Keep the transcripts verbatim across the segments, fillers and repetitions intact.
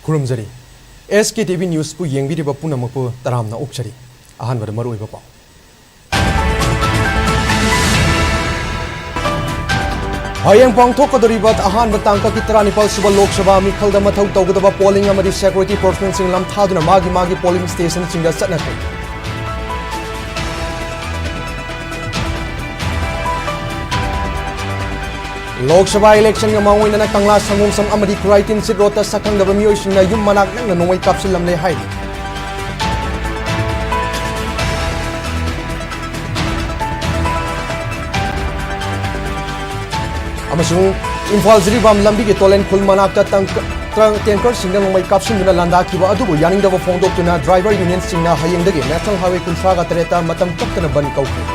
ꯈꯨꯔꯨꯝꯖꯔꯤ꯫ ꯑꯦꯁ K T V ꯅ꯭ꯌꯨꯁꯄꯨ ꯌꯦꯡꯕꯤꯔꯤꯕ ꯄꯨꯝꯅꯃꯛꯄꯨ ꯇꯔꯥꯝꯅ ꯑꯣꯛꯆꯔꯤ꯫ ꯑꯍꯥꯟꯕꯗ ꯃꯔꯨꯑꯣꯏꯕ ꯄꯥꯎ꯫ ꯍꯌꯦꯡ ꯄꯥꯡꯊꯣꯛꯀꯗꯧꯔꯤꯕ ꯑꯍꯥꯟꯕ ꯇꯥꯡꯀꯛꯀꯤ ꯇꯔꯥꯅꯤꯄꯥꯜ ꯁꯨꯕ ꯂꯣꯛ ꯁꯚꯥ ꯃꯤꯈꯜꯗ ꯃꯊꯧ ꯇꯧꯒꯗꯕ ꯄꯣꯂꯤꯡ ꯑꯃꯗꯤ ꯁꯦꯀ꯭ꯌꯨꯔꯤꯇꯤ ꯄꯔꯁꯣꯅꯦꯜꯁꯤꯡ ꯂꯝꯊꯥꯗꯨꯅ ꯃꯥꯒꯤ ꯃꯥꯒꯤ ꯄꯣꯂꯤꯡ ꯁ꯭ꯇꯦꯁꯟꯁꯤꯡꯗ ꯆꯠꯅꯈ꯭ꯔꯦ꯫ ꯂꯣꯛ ꯁꯚꯥ ꯏꯂꯦꯛꯁꯟꯒ ꯃꯥꯡꯑꯣꯏꯅꯅ ꯀꯪꯂꯥ ꯁꯪꯒꯣꯝꯁꯝ ꯑꯃꯗꯤ ꯈꯨꯔꯥꯏ ꯇꯤꯟꯁꯤꯠ ꯔꯣꯗꯇ ꯁꯛꯈꯪꯗꯕ ꯃꯤꯑꯣꯏꯁꯤꯡꯅ ꯌꯨꯝ ꯃꯅꯥꯛ ꯅꯛꯅ ꯅꯣꯡꯃꯩ ꯀꯥꯞꯁꯤꯜꯂꯝꯂꯦ ꯍꯥꯏꯔꯤ꯫ ꯑꯃꯁꯨꯡ ꯏꯝꯐꯥꯜ ꯖꯤꯔꯤꯕꯥꯝ ꯂꯝꯕꯤꯒꯤ ꯇꯣꯂꯦꯟ ꯈꯨꯜ ꯃꯅꯥꯛꯇ ꯇꯪ-, ꯇ꯭ꯔ-, ꯇꯦꯡꯀꯔꯁꯤꯡꯅ ꯅꯣꯡꯃꯩ ꯀꯥꯞꯁꯤꯟꯗꯨꯅ ꯂꯥꯟꯗꯥꯈꯤꯕ ꯑꯗꯨꯕꯨ ꯌꯥꯅꯤꯡꯗꯕ ꯐꯣꯡꯗꯣꯛꯇꯨꯅ ꯗ꯭ꯔꯥꯏꯚꯔ ꯌꯨꯅꯤꯌꯟꯁꯤꯡꯅ ꯍꯌꯦꯡꯗꯒꯤ ꯅꯦꯁꯅꯦꯜ ꯍꯥꯏꯋꯦ ꯀꯨꯟꯊ꯭ꯔꯥꯒ ꯇꯔꯦꯠꯇ ꯃꯇꯝ ꯀꯛꯇꯅ ꯕꯟ ꯀꯧꯈ꯭ꯔꯦ꯫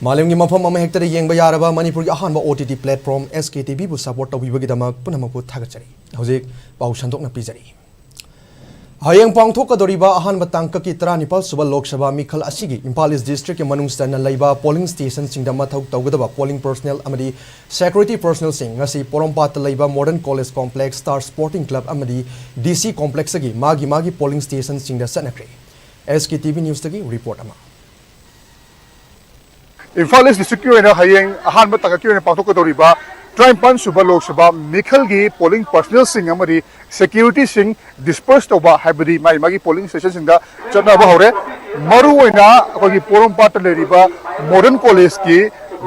ꯃꯥꯂꯦꯝꯒꯤ ꯃꯐꯝ ꯑꯃꯍꯦꯛꯇꯗ ꯌꯦꯡꯕ ꯌꯥꯔꯕ ꯃꯅꯤꯄꯨꯔꯒꯤ ꯑꯍꯥꯟꯕ ꯑꯣ ꯇꯤ ꯇꯤ ꯄ꯭ꯂꯦꯠꯐꯣꯔꯝ ꯑꯦꯁ ꯀꯦ ꯇꯤ ꯚꯤꯕꯨ ꯁꯄꯣꯔꯠ ꯇꯧꯕꯤꯕꯒꯤꯗꯃꯛ ꯄꯨꯝꯅꯃꯛꯄꯨ ꯊꯥꯒꯠꯆꯔꯤ꯫ ꯍꯧꯖꯤꯛ ꯄꯥꯎ ꯁꯟꯗꯣꯛꯅ ꯄꯤꯖꯔꯤ꯫ ꯍꯌꯦꯡ ꯄꯥꯡꯊꯣꯛꯀꯗꯧꯔꯤꯕ ꯑꯍꯥꯟꯕ ꯇꯥꯡꯀꯛꯀꯤ ꯇꯔꯥꯅꯤꯄꯥꯜ ꯁꯨꯕ ꯂꯣꯛ ꯁꯚꯥ ꯃꯤꯈꯜ ꯑꯁꯤꯒꯤ ꯏꯝꯐꯥꯜ ꯏꯁ ꯗꯤꯁꯇ꯭ꯔꯤꯛꯀꯤ ꯃꯅꯨꯡ ꯆꯟꯅ ꯂꯩꯕ ꯄꯣꯂꯤꯡ ꯁ꯭ꯇꯦꯁꯟꯁꯤꯡꯗ ꯃꯊꯧ ꯇꯧꯒꯗꯕ ꯄꯣꯂꯤꯡ ꯄꯔꯁꯣꯅꯦꯜ ꯑꯃꯗꯤ ꯁꯦꯀ꯭ꯌꯨꯔꯤꯇꯤ ꯄꯔꯁꯣꯅꯦꯜꯁꯤꯡ ꯉꯁꯤ ꯄꯣꯔꯣꯝꯄꯥꯠꯇ ꯂꯩꯕ modern college complex, star sporting club ꯑꯃꯗꯤ ꯗꯤ ꯁꯤ ꯀꯣꯝꯄ꯭ꯂꯦꯛꯁꯇꯒꯤ ꯃꯥꯒꯤ ꯃꯥꯒꯤ ꯄꯣꯂꯤꯡ ꯁ꯭ꯇꯦꯁꯟꯁꯤꯡꯗ ꯆꯠꯅꯈ꯭ꯔꯦ꯫ ꯑꯦꯁ ꯀꯦ ꯇꯤ ꯚꯤ ꯅ꯭ꯌꯨꯁꯇꯒꯤ ꯔꯤꯄꯣꯔꯠ ꯑꯃ꯫ ꯏꯝꯐꯥꯜ ꯏꯁ ꯗꯤꯁꯇ꯭ꯔꯤꯛꯀꯤ ꯑꯣꯏꯅ ꯍꯌꯦꯡ ꯑꯍꯥꯟꯕ ꯇꯥꯡꯀꯛꯀꯤ ꯑꯣꯏꯅ ꯄꯥꯡꯊꯣꯛꯀꯗꯧꯔꯤꯕ ꯇꯔꯥꯅꯤꯄꯥꯜ ꯁꯨꯕ ꯂꯣꯛ ꯁꯚꯥ ꯃꯤꯈꯜꯒꯤ ꯄꯣꯂꯤꯡ ꯄꯔꯁꯣꯅꯦꯜꯁꯤꯡ ꯑꯃꯗꯤ ꯁꯦꯀ꯭ꯌꯨꯔꯤꯇꯤꯁꯤꯡ ꯗꯤꯁꯄꯔꯁ ꯇꯧꯕ, ꯍꯥꯏꯕꯗꯤ ꯃꯥꯒꯤ ꯃꯥꯒꯤ ꯄꯣꯂꯤꯡ ꯁ꯭ꯇꯦꯁꯟꯁꯤꯡꯗ ꯆꯠꯅꯕ ꯍꯧꯔꯦ꯫ ꯃꯔꯨꯑꯣꯏꯅ ꯑꯩꯈꯣꯏꯒꯤ ꯄꯣꯔꯣꯝꯄꯥꯠꯇ ꯂꯩꯔꯤꯕ ꯃꯣꯗꯔꯟ ꯀꯣꯂꯦꯖꯀꯤ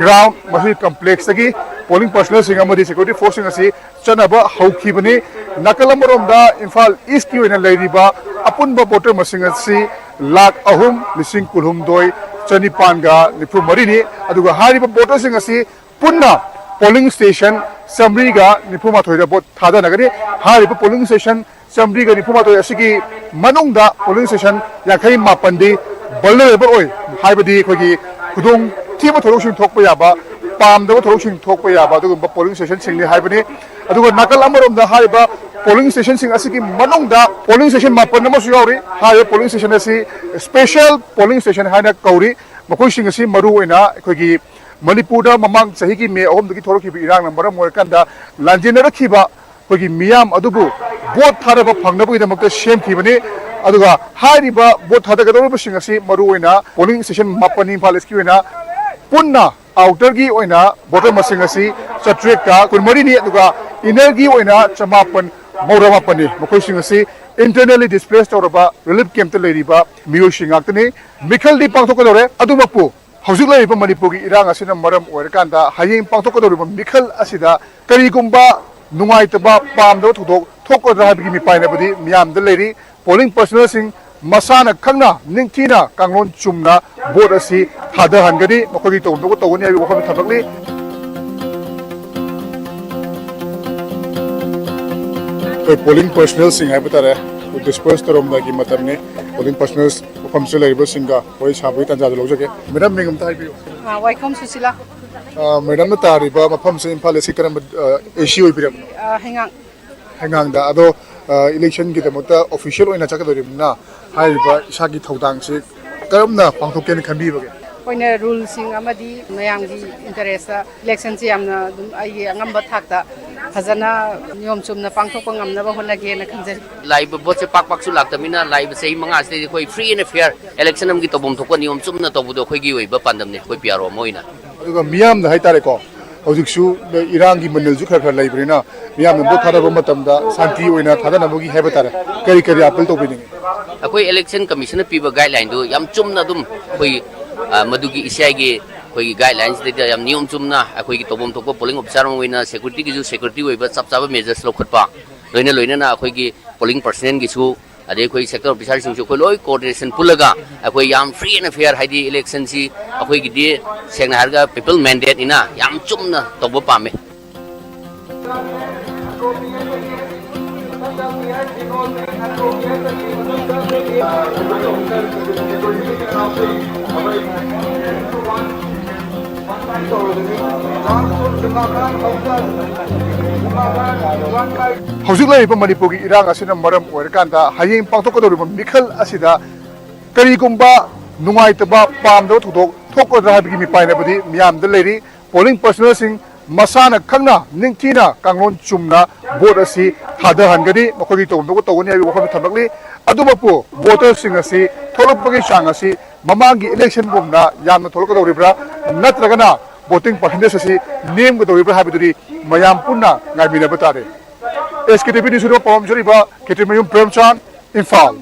ꯒ꯭ꯔꯥꯎꯟ, ꯃꯁꯤꯒꯤ ꯀꯝꯄ꯭ꯂꯦꯛꯁꯇꯒꯤ ꯄꯣꯂꯤꯡ ꯄꯔꯁꯣꯅꯦꯜꯁꯤꯡ ꯑꯃꯗꯤ ꯁꯦꯀ꯭ꯌꯨꯔꯤꯇꯤ ꯐꯣꯔꯁꯁꯤꯡ ꯑꯁꯤ ꯆꯠꯅꯕ ꯍꯧꯈꯤꯕꯅꯤ꯫ ꯅꯥꯀꯜ ꯑꯃꯔꯣꯝꯗ ꯏꯝꯐꯥꯜ ꯏꯁꯀꯤ ꯑꯣꯏꯅ ꯂꯩꯔꯤꯕ ꯑꯄꯨꯟꯕ ꯚꯣꯇꯔ ꯃꯁꯤꯡ ꯑꯁꯤ ꯂꯥꯈ ꯑꯍꯨꯝ ꯂꯤꯁꯤꯡ ꯀꯨꯟꯍꯨꯝꯗꯣꯏ ꯆꯅꯤꯄꯥꯟꯒ ꯅꯤꯐꯨ ꯃꯔꯤꯅꯤ꯫ ꯑꯗꯨꯒ ꯍꯥꯏꯔꯤꯕ ꯚꯣꯇꯔꯁꯤꯡ ꯑꯁꯤ ꯄꯨꯟꯅ ꯄꯣꯂꯤꯡ ꯁ꯭ꯇꯦꯁꯟ ꯆꯥꯃꯔꯤꯒ ꯅꯤꯐꯨ ꯃꯥꯊꯣꯏꯗ ꯚꯣꯠ ꯊꯥꯗꯅꯒꯅꯤ꯫ ꯍꯥꯏꯔꯤꯕ ꯄꯣꯂꯤꯡ ꯁ꯭ꯇꯦꯁꯟ ꯆꯥꯃꯔꯤꯒ ꯅꯤꯐꯨ ꯃꯥꯊꯣꯏ ꯑꯁꯤꯒꯤ ꯃꯅꯨꯡꯗ ꯄꯣꯂꯤꯡ ꯁ꯭ꯇꯦꯁꯟ ꯌꯥꯡꯈꯩ ꯃꯥꯄꯟꯗꯤ ꯚꯜꯅꯔꯦꯕꯜ ꯑꯣꯏ, ꯍꯥꯏꯕꯗꯤ ꯑꯩꯈꯣꯏꯒꯤ ꯈꯨꯗꯣꯡ ꯊꯤꯕ ꯊꯧꯗꯣꯛꯁꯤꯡ ꯊꯣꯛꯄ ꯌꯥꯕ, ꯄꯥꯝꯗꯕ ꯊꯧꯗꯣꯛꯁꯤꯡ ꯊꯣꯛꯄ ꯌꯥꯕ ꯑꯗꯨꯒꯨꯝꯕ ꯄꯣꯂꯤꯡ ꯁ꯭ꯇꯦꯁꯟꯁꯤꯡꯅꯤ ꯍꯥꯏꯕꯅꯤ꯫ ꯑꯗꯨꯒ ꯅꯥꯀꯜ ꯑꯃꯔꯣꯝꯗ ꯍꯥꯏꯔꯤꯕ ꯄꯣꯂꯤꯡ ꯁ꯭ꯇꯦꯁꯟꯁꯤꯡ ꯑꯁꯤꯒꯤ ꯃꯅꯨꯡꯗ ꯄꯣꯂꯤꯡ ꯁ꯭ꯇꯦꯁꯟ ꯃꯥꯄꯟ ꯑꯃꯁꯨ ꯌꯥꯎꯔꯤ꯫ ꯍꯥꯏꯔꯤꯕ ꯄꯣꯂꯤꯡ ꯁ꯭ꯇꯦꯁꯟ ꯑꯁꯤ ꯁ꯭ꯄꯦꯁꯦꯜ ꯄꯣꯂꯤꯡ ꯁ꯭ꯇꯦꯁꯟ ꯍꯥꯏꯅ ꯀꯧꯔꯤ꯫ ꯃꯈꯣꯏꯁꯤꯡ ꯑꯁꯤ ꯃꯔꯨ ꯑꯣꯏꯅ ꯑꯩꯈꯣꯏꯒꯤ ꯃꯅꯤꯄꯨꯔꯗ ꯃꯃꯥꯡ ꯆꯍꯤꯒꯤ ꯃꯦ ꯑꯍꯨꯝꯗꯒꯤ ꯊꯣꯛꯂꯛꯈꯤꯕ ꯏꯔꯥꯡꯅ ꯃꯔꯝ ꯑꯣꯏꯔꯀꯥꯟꯗ ꯂꯥꯟꯖꯦꯟꯅꯔꯛꯈꯤꯕ ꯑꯩꯈꯣꯏꯒꯤ ꯃꯤꯌꯥꯝ ꯑꯗꯨꯕꯨ ꯚꯣꯠ ꯊꯥꯗꯕ ꯐꯪꯅꯕꯒꯤꯗꯃꯛꯇ ꯁꯦꯝꯈꯤꯕꯅꯤ꯫ ꯑꯗꯨꯒ ꯍꯥꯏꯔꯤꯕ ꯚꯣꯠ ꯊꯥꯗꯒꯗꯧꯔꯤꯕꯁꯤꯡ ꯑꯁꯤ ꯃꯔꯨ ꯑꯣꯏꯅ ꯄꯣꯂꯤꯡ ꯁ꯭ꯇꯦꯁꯟ ꯃꯥꯄꯟ ꯏꯝꯐꯥꯜ ꯏꯁꯀꯤ ꯑꯣꯏꯅ ꯄꯨꯟꯅ ꯑꯥꯎꯇꯔꯒꯤ ꯑꯣꯏꯅ ꯚꯣꯇꯔ ꯃꯁꯤꯡ ꯑꯁꯤ ꯆꯥꯇ꯭ꯔꯦꯠꯀ ꯀꯨꯟꯃꯔꯤꯅꯤ, ꯑꯗꯨꯒ ꯏꯟꯅꯔꯒꯤ ꯑꯣꯏꯅ ꯆꯃꯥꯄꯟ ꯃꯧꯗ꯭ꯔꯥ ꯃꯥꯄꯟꯅꯤ꯫ ꯃꯈꯣꯏꯁꯤꯡ ꯑꯁꯤ ꯏꯟꯇꯔꯅꯦꯜꯂꯤ ꯗꯤꯁꯄ꯭ꯂꯦꯁ ꯇꯧꯔꯕ ꯔꯤꯂꯤꯐ ꯀꯦꯝꯞꯇ ꯂꯩꯔꯤꯕ ꯃꯤꯑꯣꯏꯁꯤꯡ ꯉꯥꯛꯇꯅꯤ꯫ ꯃꯤꯈꯜꯗꯤ ꯄꯥꯡꯊꯣꯛꯀꯗꯧꯔꯦ, ꯑꯗꯨꯃꯛꯄꯨ ꯍꯧꯖꯤꯛ ꯂꯩꯔꯤꯕ ꯃꯅꯤꯄꯨꯔꯒꯤ ꯏꯔꯥꯡ ꯑꯁꯤꯅ ꯃꯔꯝ ꯑꯣꯏꯔꯀꯥꯟꯗ ꯍꯌꯦꯡ ꯄꯥꯡꯊꯣꯛꯀꯗꯧꯔꯤꯕ ꯃꯤꯈꯜ ꯑꯁꯤꯗ ꯀꯔꯤꯒꯨꯝꯕ ꯅꯨꯡꯉꯥꯏꯇꯕ, ꯄꯥꯝꯗꯕ ꯊꯧꯗꯣꯛ ꯊꯣꯛꯀꯗ꯭ꯔꯥ ꯍꯥꯏꯕꯒꯤ ꯃꯤꯄꯥꯏꯅꯕꯗꯤ ꯃꯤꯌꯥꯝꯗ ꯂꯩꯔꯤ꯫ ꯄꯣꯂꯤꯡ ꯄꯔꯁꯅꯦꯜꯁꯤꯡ ꯃꯁꯥꯅ ꯈꯪꯅ ꯅꯤꯡꯊꯤꯅ ꯀꯥꯡꯂꯣꯟ ꯆꯨꯝꯅ ꯚꯣꯠ ꯑꯁꯤ ꯊꯥꯗꯍꯟꯒꯅꯤ, ꯃꯈꯣꯏꯒꯤ ꯇꯧꯐꯝ ꯊꯣꯛꯄ ꯇꯧꯒꯅꯤ ꯍꯥꯏꯕꯒꯤ ꯋꯥꯐꯝ ꯊꯝꯂꯛꯂꯤ꯫ ꯑꯩꯈꯣꯏ ꯄꯣꯂꯤꯡ ꯄꯔꯁꯅꯦꯜꯁꯤꯡ ꯍꯥꯏꯕ ꯇꯥꯔꯦ, ꯗꯤꯁꯄꯔꯁ ꯇꯧꯔꯝꯗꯥꯏꯒꯤ ꯃꯇꯝꯅꯤ꯫ ꯄꯣꯂꯤꯡ ꯄꯔꯁꯅꯦꯜꯁ ꯃꯐꯝꯁꯤꯗ ꯂꯩꯔꯤꯕꯁꯤꯡꯒ ꯋꯥꯔꯤ ꯁꯥꯕꯒꯤ ꯇꯥꯟꯖꯥꯗꯨ ꯂꯧꯖꯒꯦ꯫ ꯃꯦꯗꯥꯝ, ꯃꯤꯡ ꯑꯝꯇ ꯍꯥꯏꯕꯤꯌꯨ꯫ ꯑ, ꯋꯥꯏꯈꯣꯝ ꯁꯨꯁꯤꯂꯥ꯫ ꯑ, ꯃꯦꯗꯥꯝꯅ ꯇꯥꯔꯤꯕ ꯃꯐꯝꯁꯦ ꯏꯝꯐꯥꯜ ꯏꯁꯀꯤ ꯀꯔꯝꯕ, ꯑ, ꯑꯦ ꯁꯤ ꯑꯣꯏꯕꯤꯔꯕꯅꯣ? ꯑ, ꯍꯩꯉꯥꯡ꯫ ꯍꯩꯉꯥꯡꯗ꯫ ꯑꯗꯣ, ꯑ, ꯏꯂꯦꯛꯁꯟꯒꯤꯗꯃꯛꯇ ꯑꯣꯐꯤꯁꯤꯌꯦꯜ ꯑꯣꯏꯅ ꯆꯠꯀꯗꯧꯔꯤꯕꯅꯤꯅ ꯍꯥꯏꯔꯤꯕ ꯏꯁꯥꯒꯤ ꯊꯧꯗꯥꯡꯁꯤ ꯀꯔꯝꯅ ꯄꯥꯡꯊꯣꯛꯀꯦꯅ ꯈꯟꯕꯤꯕꯒꯦ? ꯑꯩꯈꯣꯏꯅ ꯔꯨꯜꯁꯤꯡ ꯑꯃꯗꯤ ꯃꯌꯥꯝꯒꯤ ꯏꯟꯇꯔꯦꯁꯇ ꯏꯂꯦꯛꯁꯟꯁꯤ ꯌꯥꯝꯅ ꯑꯗꯨꯝ ꯑꯩꯒꯤ ꯑꯉꯝꯕ ꯊꯥꯛꯇ ꯐꯖꯅ ꯅꯤꯌꯣꯝ ꯆꯨꯝꯅ ꯄꯥꯡꯊꯣꯛꯄ ꯉꯝꯅꯕ ꯍꯣꯠꯅꯒꯦꯅ ꯈꯟꯖꯔꯤ꯫ ꯂꯥꯛꯏꯕ ꯚꯣꯠꯁꯦ ꯄꯥꯛ ꯄꯥꯛꯁꯨ ꯂꯥꯛꯇꯕꯅꯤꯅ ꯂꯥꯛꯏꯕ ꯆꯍꯤ ꯃꯉꯥꯁꯤꯗꯩꯗꯤ ꯑꯩꯈꯣꯏ ꯐ꯭ꯔꯤ ꯑꯦꯟ ꯐꯤꯌꯔ ꯏꯂꯦꯛꯁꯟ ꯑꯃꯒꯤ ꯇꯧꯐꯝ ꯊꯣꯛꯄ ꯅꯤꯌꯣꯝ ꯆꯨꯝꯅ ꯇꯧꯕꯗꯣ ꯑꯩꯈꯣꯏꯒꯤ ꯑꯣꯏꯕ ꯄꯥꯟꯗꯝꯅꯤ, ꯑꯩꯈꯣꯏ ꯄꯤ ꯑꯥꯔ ꯑꯣ ꯑꯃ ꯑꯣꯏꯅ꯫ ꯑꯗꯨꯒ ꯃꯤꯌꯥꯝꯗ ꯍꯥꯏꯇꯥꯔꯦꯀꯣ, ꯍꯧꯖꯤꯛꯁꯨ ꯏꯔꯥꯡꯒꯤ ꯃꯅꯤꯜꯁꯨ ꯈꯔ ꯈꯔ ꯂꯩꯕꯅꯤꯅ ꯃꯤꯌꯥꯝꯅ ꯚꯣꯠ ꯊꯥꯗꯕ ꯃꯇꯝꯗ ꯁꯥꯟꯇꯤ ꯑꯣꯏꯅ ꯊꯥꯗꯅꯕꯒꯤ ꯍꯥꯏꯕ ꯇꯥꯔꯦ, ꯀꯔꯤ ꯀꯔꯤ ꯑꯥꯄꯤꯜ ꯇꯧꯕꯤꯅꯤꯡꯉꯤ? ꯑꯩꯈꯣꯏ ꯏꯂꯦꯛꯁꯟ ꯀꯃꯤꯁꯟꯅ ꯄꯤꯕ ꯒꯥꯏꯗꯂꯥꯏꯟꯗꯨ ꯌꯥꯝ ꯆꯨꯝꯅ ꯑꯗꯨꯝ ꯑꯩꯈꯣꯏ, ꯑ, ꯃꯗꯨꯒꯤ ꯏꯁꯤ ꯑꯥꯏꯒꯤ ꯑꯩꯈꯣꯏꯒꯤ ꯒꯥꯏꯗꯂꯥꯏꯟꯁꯤꯗꯩꯗ ꯌꯥꯝ ꯅꯤꯌꯣꯝ ꯆꯨꯝꯅ ꯑꯩꯈꯣꯏꯒꯤ ꯇꯧꯐꯝ ꯊꯣꯛꯄ ꯄꯣꯂꯤꯡ ꯑꯣꯐꯤꯁꯥꯔ ꯑꯃ ꯑꯣꯏꯅ ꯁꯦꯀ꯭ꯌꯨꯔꯤꯇꯤꯒꯤꯁꯨ ꯁꯦꯀ꯭ꯌꯨꯔꯤꯇꯤ ꯑꯣꯏꯕ ꯆꯞ ꯆꯥꯕ ꯃꯦꯖꯔꯁ ꯂꯧꯈꯠꯄ, ꯂꯣꯏꯅ ꯂꯣꯏꯅꯅ ꯑꯩꯈꯣꯏꯒꯤ ꯄꯣꯂꯤꯡ ꯄꯔꯁꯅꯦꯜꯒꯤꯁꯨ, ꯑꯗꯩ ꯑꯩꯈꯣꯏ ꯁꯦꯛꯇꯔ ꯑꯣꯐꯤꯁꯥꯔꯁꯤꯡꯁꯨ ꯑꯩꯈꯣꯏ ꯂꯣꯏ ꯀꯣꯑꯣꯔꯗꯤꯅꯦꯁꯟ ꯄꯨꯜꯂꯒ ꯑꯩꯈꯣꯏ ꯌꯥꯝ ꯐ꯭ꯔꯤ ꯑꯦꯟ ꯐꯤꯌꯔ, ꯍꯥꯏꯗꯤ ꯏꯂꯦꯛꯁꯟꯁꯤ ꯑꯩꯈꯣꯏꯒꯤꯗꯤ ꯁꯦꯡꯅ ꯍꯥꯏꯔꯒ ꯄꯤꯄꯜ ꯃꯦꯟꯗꯦꯠꯅꯤꯅ ꯌꯥꯝ ꯆꯨꯝꯅ ꯇꯧꯕ ꯄꯥꯝꯃꯤ꯫ ꯍꯧꯖꯤꯛ ꯂꯩꯔꯤꯕ ꯃꯅꯤꯄꯨꯔꯒꯤ ꯏꯔꯥꯡ ꯑꯁꯤꯅ ꯃꯔꯝ ꯑꯣꯏꯔꯀꯥꯟꯗ ꯍꯌꯦꯡ ꯄꯥꯡꯊꯣꯛꯀꯗꯧꯔꯤꯕ ꯃꯤꯈꯜ ꯑꯁꯤꯗ ꯀꯔꯤꯒꯨꯝꯕ ꯅꯨꯡꯉꯥꯏꯇꯕ, ꯄꯥꯝꯗꯕ ꯊꯧꯗꯣꯛ ꯊꯣꯛꯀꯗ꯭ꯔꯥ ꯍꯥꯏꯕꯒꯤ ꯃꯤꯄꯥꯏꯅꯕꯗꯤ ꯃꯤꯌꯥꯝꯗ ꯂꯩꯔꯤ꯫ ꯄꯣꯂꯤꯡ ꯄꯔꯁꯅꯦꯜꯁꯤꯡ ꯃꯁꯥꯅ ꯈꯪꯅ ꯅꯤꯡꯊꯤꯅ ꯀꯥꯡꯂꯣꯟ ꯆꯨꯝꯅ ꯚꯣꯠ ꯑꯁꯤ ꯊꯥꯗꯍꯟꯒꯅꯤ, ꯃꯈꯣꯏꯒꯤ ꯇꯧꯐꯝ ꯊꯣꯛꯄ ꯇꯧꯒꯅꯤ ꯍꯥꯏꯕꯒꯤ ꯋꯥꯐꯝ ꯊꯝꯂꯛꯂꯤ꯫ ꯑꯗꯨꯃꯛꯄꯨ ꯚꯣꯇꯔꯁꯤꯡ ꯑꯁꯤ ꯊꯣꯛꯂꯛꯄꯒꯤ ꯆꯥꯡ ꯑꯁꯤ ꯃꯃꯥꯡꯒꯤ ꯏꯂꯦꯛꯁꯟꯒꯨꯝꯅ ꯌꯥꯝꯅ ꯊꯣꯛꯂꯛꯀꯗꯧꯔꯤꯕ꯭ꯔꯥ, ꯅꯠꯇ꯭ꯔꯒꯅ ꯚꯣꯇꯤꯡ ꯄꯥꯔꯁꯦꯟꯇꯦꯖ ꯑꯁꯤ ꯅꯦꯝꯒꯗꯧꯔꯤꯕ꯭ꯔꯥ ꯍꯥꯏꯕꯗꯨꯗꯤ ꯃꯌꯥꯝ ꯄꯨꯟꯅ ꯉꯥꯏꯃꯤꯟꯅꯕ ꯇꯥꯔꯦ꯫ ꯑꯦꯁ ꯀꯦ ꯇꯤ ꯚꯤ ꯅ꯭ꯌꯨꯁꯀꯤꯗꯃꯛ ꯄꯥꯎ ꯄꯥꯝꯖꯔꯤꯕ ꯈꯦꯇ꯭ꯔꯤꯃꯌꯨꯝ ꯄ꯭ꯔꯦꯝꯆꯥꯟ, ꯏꯝꯐꯥꯜ꯫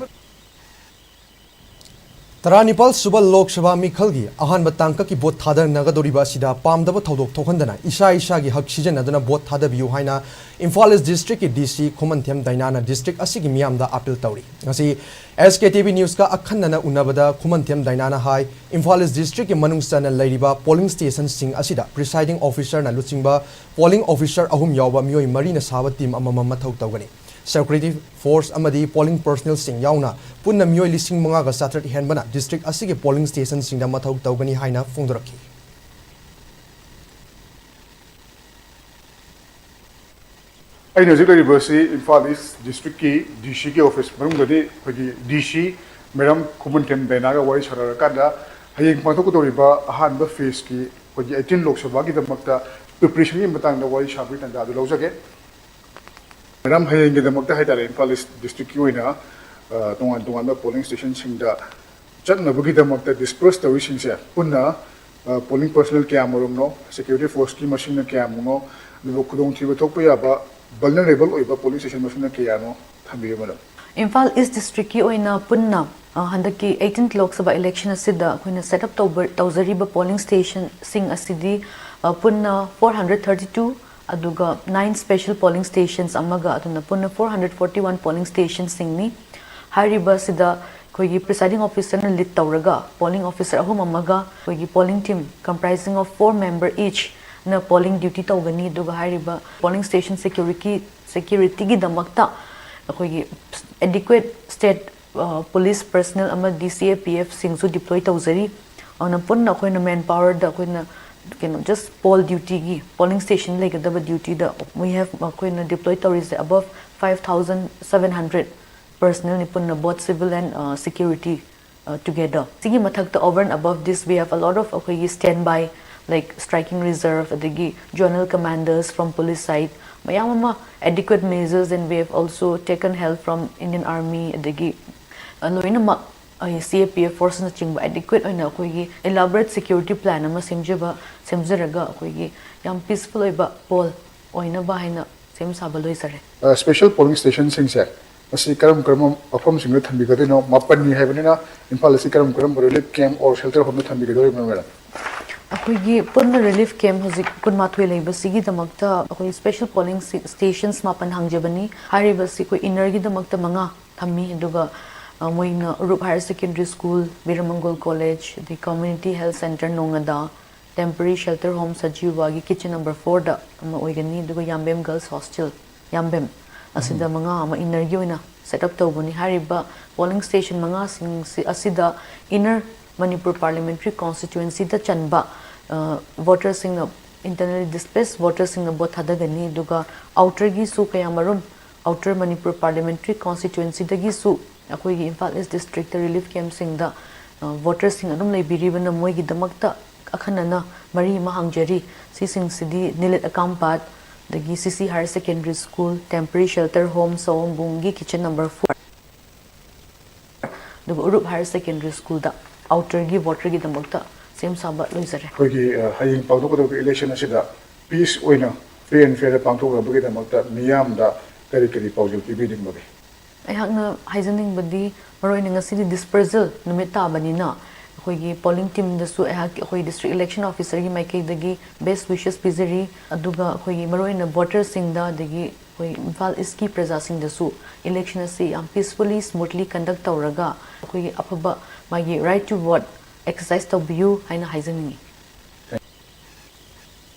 ꯇꯔꯥꯅꯤꯄꯥꯜ ꯁꯨꯕ ꯂꯣꯛ ꯁꯚꯥ ꯃꯤꯈꯜꯒꯤ ꯑꯍꯥꯟꯕ ꯇꯥꯡꯀꯛꯀꯤ ꯚꯣꯠ ꯊꯥꯗꯅꯒꯗꯧꯔꯤꯕ ꯑꯁꯤꯗ ꯄꯥꯝꯗꯕ ꯊꯧꯗꯣꯛ ꯊꯣꯛꯍꯟꯗꯅ ꯏꯁꯥ ꯏꯁꯥꯒꯤ ꯍꯛ ꯁꯤꯖꯤꯟꯅꯗꯨꯅ ꯚꯣꯠ ꯊꯥꯗꯕꯤꯌꯨ ꯍꯥꯏꯅ ꯏꯝꯐꯥꯜ ꯏꯁ ꯗꯤꯁꯇ꯭ꯔꯤꯛꯀꯤ ꯗꯤ ꯁꯤ ꯈꯨꯃꯟꯊꯦꯝ ꯗꯥꯏꯅꯥꯅ ꯗꯤꯁꯇ꯭ꯔꯤꯛ ꯑꯁꯤꯒꯤ ꯃꯤꯌꯥꯝꯗ ꯑꯥꯄꯤꯜ ꯇꯧꯔꯤ꯫ ꯉꯁꯤ ꯑꯦꯁ ꯀꯦ ꯇꯤ ꯚꯤ ꯅ꯭ꯌꯨꯁꯀ ꯑꯈꯟꯅꯅ ꯎꯅꯕꯗ ꯈꯨꯃꯟꯊꯦꯝ ꯗꯥꯏꯅꯥꯅ ꯍꯥꯏ, ꯏꯝꯐꯥꯜ ꯏꯁ ꯗꯤꯁꯇ꯭ꯔꯤꯛꯀꯤ ꯃꯅꯨꯡ ꯆꯟꯅ ꯂꯩꯔꯤꯕ ꯄꯣꯂꯤꯡ ꯁ꯭ꯇꯦꯁꯟꯁꯤꯡ ꯑꯁꯤꯗ ꯄ꯭ꯔꯤꯁꯥꯏꯗꯤꯡ ꯑꯣꯐꯤꯁꯔꯅ ꯂꯨꯆꯤꯡꯕ ꯄꯣꯂꯤꯡ ꯑꯣꯐꯤꯁꯔ ꯑꯍꯨꯝ ꯌꯥꯎꯕ ꯃꯤꯑꯣꯏ ꯃꯔꯤꯅ ꯁꯥꯕ ꯇꯤꯝ ꯑꯃꯃꯝ ꯃꯊꯧ ꯇꯧꯒꯅꯤ꯫ ꯁꯦꯀ꯭ꯌꯨꯔꯤꯇꯤ ꯐꯣꯔꯁ ꯑꯃꯗꯤ ꯄꯣꯂꯤꯡ ꯄꯔꯁꯅꯦꯜꯁꯤꯡ ꯌꯥꯎꯅ ꯄꯨꯟꯅ ꯃꯤꯑꯣꯏ ꯂꯤꯁꯤꯡ ꯃꯉꯥꯒ ꯆꯥꯇ꯭ꯔꯦꯠ ꯍꯦꯟꯕꯅ ꯗꯤꯁꯇ꯭ꯔꯤꯛ ꯑꯁꯤꯒꯤ ꯄꯣꯂꯤꯡ ꯁ꯭ꯇꯦꯁꯟꯁꯤꯡꯗ ꯃꯊꯧ ꯇꯧꯒꯅꯤ ꯍꯥꯏꯅ ꯐꯣꯡꯗꯣꯔꯛꯈꯤ꯫ ꯑꯩꯅ ꯍꯧꯖꯤꯛ ꯂꯩꯔꯤꯕ ꯑꯁꯤ ꯏꯝꯐꯥꯜ ꯏꯁ ꯗꯤꯁꯇ꯭ꯔꯤꯛꯀꯤ ꯗꯤ ꯁꯤꯒꯤ ꯑꯣꯐꯤꯁ ꯃꯅꯨꯡꯗꯅꯤ꯫ ꯑꯩꯈꯣꯏꯒꯤ ꯗꯤ ꯁꯤ ꯃꯦꯗꯥꯝ ꯈꯨꯃꯟꯊꯦꯝ ꯗꯥꯏꯅꯥꯒ ꯋꯥꯔꯤ ꯁꯥꯟꯅꯔꯀꯥꯟꯗ ꯍꯌꯦꯡ ꯄꯥꯡꯊꯣꯛꯀꯗꯧꯔꯤꯕ ꯑꯍꯥꯟꯕ ꯐꯦꯁꯀꯤ ꯑꯩꯈꯣꯏꯒꯤ ꯑꯩꯠꯇꯤꯟ ꯂꯣꯛ ꯁꯚꯥꯒꯤꯗꯃꯛꯇ ꯄ꯭ꯔꯤꯄꯦꯔꯦꯁꯟꯒꯤ ꯃꯇꯥꯡꯗ ꯋꯥꯔꯤ ꯁꯥꯕꯒꯤ ꯇꯥꯟꯖꯥ ꯑꯗꯨ ꯂꯧꯖꯒꯦ꯫ ꯃꯦꯗꯥꯝ, ꯍꯌꯦꯡꯒꯤꯗꯃꯛꯇ ꯍꯥꯏꯇꯥꯔꯦ, ꯏꯝꯐꯥꯜ ꯏꯁ ꯗꯤꯁꯇ꯭ꯔꯤꯛꯀꯤ ꯑꯣꯏꯅ, ꯑ, ꯇꯣꯉꯥꯟ ꯇꯣꯉꯥꯟꯕ ꯄꯣꯂꯤꯡ ꯁ꯭ꯇꯦꯁꯟꯁꯤꯡꯗ ꯆꯠꯅꯕꯒꯤꯗꯃꯛꯇ ꯗꯤꯁꯄꯔꯁ ꯇꯧꯔꯤꯁꯤꯡꯁꯦ ꯄꯨꯟꯅ, ꯑ, ꯄꯣꯂꯤꯡ ꯄꯔꯁꯅꯦꯜ ꯀꯌꯥꯃꯔꯨꯝꯅꯣ, ꯁꯦꯀ꯭ꯌꯨꯔꯤꯇꯤ ꯐꯣꯔꯁꯀꯤ ꯃꯁꯤꯡꯅ ꯀꯌꯥꯃꯨꯛꯅꯣ, ꯑꯗꯨꯒ ꯈꯨꯗꯣꯡꯊꯤꯕ ꯊꯣꯛꯄ ꯌꯥꯕ ꯚꯜꯅꯔꯦꯕꯜ ꯑꯣꯏꯕ ꯄꯣꯂꯤꯡ ꯁ꯭ꯇꯦꯁꯟ ꯃꯁꯤꯡꯅ ꯀꯌꯥꯅꯣ ꯊꯝꯕꯤꯌꯨ, ꯃꯦꯗꯥꯝ꯫ ꯏꯝꯐꯥꯜ ꯏꯁ ꯗꯤꯁꯇ꯭ꯔꯤꯛꯀꯤ ꯑꯣꯏꯅ ꯄꯨꯟꯅ, ꯑ, ꯍꯟꯗꯛꯀꯤ ꯑꯩꯠꯇꯤꯟ ꯂꯣꯛ ꯁꯚꯥ ꯏꯂꯦꯛꯁꯟ ꯑꯁꯤꯗ ꯑꯩꯈꯣꯏꯅ ꯁꯦꯠ ꯑꯞ ꯇꯧꯕ, ꯇꯧꯖꯔꯤꯕ ꯄꯣꯂꯤꯡ ꯁ꯭ꯇꯦꯁꯟꯁꯤꯡ ꯑꯁꯤꯗꯤ, ꯑ, ꯄꯨꯟꯅ ꯐꯣꯔ ꯍꯟꯗ꯭ꯔꯦꯠ ꯊꯥꯔꯇꯤ ꯇꯨ, ꯑꯗꯨꯒ ꯅꯥꯏꯟ ꯁ꯭ꯄꯦꯁꯦꯜ ꯄꯣꯂꯤꯡ ꯁ꯭ꯇꯦꯁꯟꯁ ꯑꯃꯒ, ꯑꯗꯨꯅ ꯄꯨꯟꯅ four hundred forty one polling ꯁ꯭ꯇꯦꯁꯟꯁꯤꯡꯅꯤ꯫ ꯍꯥꯏꯔꯤꯕ ꯑꯁꯤꯗ ꯑꯩꯈꯣꯏꯒꯤ ꯄ꯭ꯔꯤꯁꯥꯏꯗꯤꯡ ꯑꯣꯐꯤꯁꯔꯅ ꯂꯤꯗ ꯇꯧꯔꯒ ꯄꯣꯂꯤꯡ ꯑꯣꯐꯤꯁꯔ ꯑꯍꯨꯝ ꯑꯃꯒ ꯑꯩꯈꯣꯏꯒꯤ polling team comprising of four member each ꯅ ꯄꯣꯂꯤꯡ ꯗ꯭ꯌꯨꯇꯤ ꯇꯧꯒꯅꯤ꯫ ꯑꯗꯨꯒ ꯍꯥꯏꯔꯤꯕ ꯄꯣꯂꯤꯡ ꯁ꯭ꯇꯦꯁꯟ ꯁꯦꯀ꯭ꯌꯨꯔꯤꯇꯤ, ꯁꯦꯀ꯭ꯌꯨꯔꯤꯇꯤꯒꯤꯗꯃꯛꯇ ꯑꯩꯈꯣꯏꯒꯤ adequate state, ꯑ, police personnel ꯑꯃꯗꯤ ꯁꯤ ꯑꯦ ꯄꯤ ꯑꯦꯐꯁꯤꯡꯁꯨ ꯗꯤꯄ꯭ꯂꯣꯏ ꯇꯧꯖꯔꯤ꯫ ꯑꯗꯨꯅ ꯄꯨꯟꯅ ꯑꯩꯈꯣꯏꯅ ꯃꯦꯟ ꯄꯥꯋꯔꯗ ꯑꯩꯈꯣꯏꯅ ꯀꯩꯅꯣ, just poll dutyꯒꯤ, ꯄꯣꯂꯤꯡ ꯁ꯭ꯇꯦꯁꯟ ꯂꯩꯒꯗꯕ ꯗ꯭ꯌꯨꯇꯤꯗ we have, ꯑꯩꯈꯣꯏꯅ ꯗꯤꯄ꯭ꯂꯣꯏ ꯇꯧꯔꯤꯁꯦ above five thousand seven hundred personnelꯅꯤ ꯄꯨꯟꯅ, both civil and, ꯑ, security uh, together. ꯁꯤꯒꯤ ꯃꯊꯛꯇ, over and above this, we have a lot of ꯑꯩꯈꯣꯏꯒꯤ standby, like striking reserve, ꯑꯗꯒꯤ zonal commanders from police side, ꯃꯌꯥꯝ ꯑꯃ, adequate measures, and we have also taken help from Indian Army, ꯑꯗꯒꯤ, uh, ꯂꯣꯏꯅꯃꯛ, ꯑꯩ C A P F forceꯅꯆꯤꯡꯕ adequate ꯑꯣꯏꯅ ꯑꯩꯈꯣꯏꯒꯤ elaborate security plan ꯑꯃ ꯁꯦꯝꯖꯕ, ꯁꯦꯝꯖꯔꯒ ꯑꯩꯈꯣꯏꯒꯤ ꯌꯥꯝ peaceful ꯑꯣꯏꯕ ꯄꯣꯜ ꯑꯣꯏꯅꯕ ꯍꯥꯏꯅ ꯁꯦꯝ ꯁꯥꯕ ꯂꯣꯏꯖꯔꯦ꯫ ꯁ꯭ꯄꯦꯁꯦꯜ ꯄꯣꯂꯤꯡ ꯁ꯭ꯇꯦꯁꯟꯁꯤꯡꯁꯦ ꯃꯁꯤ ꯀꯔꯝ ꯀꯔꯝꯕ ꯃꯐꯝꯁꯤꯡꯗ ꯊꯝꯕꯤꯒꯗꯣꯏꯅꯣ? ꯃꯥꯄꯟꯅꯤ ꯍꯥꯏꯕꯅꯤꯅ, ꯏꯝꯐꯥꯜ ꯑꯁꯤ ꯀꯔꯝ ꯀꯔꯝꯕ relief camp or shelter homeꯗ ꯊꯝꯕꯤꯒꯗꯧꯔꯤꯕꯅꯣ, ꯃꯦꯗꯥꯝ? ꯑꯩꯈꯣꯏꯒꯤ ꯄꯨꯟꯅ relief camp ꯍꯧꯖꯤꯛ ꯀꯨꯟꯃꯥꯊꯣꯏ ꯂꯩꯕꯁꯤꯒꯤꯗꯃꯛꯇ ꯑꯩꯈꯣꯏ special polling stations ꯃꯥꯄꯟ ꯍꯥꯡꯖꯕꯅꯤ꯫ ꯍꯥꯏꯔꯤꯕꯁꯤ ꯑꯩꯈꯣꯏ innerꯒꯤꯗꯃꯛꯇ ꯃꯉꯥ ꯊꯝꯃꯤ, ꯑꯗꯨꯒ, ꯑ, ꯃꯣꯏꯅ ꯎꯔꯨꯞ Higher Secondary School, ꯕꯤꯔ ꯃꯪꯒꯣꯜ College, ꯑꯗꯩ Community Health Centre ꯅꯣꯡꯉꯥꯗꯥ, Temporary Shelter Home ꯁꯖꯤꯋꯥꯒꯤ kitchen number fourꯗ ꯑꯃ ꯑꯣꯏꯒꯅꯤ, ꯑꯗꯨꯒ ꯌꯥꯝꯕꯦꯝ Girls Hostel, ꯌꯥꯝꯕꯦꯝ, ꯑꯁꯤꯗ ꯃꯉꯥ ꯑꯃ innerꯒꯤ ꯑꯣꯏꯅ set up ꯇꯧꯕꯅꯤ꯫ ꯍꯥꯏꯔꯤꯕ polling station ꯃꯉꯥꯁꯤꯡ ꯑꯁꯤꯗ inner Manipur Parliamentary Constituencyꯗ ꯆꯟꯕ, ꯑ, voterꯁꯤꯡꯅ, internally displaced voterꯁꯤꯡꯅ vote ꯊꯥꯗꯒꯅꯤ, ꯑꯗꯨꯒ outerꯒꯤꯁꯨ ꯀꯌꯥꯃꯔꯨꯝ, Outer Manipur Parliamentary Constituencyꯗꯒꯤꯁꯨ ꯑꯩꯈꯣꯏꯒꯤ ꯏꯝꯐꯥꯜ East Districtꯇ relief campꯁꯤꯡꯗ, ꯑ, voterꯁꯤꯡ ꯑꯗꯨꯝ ꯂꯩꯕꯤꯔꯤꯕꯅ ꯃꯣꯏꯒꯤꯗꯃꯛꯇ ꯑꯈꯟꯅꯅ ꯃꯔꯤ ꯑꯃ ꯍꯥꯡꯖꯔꯤ꯫ ꯁꯤꯁꯤꯡꯁꯤꯗꯤ ꯅꯤꯂꯤꯠ ꯑꯀꯥꯝꯄꯥꯠ, ꯑꯗꯒꯤ C C Higher Secondary School, Temporary Shelter Home ꯁꯑꯣꯝꯕꯨꯡꯒꯤ kitchen number four, ꯑꯗꯨꯒ ꯎꯔꯨꯞ Higher Secondary Schoolꯗ outerꯒꯤ voterꯒꯤꯗꯃꯛꯇ ꯁꯦꯝ ꯁꯥꯕ ꯂꯣꯏꯖꯔꯦ꯫ ꯑꯩꯈꯣꯏꯒꯤ, ꯑ, ꯍꯌꯦꯡ ꯄꯥꯡꯊꯣꯛꯀꯗꯧꯔꯤꯕ election ꯑꯁꯤꯗ peace ꯑꯣꯏꯅ, free and fairꯗ ꯄꯥꯡꯊꯣꯛꯅꯕꯒꯤꯗꯃꯛꯇ ꯃꯤꯌꯥꯝꯗ ꯀꯔꯤ ꯀꯔꯤ ꯄꯥꯎꯖꯦꯜ ꯄꯤꯕꯤꯅꯤꯡꯕꯒꯦ? ꯑꯩꯍꯥꯛꯅ ꯍꯥꯏꯖꯅꯤꯡꯕꯗꯤ, ꯃꯔꯨꯑꯣꯏꯅ ꯉꯁꯤꯗꯤ dispersal ꯅꯨꯃꯤꯠ ꯇꯥꯕꯅꯤꯅ, ꯑꯩꯈꯣꯏꯒꯤ polling teamꯗꯁꯨ ꯑꯩꯍꯥꯛ, ꯑꯩꯈꯣꯏ District Election Officerꯒꯤ ꯃꯥꯏꯀꯩꯗꯒꯤ best wishes ꯄꯤꯖꯔꯤ꯫ ꯑꯗꯨꯒ ꯑꯩꯈꯣꯏꯒꯤ ꯃꯔꯨꯑꯣꯏꯅ voterꯁꯤꯡꯗ, ꯑꯗꯒꯤ ꯑꯩꯈꯣꯏ ꯏꯝꯐꯥꯜ Eastꯀꯤ ꯄ꯭ꯔꯖꯥꯁꯤꯡꯗꯁꯨ election ꯑꯁꯤ ꯌꯥꯝ peacefully, smoothly conduct ꯇꯧꯔꯒ ꯑꯩꯈꯣꯏꯒꯤ ꯑꯐꯕ ꯃꯥꯒꯤ right to vote exercise ꯇꯧꯕꯤꯌꯨ ꯍꯥꯏꯅ ꯍꯥꯏꯖꯅꯤꯡꯉꯤ꯫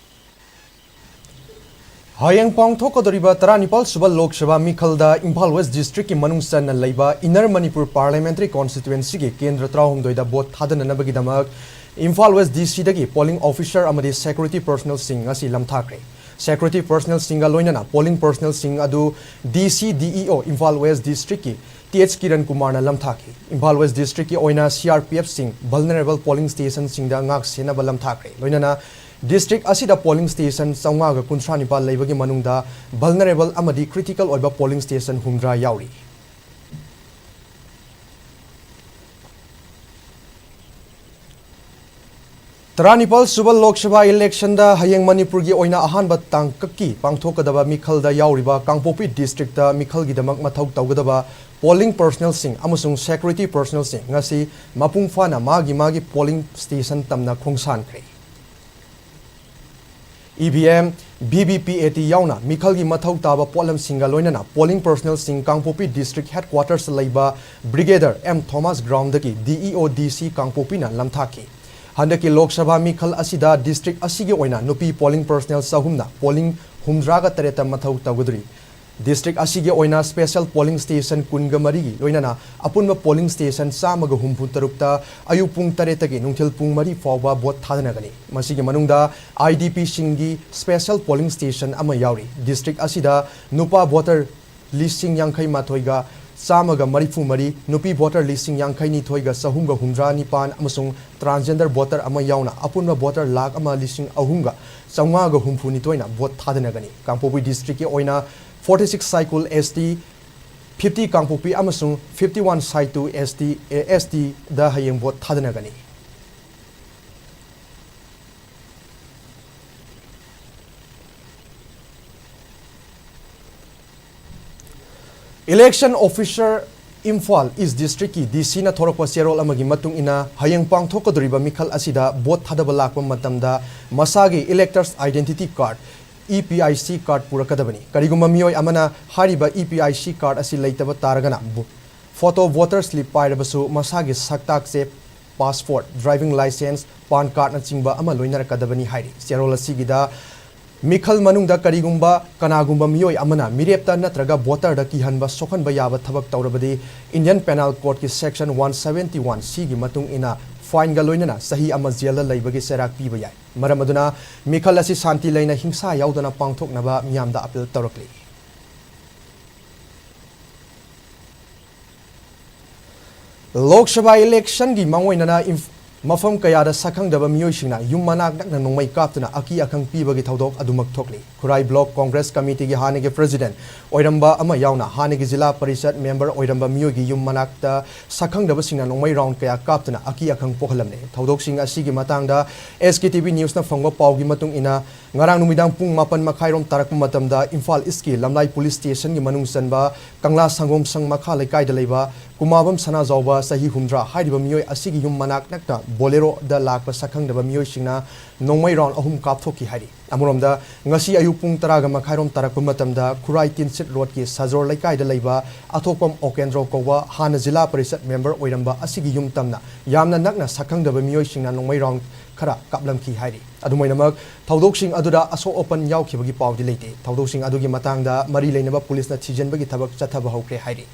ꯍꯌꯦꯡ ꯄꯥꯡꯊꯣꯛꯀꯗꯧꯔꯤꯕ ꯇꯔꯥꯅꯤꯄꯥꯜ ꯁꯨꯕ ꯂꯣꯛ ꯁꯚꯥ ꯃꯤꯈꯜꯗ ꯏꯝꯐꯥꯜ West Districtꯀꯤ ꯃꯅꯨꯡ ꯆꯟꯅ ꯂꯩꯕ Inner Manipur Parliamentary Constituencyꯒꯤ ꯀꯦꯟꯗ꯭ꯔ ꯇꯔꯥꯍꯨꯝꯗꯣꯏꯗ vote ꯊꯥꯗꯅꯅꯕꯒꯤꯗꯃꯛ Imphal West D Cꯗꯒꯤ polling officer ꯑꯃꯗꯤ security personnelꯁꯤꯡ ꯉꯁꯤ ꯂꯝꯊꯥꯈ꯭ꯔꯦ꯫ Security personnelꯁꯤꯡꯒ ꯂꯣꯏꯅꯅ polling personnelꯁꯤꯡ ꯑꯗꯨ D C D E O Imphal West Districtꯀꯤ T H Kiran ꯀꯨꯃꯥꯔꯅ ꯂꯝꯊꯥꯈꯤ꯫ ꯏꯝꯐꯥꯜ West Districtꯀꯤ ꯑꯣꯏꯅ C R P Fꯁꯤꯡ vulnerable polling stationꯁꯤꯡꯗ ꯉꯥꯛ ꯁꯦꯟꯅꯕ ꯂꯝꯊꯥꯈ꯭ꯔꯦ꯫ ꯂꯣꯏꯅꯅ district ꯑꯁꯤꯗ polling station ꯆꯥꯝꯃꯉꯥꯒ ꯀꯨꯟꯊ꯭ꯔꯥ ꯅꯤꯄꯥꯜ ꯂꯩꯕꯒꯤ ꯃꯅꯨꯡꯗ vulnerable ꯑꯃꯗꯤ critical ꯑꯣꯏꯕ polling station ꯍꯨꯝꯗ꯭ꯔꯥ ꯌꯥꯎꯔꯤ꯫ ꯇꯔꯥꯅꯤꯄꯥꯜ ꯁꯨꯕ ꯂꯣꯛ ꯁꯚꯥ electionꯗ ꯍꯌꯦꯡ ꯃꯅꯤꯄꯨꯔꯒꯤ ꯑꯣꯏꯅ ꯑꯍꯥꯟꯕ ꯇꯥꯡꯀꯛꯀꯤ ꯄꯥꯡꯊꯣꯛꯀꯗꯕ ꯃꯤꯈꯜꯗ ꯌꯥꯎꯔꯤꯕ ꯀꯥꯡꯄꯣꯛꯄꯤ districtꯇ ꯃꯤꯈꯜꯒꯤꯗꯃꯛ ꯃꯊꯧ ꯇꯧꯒꯗꯕ polling personnelꯁꯤꯡ ꯑꯃꯁꯨꯡ security personnelꯁꯤꯡ ꯉꯁꯤ ꯃꯄꯨꯡ ꯐꯥꯅ ꯃꯥꯒꯤ ꯃꯥꯒꯤ polling station ꯇꯝꯅ ꯈꯣꯡꯁꯥꯟꯈ꯭ꯔꯦ꯫ E V M, V V P A T ꯌꯥꯎꯅ ꯃꯤꯈꯜꯒꯤ ꯃꯊꯧ ꯇꯥꯕ ꯄꯣꯠꯂꯝꯁꯤꯡꯒ ꯂꯣꯏꯅꯅ polling personnelꯁꯤꯡ ꯀꯥꯡꯄꯣꯛꯄꯤ district headquarters ꯂꯩꯕ Brigadier M Thomas groundꯗꯒꯤ D E O D C ꯀꯥꯡꯄꯣꯛꯄꯤꯅ ꯂꯝꯊꯥꯈꯤ꯫ ꯍꯟꯗꯛꯀꯤ ꯂꯣꯛ ꯁꯚꯥ ꯃꯤꯈꯜ ꯑꯁꯤꯗ district ꯑꯁꯤꯒꯤ ꯑꯣꯏꯅ ꯅꯨꯄꯤ polling personnel ꯆꯍꯨꯝꯅ polling ꯍꯨꯝꯗ꯭ꯔꯥꯒ ꯇꯔꯦꯠꯇ ꯃꯊꯧ ꯇꯧꯒꯗꯧꯔꯤ꯫ District ꯑꯁꯤꯒꯤ ꯑꯣꯏꯅ special polling station ꯀꯨꯟꯒ ꯃꯔꯤꯒꯤ ꯂꯣꯏꯅꯅ ꯑꯄꯨꯟꯕ polling station ꯆꯥꯝꯃꯒ ꯍꯨꯝꯐꯨ ꯇꯔꯨꯛꯇ ꯑꯌꯨꯛ ꯄꯨꯡ ꯇꯔꯦꯠꯇꯒꯤ ꯅꯨꯡꯊꯤꯜ ꯄꯨꯡ ꯃꯔꯤ ꯐꯥꯎꯕ vote ꯊꯥꯗꯅꯒꯅꯤ꯫ ꯃꯁꯤꯒꯤ ꯃꯅꯨꯡꯗ I D Pꯁꯤꯡꯒꯤ special polling station ꯑꯃ ꯌꯥꯎꯔꯤ꯫ District ꯑꯁꯤꯗ ꯅꯨꯄꯥ voter ꯂꯤꯁꯤꯡ ꯌꯥꯡꯈꯩ ꯃꯥꯊꯣꯏꯒ ꯆꯥꯝꯃꯒ ꯃꯔꯤꯐꯨ ꯃꯔꯤ, ꯅꯨꯄꯤ voter ꯂꯤꯁꯤꯡ ꯌꯥꯡꯈꯩ ꯅꯤꯊꯣꯏꯒ ꯆꯍꯨꯝꯒ ꯍꯨꯝꯗ꯭ꯔꯥ ꯅꯤꯄꯥꯟ ꯑꯃꯁꯨꯡ transgender voter ꯑꯃ ꯌꯥꯎꯅ ꯑꯄꯨꯟꯕ voter ꯂꯥꯈ ꯑꯃ ꯂꯤꯁꯤꯡ ꯑꯍꯨꯝꯒ ꯆꯥꯝꯃꯉꯥꯒ ꯍꯨꯝꯐꯨ ꯅꯤꯊꯣꯏꯅ vote ꯊꯥꯗꯅꯒꯅꯤ꯫ ꯀꯥꯡꯄꯣꯛꯄꯤ districtꯀꯤ ꯑꯣꯏꯅ forty six Saikul S T, fifty ꯀꯥꯡꯄꯣꯛꯄꯤ ꯑꯃꯁꯨꯡ fifty one Saitu S T, A S Tꯗ ꯍꯌꯦꯡ vote ꯊꯥꯗꯅꯒꯅꯤ꯫ Election Officer, Imphal East Districtꯀꯤ D Cꯅ ꯊꯣꯔꯛꯄ ꯆꯦꯔꯣꯜ ꯑꯃꯒꯤ ꯃꯇꯨꯡ ꯏꯟꯅ, ꯍꯌꯦꯡ ꯄꯥꯡꯊꯣꯛꯀꯗꯧꯔꯤꯕ ꯃꯤꯈꯜ ꯑꯁꯤꯗ vote ꯊꯥꯗꯕ ꯂꯥꯛꯄ ꯃꯇꯝꯗ ꯃꯁꯥꯒꯤ electors identity card, E P I C card ꯄꯨꯔꯛꯀꯗꯕꯅꯤ꯫ ꯀꯔꯤꯒꯨꯝꯕ ꯃꯤꯑꯣꯏ ꯑꯃꯅ ꯍꯥꯏꯔꯤꯕ E P I C card ꯑꯁꯤ ꯂꯩꯇꯕ ꯇꯥꯔꯒꯅ, ꯕꯨ-, photo voter slip ꯄꯥꯏꯔꯕꯁꯨ ꯃꯁꯥꯒꯤ ꯁꯛꯇꯥꯛ ꯆꯦ, passport, driving licence, PAN cardꯅꯆꯤꯡꯕ ꯑꯃ ꯂꯣꯏꯅꯔꯛꯀꯗꯕꯅꯤ ꯍꯥꯏꯔꯤ꯫ ꯆꯦꯔꯣꯜ ꯑꯁꯤꯒꯤꯗ ꯃꯤꯈꯜ ꯃꯅꯨꯡꯗ ꯀꯔꯤꯒꯨꯝꯕ ꯀꯅꯥꯒꯨꯝꯕ ꯃꯤꯑꯣꯏ ꯑꯃꯅ ꯃꯤꯔꯦꯞꯇ ꯅꯠꯇ꯭ꯔꯒ voterꯗ ꯀꯤꯍꯟꯕ, ꯁꯣꯛꯍꯟꯕ ꯌꯥꯕ ꯊꯕꯛ ꯇꯧꯔꯕꯗꯤ, Indian Penal Codeꯀꯤ section one seventy one Cꯒꯤ ꯃꯇꯨꯡ ꯏꯟꯅ ꯐꯥꯏꯟꯒ ꯂꯣꯏꯅꯅ ꯆꯍꯤ ꯑꯃ ꯖꯦꯜꯗ ꯂꯩꯕꯒꯤ ꯆꯩꯔꯥꯛ ꯄꯤꯕ ꯌꯥꯏ꯫ ꯃꯔꯝ ꯑꯗꯨꯅ ꯃꯤꯈꯜ ꯑꯁꯤ ꯁꯥꯟꯇꯤ ꯂꯩꯅ ꯍꯤꯡꯁꯥ ꯌꯥꯎꯗꯅ ꯄꯥꯡꯊꯣꯛꯅꯕ ꯃꯤꯌꯥꯝꯗ ꯑꯄꯤꯜ ꯇꯧꯔꯛꯂꯤ꯫ ꯂꯣꯛ ꯁꯚꯥ ꯏꯂꯦꯛꯁꯟꯒꯤ ꯃꯥꯡꯑꯣꯏꯅꯅ ꯏꯝꯐ-, ꯃꯐꯝ ꯀꯌꯥꯗ ꯁꯛꯈꯪꯗꯕ ꯃꯤꯑꯣꯏꯁꯤꯡꯅ ꯌꯨꯝ ꯃꯅꯥꯛ ꯅꯛꯅ ꯅꯣꯡꯃꯩ ꯀꯥꯞꯇꯨꯅ ꯑꯀꯤ ꯑꯈꯪ ꯄꯤꯕꯒꯤ ꯊꯧꯗꯣꯛ ꯑꯗꯨꯃꯛ ꯊꯣꯛꯂꯤ꯫ ꯈꯨꯔꯥꯏ ꯕ꯭ꯂꯣꯛ ꯀꯣꯡꯒ꯭ꯔꯦꯁ ꯀꯃꯤꯇꯤꯒꯤ ꯍꯥꯟꯅꯒꯤ ꯄ꯭ꯔꯦꯁꯤꯗꯦꯟꯠ ꯑꯣꯏꯔꯝꯕ ꯑꯃ ꯌꯥꯎꯅ ꯍꯥꯟꯅꯒꯤ ꯖꯤꯂꯥ ꯄꯔꯤꯁꯠ ꯃꯦꯝꯕꯔ ꯑꯣꯏꯔꯝꯕ ꯃꯤꯑꯣꯏꯒꯤ ꯌꯨꯝ ꯃꯅꯥꯛꯇ ꯁꯛꯈꯪꯗꯕꯁꯤꯡꯅ ꯅꯣꯡꯃꯩ ꯔꯥꯎꯟ ꯀꯌꯥ ꯀꯥꯞꯇꯨꯅ ꯑꯀꯤ ꯑꯈꯪ ꯄꯣꯛꯍꯜꯂꯝꯂꯦ꯫ ꯊꯧꯗꯣꯛꯁꯤꯡ ꯑꯁꯤꯒꯤ ꯃꯇꯥꯡꯗ ꯑꯦꯁ ꯀꯦ ꯇꯤ ꯚꯤ ꯅ꯭ꯌꯨꯁꯅ ꯐꯪꯕ ꯄꯥꯎꯒꯤ ꯃꯇꯨꯡ ꯏꯟꯅ, ꯉꯔꯥꯡ ꯅꯨꯃꯤꯗꯥꯡ ꯄꯨꯡ ꯃꯥꯄꯟ ꯃꯈꯥꯏꯔꯣꯝ ꯇꯥꯔꯛꯄ ꯃꯇꯝꯗ ꯏꯝꯐꯥꯜ ꯏꯁꯀꯤ ꯂꯝꯂꯥꯏ ꯄꯨꯂꯤꯁ ꯁ꯭ꯇꯦꯁꯟꯒꯤ ꯃꯅꯨꯡ ꯆꯟꯕ ꯀꯪꯂꯥ ꯁꯪꯒꯣꯝ ꯁꯪ ꯃꯈꯥ ꯂꯩꯀꯥꯏꯗ ꯂꯩꯕ ꯀꯨꯃꯥꯕꯝ ꯁꯅꯥꯖꯥꯎꯕ, ꯆꯍꯤ ꯍꯨꯝꯗ꯭ꯔꯥ, ꯍꯥꯏꯔꯤꯕ ꯃꯤꯑꯣꯏ ꯑꯁꯤꯒꯤ ꯌꯨꯝ ꯃꯅꯥꯛ ꯅꯛꯅ ꯕꯣꯂꯦꯔꯣꯗ ꯂꯥꯛꯄ ꯁꯛꯈꯪꯗꯕ ꯃꯤꯑꯣꯏꯁꯤꯡꯅ ꯅꯣꯡꯃꯩ ꯔꯥꯎꯟ ꯑꯍꯨꯝ ꯀꯥꯞꯊꯣꯛꯈꯤ ꯍꯥꯏꯔꯤ꯫ ꯑꯃꯔꯣꯝꯗ, ꯉꯁꯤ ꯑꯌꯨꯛ ꯄꯨꯡ ꯇꯔꯥꯒ ꯃꯈꯥꯏꯔꯣꯝ ꯇꯥꯔꯛꯄ ꯃꯇꯝꯗ ꯈꯨꯔꯥꯏ ꯇꯤꯟꯁꯤꯠ ꯔꯣꯗꯀꯤ ꯁꯖꯣꯔ ꯂꯩꯀꯥꯏꯗ ꯂꯩꯕ ꯑꯊꯣꯛꯄꯝ ꯑꯣꯀꯦꯟꯗ꯭ꯔꯣ ꯀꯧꯕ ꯍꯥꯟꯅ ꯖꯤꯂꯥ ꯄꯔꯤꯁꯠ ꯃꯦꯝꯕꯔ ꯑꯣꯏꯔꯝꯕ ꯑꯁꯤꯒꯤ ꯌꯨꯝ ꯇꯝꯅ ꯌꯥꯝꯅ ꯅꯛꯅ ꯁꯛꯈꯪꯗꯕ ꯃꯤꯑꯣꯏꯁꯤꯡꯅ ꯅꯣꯡꯃꯩ ꯔꯥꯎꯟ ꯈꯔ ꯀꯥꯞꯂꯝꯈꯤ ꯍꯥꯏꯔꯤ꯫ ꯑꯗꯨꯝ ꯑꯣꯏꯅꯃꯛ, ꯊꯧꯗꯣꯛꯁꯤꯡ ꯑꯗꯨꯗ ꯑꯁꯣꯛ ꯑꯄꯟ ꯌꯥꯎꯈꯤꯕꯒꯤ ꯄꯥꯎꯗꯤ ꯂꯩꯇꯦ꯫ ꯊꯧꯗꯣꯛꯁꯤꯡ ꯑꯗꯨꯒꯤ ꯃꯇꯥꯡꯗ ꯃꯔꯤ ꯂꯩꯅꯕ ꯄꯨꯂꯤꯁꯅ ꯊꯤꯖꯤꯟꯕꯒꯤ ꯊꯕꯛ ꯆꯠꯊꯕ ꯍꯧꯈ꯭ꯔꯦ ꯍꯥꯏꯔꯤ꯫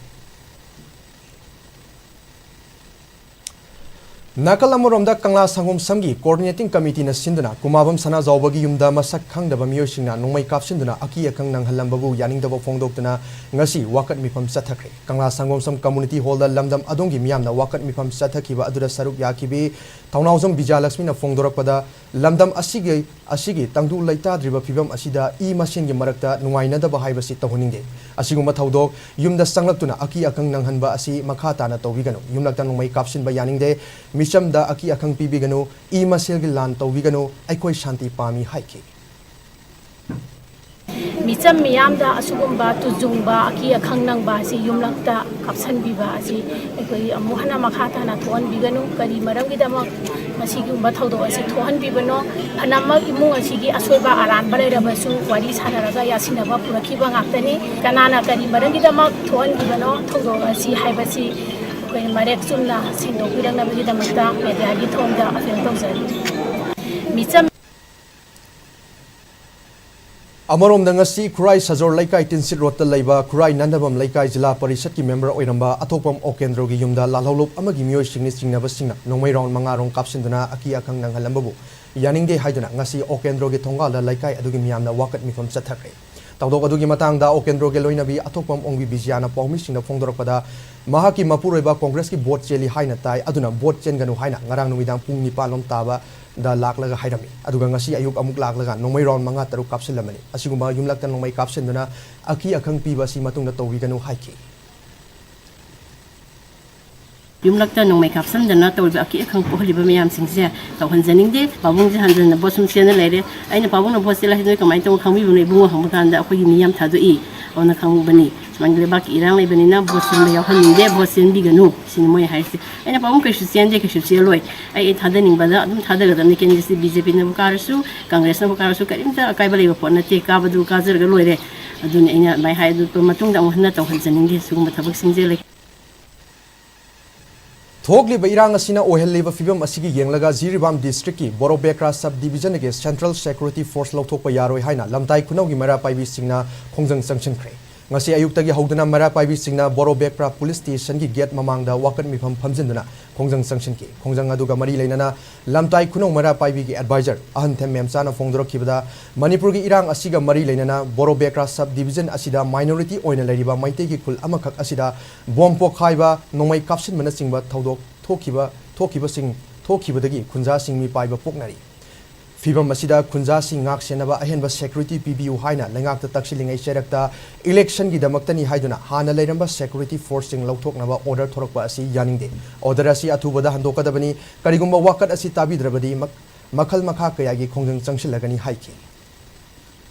ꯅꯥꯀꯜ ꯑꯃꯔꯣꯝꯗ, ꯀꯪꯂꯥ ꯁꯪꯒꯣꯝ ꯁꯝꯒꯤ ꯀꯣꯑꯣꯔꯗꯤꯅꯦꯇꯤꯡ ꯀꯃꯤꯇꯤꯅ ꯁꯤꯟꯗꯨꯅ ꯀꯨꯃꯥꯕꯝ ꯁꯅꯥꯖꯥꯎꯕꯒꯤ ꯌꯨꯝꯗ ꯃꯁꯛ ꯈꯪꯗꯕ ꯃꯤꯑꯣꯏꯁꯤꯡꯅ ꯅꯣꯡꯃꯩ ꯀꯥꯞꯁꯤꯟꯗꯨꯅ ꯑꯀꯤ ꯑꯈꯪ ꯅꯪꯍꯜꯂꯝꯕꯕꯨ ꯌꯥꯅꯤꯡꯗꯕ ꯐꯣꯡꯗꯣꯛꯇꯨꯅ ꯉꯁꯤ ꯋꯥꯀꯠ ꯃꯤꯐꯝ ꯆꯠꯊꯈ꯭ꯔꯦ꯫ ꯀꯪꯂꯥ ꯁꯪꯒꯣꯝ ꯁꯝ ꯀꯝꯃꯨꯅꯤꯇꯤ ꯍꯣꯜꯗ ꯂꯝꯗꯝ ꯑꯗꯣꯝꯒꯤ ꯃꯤꯌꯥꯝꯅ ꯋꯥꯀꯠ ꯃꯤꯐꯝ ꯆꯠꯊꯈꯤꯕ ꯑꯗꯨꯗ ꯁꯔꯨꯛ ꯌꯥꯈꯤꯕꯤ ꯊꯧꯅꯥꯎꯖꯝ ꯕꯤꯖꯌꯂꯛꯁꯃꯤꯅ ꯐꯣꯡꯗꯣꯔꯛꯄꯗ, ꯂꯝꯗꯝ ꯑꯁꯤꯒꯤ, ꯑꯁꯤꯒꯤ ꯇꯪꯗꯨ ꯂꯩꯇꯥꯗ꯭ꯔꯤꯕ ꯐꯤꯕꯝ ꯑꯁꯤꯗ ꯏ ꯃꯁꯦꯟꯒꯤ ꯃꯔꯛꯇ ꯅꯨꯡꯉꯥꯏꯅꯗꯕ ꯍꯥꯏꯕꯁꯤ ꯇꯧꯍꯟꯅꯤꯡꯗꯦ꯫ ꯑꯁꯤꯒꯨꯝꯕ ꯊꯧꯗꯣꯛ ꯌꯨꯝꯗ ꯆꯪꯂꯛꯇꯨꯅ ꯑꯀꯤ ꯑꯈꯪ ꯅꯪꯍꯟꯕ ꯑꯁꯤ ꯃꯈꯥ ꯇꯥꯅ ꯇꯧꯕꯤꯒꯅꯨ꯫ ꯌꯨꯝꯂꯛꯇ ꯅꯣꯡꯃꯩ ꯀꯥꯞꯁꯤꯟꯕ ꯌꯥꯅꯤꯡꯗꯦ꯫ ꯃꯤꯆꯝꯗ ꯑꯀꯤ ꯑꯈꯪ ꯄꯤꯕꯤꯒꯅꯨ꯫ ꯏ ꯃꯁꯦꯜꯒꯤ ꯂꯥꯟ ꯇꯧꯕꯤꯒꯅꯨ꯫ ꯑꯩꯈꯣꯏ ꯁꯥꯟꯇꯤ ꯄꯥꯝꯃꯤ ꯍꯥꯏꯈꯤ꯫ ꯃꯤꯆꯝ ꯃꯤꯌꯥꯝꯗ ꯑꯁꯤꯒꯨꯝꯕ ꯇꯨꯖꯨꯡꯕ, ꯑꯀꯤ ꯑꯈꯪ ꯅꯪꯕ ꯑꯁꯤ ꯌꯨꯝꯂꯛꯇ ꯀꯥꯞꯁꯤꯟꯕꯤꯕ ꯑꯁꯤ ꯑꯩꯈꯣꯏ ꯑꯃꯨꯛ ꯍꯟꯅ ꯃꯈꯥ ꯇꯥꯅ ꯊꯣꯛꯍꯟꯕꯤꯒꯅꯨ꯫ ꯀꯔꯤ ꯃꯔꯝꯒꯤꯗꯃꯛ ꯃꯁꯤꯒꯨꯝꯕ ꯊꯧꯗꯣꯛ ꯑꯁꯤ ꯊꯣꯛꯍꯟꯕꯤꯕꯅꯣ? ꯐꯅꯃꯛ ꯏꯃꯨꯡ ꯑꯁꯤꯒꯤ ꯑꯁꯣꯏꯕ ꯑꯔꯥꯟꯕ ꯂꯩꯔꯕꯁꯨ ꯋꯥꯔꯤ ꯁꯥꯟꯅꯔꯒ ꯌꯥꯁꯤꯟꯅꯕ ꯄꯨꯔꯛꯈꯤꯕ ꯉꯥꯛꯇꯅꯤ꯫ ꯀꯅꯥꯅ ꯀꯔꯤ ꯃꯔꯝꯒꯤꯗꯃꯛ ꯊꯣꯛꯍꯟꯕꯤꯕꯅꯣ ꯊꯧꯗꯣꯛ ꯑꯁꯤ ꯍꯥꯏꯕꯁꯤ ꯑꯩꯈꯣꯏ ꯃꯔꯦꯛ ꯆꯨꯝꯅ ꯁꯦꯡꯗꯣꯛꯄꯤꯔꯛꯅꯕꯒꯤꯗꯃꯛꯇ ꯃꯦꯗꯤꯌꯥꯒꯤ ꯊꯣꯡꯗ ꯑꯄꯤꯜ ꯇꯧꯖꯔꯤ꯫ ꯃꯤꯆꯝ ꯑꯃꯔꯣꯝꯗ, ꯉꯁꯤ ꯈꯨꯔꯥꯏ ꯁꯖꯣꯔ ꯂꯩꯀꯥꯏ ꯇꯤꯟꯁꯤꯠ ꯔꯣꯗꯇ ꯂꯩꯕ ꯈꯨꯔꯥꯏ ꯅꯟꯗꯕꯝ ꯂꯩꯀꯥꯏ ꯖꯤꯂꯥ ꯄꯔꯤꯁꯠꯀꯤ ꯃꯦꯝꯕꯔ ꯑꯣꯏꯔꯝꯕ ꯑꯊꯣꯛꯄꯝ ꯑꯣꯀꯦꯟꯗ꯭ꯔꯣꯒꯤ ꯌꯨꯝꯗ ꯂꯥꯜꯍꯧꯂꯨꯞ ꯑꯃꯒꯤ ꯃꯤꯑꯣꯏꯁꯤꯡꯅ ꯆꯤꯡꯅꯕꯁꯤꯡꯅ ꯅꯣꯡꯃꯩ ꯔꯥꯎꯟ ꯃꯉꯥ ꯔꯣꯝ ꯀꯥꯞꯁꯤꯟꯗꯨꯅ ꯑꯀꯤ ꯑꯈꯪ ꯅꯪꯍꯜꯂꯝꯕꯕꯨ ꯌꯥꯅꯤꯡꯗꯦ ꯍꯥꯏꯗꯨꯅ ꯉꯁꯤ ꯑꯣꯀꯦꯟꯗ꯭ꯔꯣꯒꯤ ꯊꯣꯡꯒꯥꯜꯗ ꯂꯩꯀꯥꯏ ꯑꯗꯨꯒꯤ ꯃꯤꯌꯥꯝꯅ ꯋꯥꯀꯠ ꯃꯤꯐꯝ ꯆꯠꯊꯈ꯭ꯔꯦ꯫ ꯊꯧꯗꯣꯛ ꯑꯗꯨꯒꯤ ꯃꯇꯥꯡꯗ ꯑꯣꯀꯦꯟꯗ꯭ꯔꯣꯒꯤ ꯂꯣꯏꯅꯕꯤ ꯑꯊꯣꯛꯄꯝ ꯑꯣꯡꯕꯤ ꯕꯤꯖꯤꯌꯥꯅ ꯄꯥꯎꯃꯤꯁꯤꯡꯗ ꯐꯣꯡꯗꯣꯔꯛꯄꯗ, ꯃꯍꯥꯛꯀꯤ ꯃꯄꯨꯔꯣꯏꯕ ꯀꯣꯡꯒ꯭ꯔꯦꯁꯀꯤ ꯚꯣꯠ ꯆꯦꯜꯂꯤ ꯍꯥꯏꯅ ꯇꯥꯏ, ꯑꯗꯨꯅ ꯚꯣꯠ ꯆꯦꯟꯒꯅꯨ ꯍꯥꯏꯅ ꯉꯔꯥꯡ ꯅꯨꯃꯤꯗꯥꯡ ꯄꯨꯡ ꯅꯤꯄꯥꯟ ꯂꯣꯝ ꯇꯥꯕꯗ ꯂꯥꯛꯂꯒ ꯍꯥꯏꯔꯝꯃꯤ꯫ ꯑꯗꯨꯒ ꯉꯁꯤ ꯑꯌꯨꯛ ꯑꯃꯨꯛ ꯂꯥꯛꯂꯒ ꯅꯣꯡꯃꯩ ꯔꯥꯎꯟ ꯃꯉꯥ ꯇꯔꯨꯛ ꯀꯥꯞꯁꯤꯜꯂꯝꯕꯅꯤ꯫ ꯑꯁꯤꯒꯨꯝꯕ ꯌꯨꯝꯂꯛꯇ ꯅꯣꯡꯃꯩ ꯀꯥꯞꯁꯤꯟꯗꯨꯅ ꯑꯀꯤ ꯑꯈꯪ ꯄꯤꯕ ꯑꯁꯤ ꯃꯇꯨꯡꯗ ꯇꯧꯕꯤꯒꯅꯨ ꯍꯥꯏꯈꯤ꯫ ꯌꯨꯝꯂꯛꯇ ꯅꯣꯡꯃꯩ ꯀꯥꯞꯁꯤꯟꯗꯅ ꯇꯧꯔꯤꯕ ꯑꯀꯤ ꯑꯈꯪ ꯄꯣꯛꯍꯜꯂꯤꯕ ꯃꯌꯥꯝꯁꯤꯡꯁꯦ ꯇꯧꯍꯟꯖꯅꯤꯡꯗꯦ꯫ ꯄꯥꯕꯨꯡꯁꯦ ꯍꯟꯖꯟꯅ ꯚꯣꯠ ꯁꯨꯝ ꯆꯦꯟꯅ ꯂꯩꯔꯦ꯫ ꯑꯩꯅ, "ꯄꯥꯕꯨꯡꯅ ꯚꯣꯠ ꯆꯦꯜꯂꯦ ꯍꯥꯏꯁꯤ ꯅꯣꯏ ꯀꯃꯥꯏꯅ ꯇꯧꯕ ꯈꯪꯕꯤꯕꯅꯣ ꯏꯕꯨꯡꯉꯣ?" ꯍꯪꯕ ꯀꯥꯟꯗ, "ꯑꯩꯈꯣꯏꯒꯤ ꯃꯤ ꯌꯥꯝ ꯊꯥꯗꯣꯛꯏ, ꯑꯗꯨꯅ ꯈꯪꯕꯅꯤ꯫ ꯁꯨꯃꯥꯏꯅ ꯂꯩꯕꯥꯛꯀꯤ ꯏꯔꯥꯡ ꯂꯩꯕꯅꯤꯅ ꯚꯣꯠ ꯆꯦꯟꯕ ꯌꯥꯎꯍꯟꯅꯤꯡꯗꯦ, ꯚꯣꯠ ꯆꯦꯟꯕꯤꯒꯅꯨ", ꯁꯤꯅꯤ ꯃꯣꯏ ꯍꯥꯏꯔꯤꯁꯦ꯫ ꯑꯩꯅ, "ꯄꯥꯕꯨꯡ ꯀꯩꯁꯨ ꯆꯦꯟꯗꯦ, ꯀꯩꯁꯨ ꯆꯦꯜꯂꯣꯏ꯫ ꯑꯩ, ꯑꯩ ꯊꯥꯗꯅꯤꯡꯕꯗ ꯑꯗꯨꯝ ꯊꯥꯗꯒꯗꯕꯅꯤ꯫ ꯀꯦꯟꯗꯤꯗꯦꯠꯁꯤ ꯕꯤ ꯖꯦ ꯄꯤꯅꯕꯨ ꯀꯥꯔꯁꯨ, ꯀꯪꯒ꯭ꯔꯦꯁꯅꯕꯨ ꯀꯥꯔꯁꯨ ꯀꯔꯤꯝꯇ ꯑꯀꯥꯏꯕ ꯂꯩꯕ ꯄꯣꯠ ꯅꯠꯇꯦ꯫ ꯀꯥꯕꯗꯨ ꯀꯥꯖꯔꯒ ꯂꯣꯏꯔꯦ꯫" ꯑꯗꯨꯅ ꯑꯩꯅ ꯑꯗꯨꯃꯥꯏꯅ ꯍꯥꯏ꯫ ꯑꯗꯨ ꯃꯇꯨꯡꯗ ꯑꯃꯨꯛ ꯍꯟꯅ ꯇꯧꯍꯟꯖꯅꯤꯡꯗꯦ ꯁꯤꯒꯨꯝꯕ ꯊꯕꯛꯁꯤꯡꯁꯦ꯫ ꯂꯩ- ꯊꯣꯛꯂꯤꯕ ꯏꯔꯥꯡ ꯑꯁꯤꯅ ꯑꯣꯏꯍꯜꯂꯤꯕ ꯐꯤꯕꯝ ꯑꯁꯤꯒꯤ ꯌꯦꯡꯂꯒ ꯖꯤꯔꯤꯕꯥꯝ ꯗꯤꯁꯇ꯭ꯔꯤꯛꯀꯤ ꯕꯣꯔꯣꯕꯦꯀ꯭ꯔꯥ ꯁꯕ ꯗꯤꯕꯤꯖꯟꯗꯒꯤ ꯁꯦꯟꯇ꯭ꯔꯦꯜ ꯁꯦꯀ꯭ꯌꯨꯔꯤꯇꯤ ꯐꯣꯔꯁ ꯂꯧꯊꯣꯛꯄ ꯌꯥꯔꯣꯏ ꯍꯥꯏꯅ ꯂꯝꯇꯥꯏ ꯈꯨꯅꯧꯒꯤ ꯃꯩꯔꯥ ꯄꯥꯏꯕꯤꯁꯤꯡꯅ ꯈꯣꯡꯖꯪ ꯆꯪꯁꯤꯟꯈ꯭ꯔꯦ꯫ ꯉꯁꯤ ꯑꯌꯨꯛꯇꯒꯤ ꯍꯧꯗꯨꯅ ꯃꯩꯔꯥ ꯄꯥꯏꯕꯤꯁꯤꯡꯅ ꯕꯣꯔꯣꯕꯦꯀ꯭ꯔꯥ ꯄꯨꯂꯤꯁ ꯁ꯭ꯇꯦꯁꯟꯒꯤ ꯒꯦꯠ ꯃꯃꯥꯡꯗ ꯋꯥꯀꯠ ꯃꯤꯐꯝ ꯐꯝꯖꯤꯟꯗꯨꯅ ꯈꯣꯡꯖꯪ ꯆꯪꯁꯤꯟꯈꯤ꯫ ꯈꯣꯡꯖꯪ ꯑꯗꯨꯒ ꯃꯔꯤ ꯂꯩꯅꯅ ꯂꯝꯇꯥꯏ ꯈꯨꯅꯧ ꯃꯩꯔꯥ ꯄꯥꯏꯕꯤꯒꯤ ꯑꯦꯗꯚꯥꯏꯖꯔ ꯑꯍꯟꯊꯦꯝ ꯃꯦꯝꯆꯥꯅ ꯐꯣꯡꯗꯣꯔꯛꯈꯤꯕꯗ, ꯃꯅꯤꯄꯨꯔꯒꯤ ꯏꯔꯥꯡ ꯑꯁꯤꯒ ꯃꯔꯤ ꯂꯩꯅꯅ ꯕꯣꯔꯣꯕꯦꯀ꯭ꯔꯥ ꯁꯕ ꯗꯤꯕꯤꯖꯟ ꯑꯁꯤꯗ ꯃꯥꯏꯅꯣꯔꯤꯇꯤ ꯑꯣꯏꯅ ꯂꯩꯔꯤꯕ ꯃꯩꯇꯩꯒꯤ ꯈꯨꯜ ꯑꯃꯈꯛ ꯑꯁꯤꯗ ꯕꯣꯝ ꯄꯣꯈꯥꯏꯕ, ꯅꯣꯡꯃꯩ ꯀꯥꯞꯁꯤꯟꯕꯅꯆꯤꯡꯕ ꯊꯧꯗꯣꯛ ꯊꯣꯛꯈꯤꯕ, ꯊꯣꯛꯈꯤꯕꯁꯤꯡ, ꯊꯣꯛꯈꯤꯕꯗꯒꯤ ꯈꯨꯟꯖꯥꯁꯤꯡ ꯃꯤꯄꯥꯏꯕ ꯄꯣꯛꯅꯔꯤ꯫ ꯐꯤꯚꯝ ꯑꯁꯤꯗ ꯈꯨꯟꯖꯥꯁꯤꯡ ꯉꯥꯛ ꯁꯦꯟꯅꯕ ꯑꯍꯦꯟꯕ ꯁꯦꯀ꯭ꯌꯨꯔꯤꯇꯤ ꯄꯤꯕꯤꯌꯨ ꯍꯥꯏꯅ ꯂꯩꯉꯥꯛꯇ ꯇꯛꯁꯤꯜꯂꯤꯉꯩ ꯆꯩꯔꯛꯇ ꯏꯂꯦꯛꯁꯟꯒꯤꯗꯃꯛꯇꯅꯤ ꯍꯥꯏꯗꯨꯅ ꯍꯥꯟꯅ ꯂꯩꯔꯝꯕ ꯁꯦꯀ꯭ꯌꯨꯔꯤꯇꯤ ꯐꯣꯔꯁꯁꯤꯡ ꯂꯧꯊꯣꯛꯅꯕ ꯑꯣꯔꯗꯔ ꯊꯣꯔꯛꯄ ꯑꯁꯤ ꯌꯥꯅꯤꯡꯗꯦ꯫ ꯑꯣꯔꯗꯔ ꯑꯁꯤ ꯑꯊꯨꯕꯗ ꯍꯟꯗꯣꯛꯀꯗꯕꯅꯤ꯫ ꯀꯔꯤꯒꯨꯝꯕ ꯋꯥꯀꯠ ꯑꯁꯤ ꯇꯥꯕꯤꯗ꯭ꯔꯕꯗꯤ ꯃꯛ-, ꯃꯈꯜ ꯃꯈꯥ ꯀꯌꯥꯒꯤ ꯈꯣꯡꯖꯪ ꯆꯪꯁꯤꯜꯂꯒꯅꯤ ꯍꯥꯏꯈꯤ꯫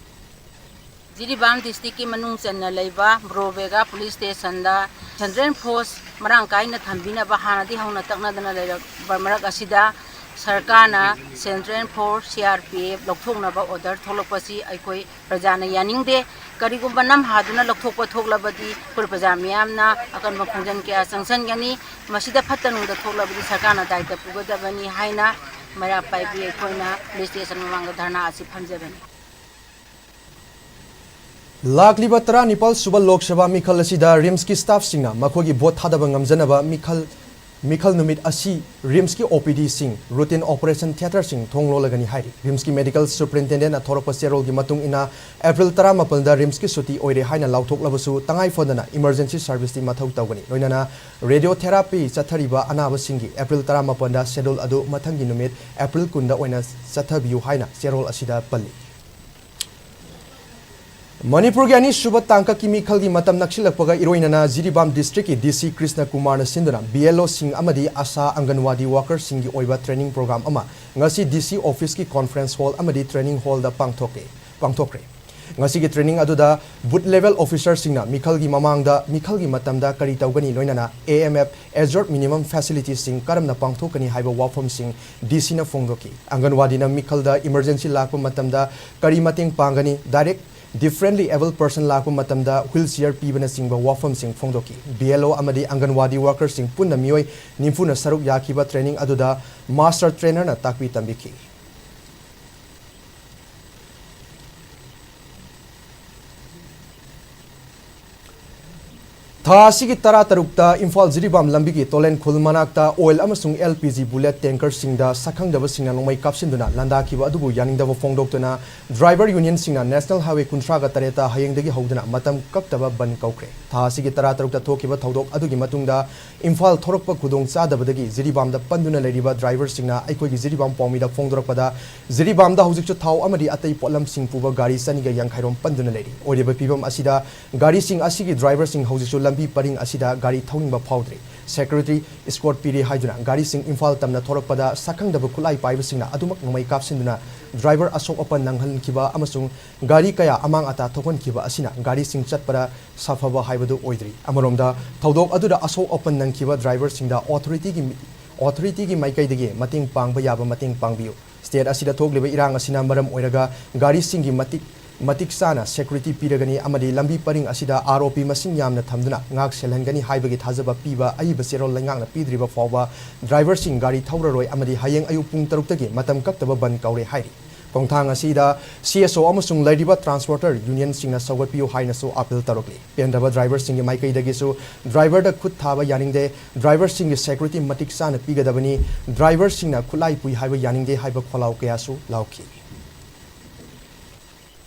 ꯖꯤꯔꯤꯕꯥꯝ ꯗꯤꯁꯇ꯭ꯔꯤꯛꯀꯤ ꯃꯅꯨꯡ ꯆꯟꯅ ꯂꯩꯕ ꯕ꯭ꯔꯣꯕꯦꯒꯥ ꯄꯨꯂꯤꯁ ꯁ꯭ꯇꯦꯁꯟꯗ ꯁꯦꯟꯇ꯭ꯔꯦꯜ ꯐꯣꯔꯁ ꯃꯔꯥꯡ ꯀꯥꯏꯅ ꯊꯝꯕꯤꯅꯕ ꯍꯥꯟꯅꯗꯤ ꯍꯧꯅ ꯇꯛꯅꯗꯅ ꯂꯩꯔꯛꯄ ꯃꯔꯛ ꯑꯁꯤꯗ ꯁꯔꯀꯥꯔꯅ central force, C R P F ꯂꯧꯊꯣꯛꯅꯕ ꯑꯣꯔꯗꯔ ꯊꯣꯛꯂꯛꯄꯁꯤ ꯑꯩꯈꯣꯏ ꯄ꯭ꯔꯖꯥꯅ ꯌꯥꯅꯤꯡꯗꯦ꯫ ꯀꯔꯤꯒꯨꯝꯕ ꯅꯝꯍꯥꯗꯨꯅ ꯂꯧꯊꯣꯛꯄ ꯊꯣꯛꯂꯕꯗꯤ ꯑꯩꯈꯣꯏ ꯄ꯭ꯔꯖꯥ ꯃꯤꯌꯥꯝꯅ ꯑꯀꯟꯕ ꯈꯣꯡꯖꯪ ꯀꯌꯥ ꯆꯪꯁꯤꯟꯒꯅꯤ꯫ ꯃꯁꯤꯗ ꯐꯠꯇ ꯅꯨꯡꯗ ꯊꯣꯛꯂꯕꯗꯤ ꯁꯔꯀꯥꯔꯅ ꯗꯥꯏꯇ ꯄꯨꯒꯗꯕꯅꯤ ꯍꯥꯏꯅ ꯃꯩꯔꯥ ꯄꯥꯏꯕꯤ ꯑꯩꯈꯣꯏꯅ ꯄꯨꯂꯤꯁ ꯁ꯭ꯇꯦꯁꯟ ꯃꯃꯥꯡꯗ ꯙꯔꯅꯥ ꯑꯁꯤ ꯐꯝꯖꯕꯅꯤ꯫ ꯂꯥꯛꯂꯤꯕ ꯇꯔꯥꯅꯤꯄꯥꯜ ꯁꯨꯕ ꯂꯣꯛ ꯁꯚꯥ ꯃꯤꯈꯜ ꯑꯁꯤꯗ ꯔꯤꯝꯁꯀꯤ ꯁ꯭ꯇꯥꯐꯁꯤꯡꯅ ꯃꯈꯣꯏꯒꯤ ꯚꯣꯠ ꯊꯥꯗꯕ ꯉꯝꯖꯅꯕ ꯃꯤꯈꯜ, ꯃꯤꯈꯜ ꯅꯨꯃꯤꯠ ꯑꯁꯤ ꯔꯤꯝꯁꯀꯤ ꯑꯣ ꯄꯤ ꯗꯤꯁꯤꯡ, ꯔꯨꯇꯤꯟ ꯑꯣꯄꯔꯦꯁꯟ ꯊꯤꯌꯦꯇꯔꯁꯤꯡ ꯊꯣꯡ ꯂꯣꯜꯂꯒꯅꯤ ꯍꯥꯏꯔꯤ꯫ ꯔꯤꯝꯁꯀꯤ ꯃꯦꯗꯤꯀꯦꯜ ꯁꯨꯄꯔꯤꯟꯇꯦꯟꯗꯦꯟꯠꯅ ꯊꯣꯔꯛꯄ ꯆꯦꯔꯣꯜꯒꯤ ꯃꯇꯨꯡ ꯏꯟꯅ ꯑꯦꯄ꯭ꯔꯤꯜ ꯇꯔꯥꯃꯥꯄꯜꯗ ꯔꯤꯝꯁꯀꯤ ꯁꯨꯇꯤ ꯑꯣꯏꯔꯦ ꯍꯥꯏꯅ ꯂꯥꯎꯊꯣꯛꯂꯕꯁꯨ ꯇꯉꯥꯏ ꯐꯗꯅ ꯏꯃꯔꯖꯦꯟꯁꯤ ꯁꯔꯚꯤꯁꯇꯤ ꯃꯊꯧ ꯇꯧꯒꯅꯤ꯫ ꯂꯣꯏꯅꯅ ꯔꯦꯗꯤꯑꯣ ꯊꯦꯔꯥꯄꯤ ꯆꯠꯊꯔꯤꯕ ꯑꯅꯥꯕꯁꯤꯡꯒꯤ ꯑꯦꯄ꯭ꯔꯤꯜ ꯇꯔꯥꯃꯥꯄꯜꯗ ꯁꯦꯗꯨꯜ ꯑꯗꯨ ꯃꯊꯪꯒꯤ ꯅꯨꯃꯤꯠ ꯑꯦꯄ꯭ꯔꯤꯜ ꯀꯨꯟꯗ ꯑꯣꯏꯅ ꯆꯠꯊꯕꯤꯌꯨ ꯍꯥꯏꯅ ꯆꯦꯔꯣꯜ ꯑꯁꯤꯗ ꯄꯜꯂꯤ꯫ ꯃꯅꯤꯄꯨꯔꯒꯤ ꯑꯅꯤꯁꯨꯕ ꯇꯥꯡꯀꯛꯀꯤ ꯃꯤꯈꯜꯒꯤ ꯃꯇꯝ ꯅꯛꯁꯤꯜꯂꯛꯄꯒ ꯏꯔꯣꯏꯅꯅ ꯖꯤꯔꯤꯕꯥꯝ ꯗꯤꯁꯇ꯭ꯔꯤꯛꯀꯤ ꯗꯤ ꯁꯤ ꯀ꯭ꯔꯤꯁꯅ ꯀꯨꯃꯥꯔꯅ ꯁꯤꯟꯗꯨꯅ ꯕꯤ ꯑꯦꯜ ꯑꯣꯁꯤꯡ ꯑꯃꯗꯤ ꯑꯁꯥ ꯑꯪꯒꯟꯋꯥꯗꯤ ꯋꯥꯀꯔꯁꯤꯡꯒꯤ ꯑꯣꯏꯕ ꯇ꯭ꯔꯦꯅꯤꯡ ꯄ꯭ꯔꯣꯒ꯭ꯔꯥꯝ ꯑꯃ ꯉꯁꯤ ꯗꯤ ꯁꯤ ꯑꯣꯐꯤꯁꯀꯤ ꯀꯣꯟꯐꯔꯦꯟꯁ ꯍꯣꯜ ꯑꯃꯗꯤ ꯇ꯭ꯔꯦꯅꯤꯡ ꯍꯣꯜꯗ ꯄꯥꯡꯊꯣꯛꯈꯤ, ꯄꯥꯡꯊꯣꯛꯈ꯭ꯔꯦ꯫ ꯉꯁꯤꯒꯤ ꯇ꯭ꯔꯦꯅꯤꯡ ꯑꯗꯨꯗ ꯕꯨꯊ ꯂꯦꯚꯦꯜ ꯑꯣꯐꯤꯁꯔꯁꯤꯡꯅ ꯃꯤꯈꯜꯒꯤ ꯃꯃꯥꯡꯗ, ꯃꯤꯈꯜꯒꯤ ꯃꯇꯝꯗ ꯀꯔꯤ ꯇꯧꯒꯅꯤ, ꯂꯣꯏꯅꯅ ꯑꯦ ꯑꯦꯝ ꯑꯦꯐ ꯑꯦꯖꯣꯔꯠ ꯃꯤꯅꯤꯃꯝ ꯐꯦꯁꯤꯂꯤꯇꯤꯁꯤꯡ ꯀꯔꯝꯅ ꯄꯥꯡꯊꯣꯛꯀꯅꯤ ꯍꯥꯏꯕ ꯋꯥꯐꯝꯁꯤꯡ ꯗꯤ ꯁꯤꯅ ꯐꯣꯡꯗꯣꯛꯈꯤ꯫ ꯑꯪꯒꯟꯋꯥꯗꯤꯅ ꯃꯤꯈꯜꯗ ꯏꯃꯔꯖꯦꯟꯁꯤ ꯂꯥꯛꯄ ꯃꯇꯝꯗ ꯀꯔꯤ ꯃꯇꯦꯡ ꯄꯥꯡꯒꯅꯤ, ꯗꯥꯏꯔꯦꯛ ꯗꯤꯐꯔꯦꯟꯠꯂꯤ ꯑꯦꯕꯜ ꯄꯔꯁꯟ ꯂꯥꯛꯄ ꯃꯇꯝꯗ ꯋꯤꯜ ꯆꯤꯌꯔ ꯄꯤꯕꯅꯆꯤꯡꯕ ꯋꯥꯐꯝꯁꯤꯡ ꯐꯣꯡꯗꯣꯛꯈꯤ꯫ ꯕꯤ ꯑꯦꯜ ꯑꯣ ꯑꯃꯗꯤ ꯑꯪꯒꯟꯋꯥꯗꯤ ꯋꯥꯀꯔꯁꯤꯡ ꯄꯨꯟꯅ ꯃꯤꯑꯣꯏ ꯅꯤꯐꯨꯅ ꯁꯔꯨꯛ ꯌꯥꯈꯤꯕ ꯇ꯭ꯔꯦꯅꯤꯡ ꯑꯗꯨꯗ ꯃꯥꯁꯇꯔ ꯇ꯭ꯔꯦꯅꯔꯅ ꯇꯥꯛꯄꯤ ꯇꯝꯕꯤꯈꯤ꯫ ꯊꯥ ꯑꯁꯤꯒꯤ ꯇꯔꯥꯇꯔꯨꯛꯇ ꯏꯝꯐꯥꯜ ꯖꯤꯔꯤꯕꯥꯝ ꯂꯝꯕꯤꯒꯤ ꯇꯣꯂꯦꯟ ꯈꯨꯜ ꯃꯅꯥꯛꯇ ꯑꯣꯏꯜ ꯑꯃꯁꯨꯡ ꯑꯦꯜ ꯄꯤ ꯖꯤ ꯕꯨꯂꯦꯠ ꯇꯦꯡꯀꯔꯁꯤꯡꯗ ꯁꯛꯈꯪꯗꯕꯁꯤꯡꯅ ꯅꯣꯡꯃꯩ ꯀꯥꯞꯁꯤꯟꯗꯨꯅ ꯂꯥꯟꯗꯥꯈꯤꯕ ꯑꯗꯨꯕꯨ ꯌꯥꯅꯤꯡꯗꯕ ꯐꯣꯡꯗꯣꯛꯇꯨꯅ ꯗ꯭ꯔꯥꯏꯚꯔ ꯌꯨꯅꯤꯌꯟꯁꯤꯡꯅ ꯅꯦꯁꯅꯦꯜ ꯍꯥꯏꯋꯦ ꯀꯨꯟꯊ꯭ꯔꯥꯒ ꯇꯔꯦꯠꯇ ꯍꯌꯦꯡꯗꯒꯤ ꯍꯧꯗꯨꯅ ꯃꯇꯝ ꯀꯛꯇꯕ ꯕꯟ ꯀꯧꯈ꯭ꯔꯦ꯫ ꯊꯥ ꯑꯁꯤꯒꯤ ꯇꯔꯥꯇꯔꯨꯛꯇ ꯊꯣꯛꯈꯤꯕ ꯊꯧꯗꯣꯛ ꯑꯗꯨꯒꯤ ꯃꯇꯨꯡꯗ ꯏꯝꯐꯥꯜ ꯊꯣꯔꯛꯄ ꯈꯨꯗꯣꯡ ꯆꯥꯗꯕꯗꯒꯤ ꯖꯤꯔꯤꯕꯥꯝꯗ ꯄꯟꯗꯨꯅ ꯂꯩꯔꯤꯕ ꯗ꯭ꯔꯥꯏꯚꯔꯁꯤꯡꯅ ꯑꯩꯈꯣꯏꯒꯤ ꯖꯤꯔꯤꯕꯥꯝ ꯄꯥꯎꯃꯤꯗ ꯐꯣꯡꯗꯣꯔꯛꯄꯗ, ꯖꯤꯔꯤꯕꯥꯝꯗ ꯍꯧꯖꯤꯛꯁꯨ ꯊꯥꯎ ꯑꯃꯗꯤ ꯑꯇꯩ ꯄꯣꯠꯂꯝꯁꯤꯡ ꯄꯨꯕ ꯒꯥꯔꯤ ꯆꯅꯤꯒ ꯌꯥꯡꯈꯩꯔꯣꯝ ꯄꯟꯗꯨꯅ ꯂꯩꯔꯤ꯫ ꯑꯣꯏꯔꯤꯕ ꯐꯤꯕꯝ ꯑꯁꯤꯗ ꯒꯥꯔꯤꯁꯤꯡ ꯑꯁꯤꯒꯤ ꯗ꯭ꯔꯥꯏꯚꯔꯁꯤꯡ ꯍꯧꯖꯤꯛꯁꯨ ꯂꯝꯕꯤ ꯄꯔꯤꯡ ꯑꯁꯤꯗ ꯒꯥꯔꯤ ꯊꯧꯅꯤꯡꯕ ꯐꯥꯎꯗ꯭ꯔꯤ꯫ ꯁꯦꯀ꯭ꯌꯨꯔꯤꯇꯤ ꯏꯁꯀꯣꯔꯠ ꯄꯤꯔꯤ ꯍꯥꯏꯗꯨꯅ ꯒꯥꯔꯤꯁꯤꯡ ꯏꯝꯐꯥꯜ ꯇꯝꯅ ꯊꯣꯔꯛꯄꯗ ꯁꯛꯈꯪꯗꯕ ꯈꯨꯠꯂꯥꯏ ꯄꯥꯏꯕꯁꯤꯡꯅ ꯑꯗꯨꯃꯛ ꯅꯣꯡꯃꯩ ꯀꯥꯞꯁꯤꯟꯗꯨꯅ ꯗ꯭ꯔꯥꯏꯚꯔ ꯑꯁꯣꯛ ꯑꯄꯟ ꯅꯪꯍꯟꯈꯤꯕ ꯑꯃꯁꯨꯡ ꯒꯥꯔꯤ ꯀꯌꯥ ꯑꯃꯥꯡ ꯑꯇꯥ ꯊꯣꯛꯍꯟꯈꯤꯕ ꯑꯁꯤꯅ ꯒꯥꯔꯤꯁꯤꯡ ꯆꯠꯄꯗ ꯁꯥꯐꯕ ꯍꯥꯏꯕꯗꯨ ꯑꯣꯏꯗ꯭ꯔꯤ꯫ ꯑꯃꯔꯣꯝꯗ, ꯊꯧꯗꯣꯛ ꯑꯗꯨꯗ ꯑꯁꯣꯛ ꯑꯄꯟ ꯅꯪꯈꯤꯕ ꯗ꯭ꯔꯥꯏꯚꯔꯁꯤꯡꯗ ꯑꯣꯊꯣꯔꯤꯇꯤꯒꯤ, ꯑꯣꯊꯣꯔꯤꯇꯤꯒꯤ ꯃꯥꯏꯀꯩꯗꯒꯤ ꯃꯇꯦꯡ ꯄꯥꯡꯕ ꯌꯥꯕ ꯃꯇꯦꯡ ꯄꯥꯡꯕꯤꯌꯨ꯫ ꯁ꯭ꯇꯦꯠ ꯑꯁꯤꯗ ꯊꯣꯛꯂꯤꯕ ꯏꯔꯥꯡ ꯑꯁꯤꯅ ꯃꯔꯝ ꯑꯣꯏꯔꯒ ꯒꯥꯔꯤꯁꯤꯡꯒꯤ ꯃꯇꯤꯛ, ꯃꯇꯤꯛ ꯆꯥꯅ ꯁꯦꯀ꯭ꯌꯨꯔꯤꯇꯤ ꯄꯤꯔꯒꯅꯤ ꯑꯃꯗꯤ ꯂꯝꯕꯤ ꯄꯔꯤꯡ ꯑꯁꯤꯗ ꯑꯥꯔ ꯑꯣ ꯄꯤ ꯃꯁꯤꯡ ꯌꯥꯝꯅ ꯊꯝꯗꯨꯅ ꯉꯥꯛ ꯁꯦꯜꯍꯟꯒꯅꯤ ꯍꯥꯏꯕꯒꯤ ꯊꯥꯖꯕ ꯄꯤꯕ ꯑꯏꯕ ꯆꯦꯔꯣꯜ ꯂꯩꯉꯥꯛꯅ ꯄꯤꯗ꯭ꯔꯤꯕ ꯐꯥꯎꯕ ꯗ꯭ꯔꯥꯏꯚꯔꯁꯤꯡ ꯒꯥꯔꯤ ꯊꯧꯔꯔꯣꯏ ꯑꯃꯗꯤ ꯍꯌꯦꯡ ꯑꯌꯨꯛ ꯄꯨꯡ ꯇꯔꯨꯛꯇꯒꯤ ꯃꯇꯝ ꯀꯛꯇꯕ ꯕꯟ ꯀꯧꯔꯦ ꯍꯥꯏꯔꯤ꯫ ꯈꯣꯡꯊꯥꯡ ꯑꯁꯤꯗ C S O ꯑꯃꯁꯨꯡ ꯂꯩꯔꯤꯕ transporter unionꯁꯤꯡꯅ ꯁꯧꯒꯠꯄꯤꯌꯨ ꯍꯥꯏꯅꯁꯨ appeal ꯇꯧꯔꯛꯂꯤ꯫ ꯄꯦꯟꯗꯕ driverꯁꯤꯡꯒꯤ ꯃꯥꯏꯀꯩꯗꯒꯤꯁꯨ driverꯗ ꯈꯨꯠ ꯊꯥꯕ ꯌꯥꯅꯤꯡꯗꯦ, driverꯁꯤꯡꯒꯤ security ꯃꯇꯤꯛ ꯆꯥꯅ ꯄꯤꯒꯗꯕꯅꯤ, driverꯁꯤꯡꯅ ꯈꯨꯠꯂꯥꯏ ꯄꯨꯏ ꯍꯥꯏꯕ ꯌꯥꯅꯤꯡꯗꯦ ꯍꯥꯏꯕ ꯈꯣꯜꯂꯥꯎ ꯀꯌꯥꯁꯨ ꯂꯥꯎꯈꯤ꯫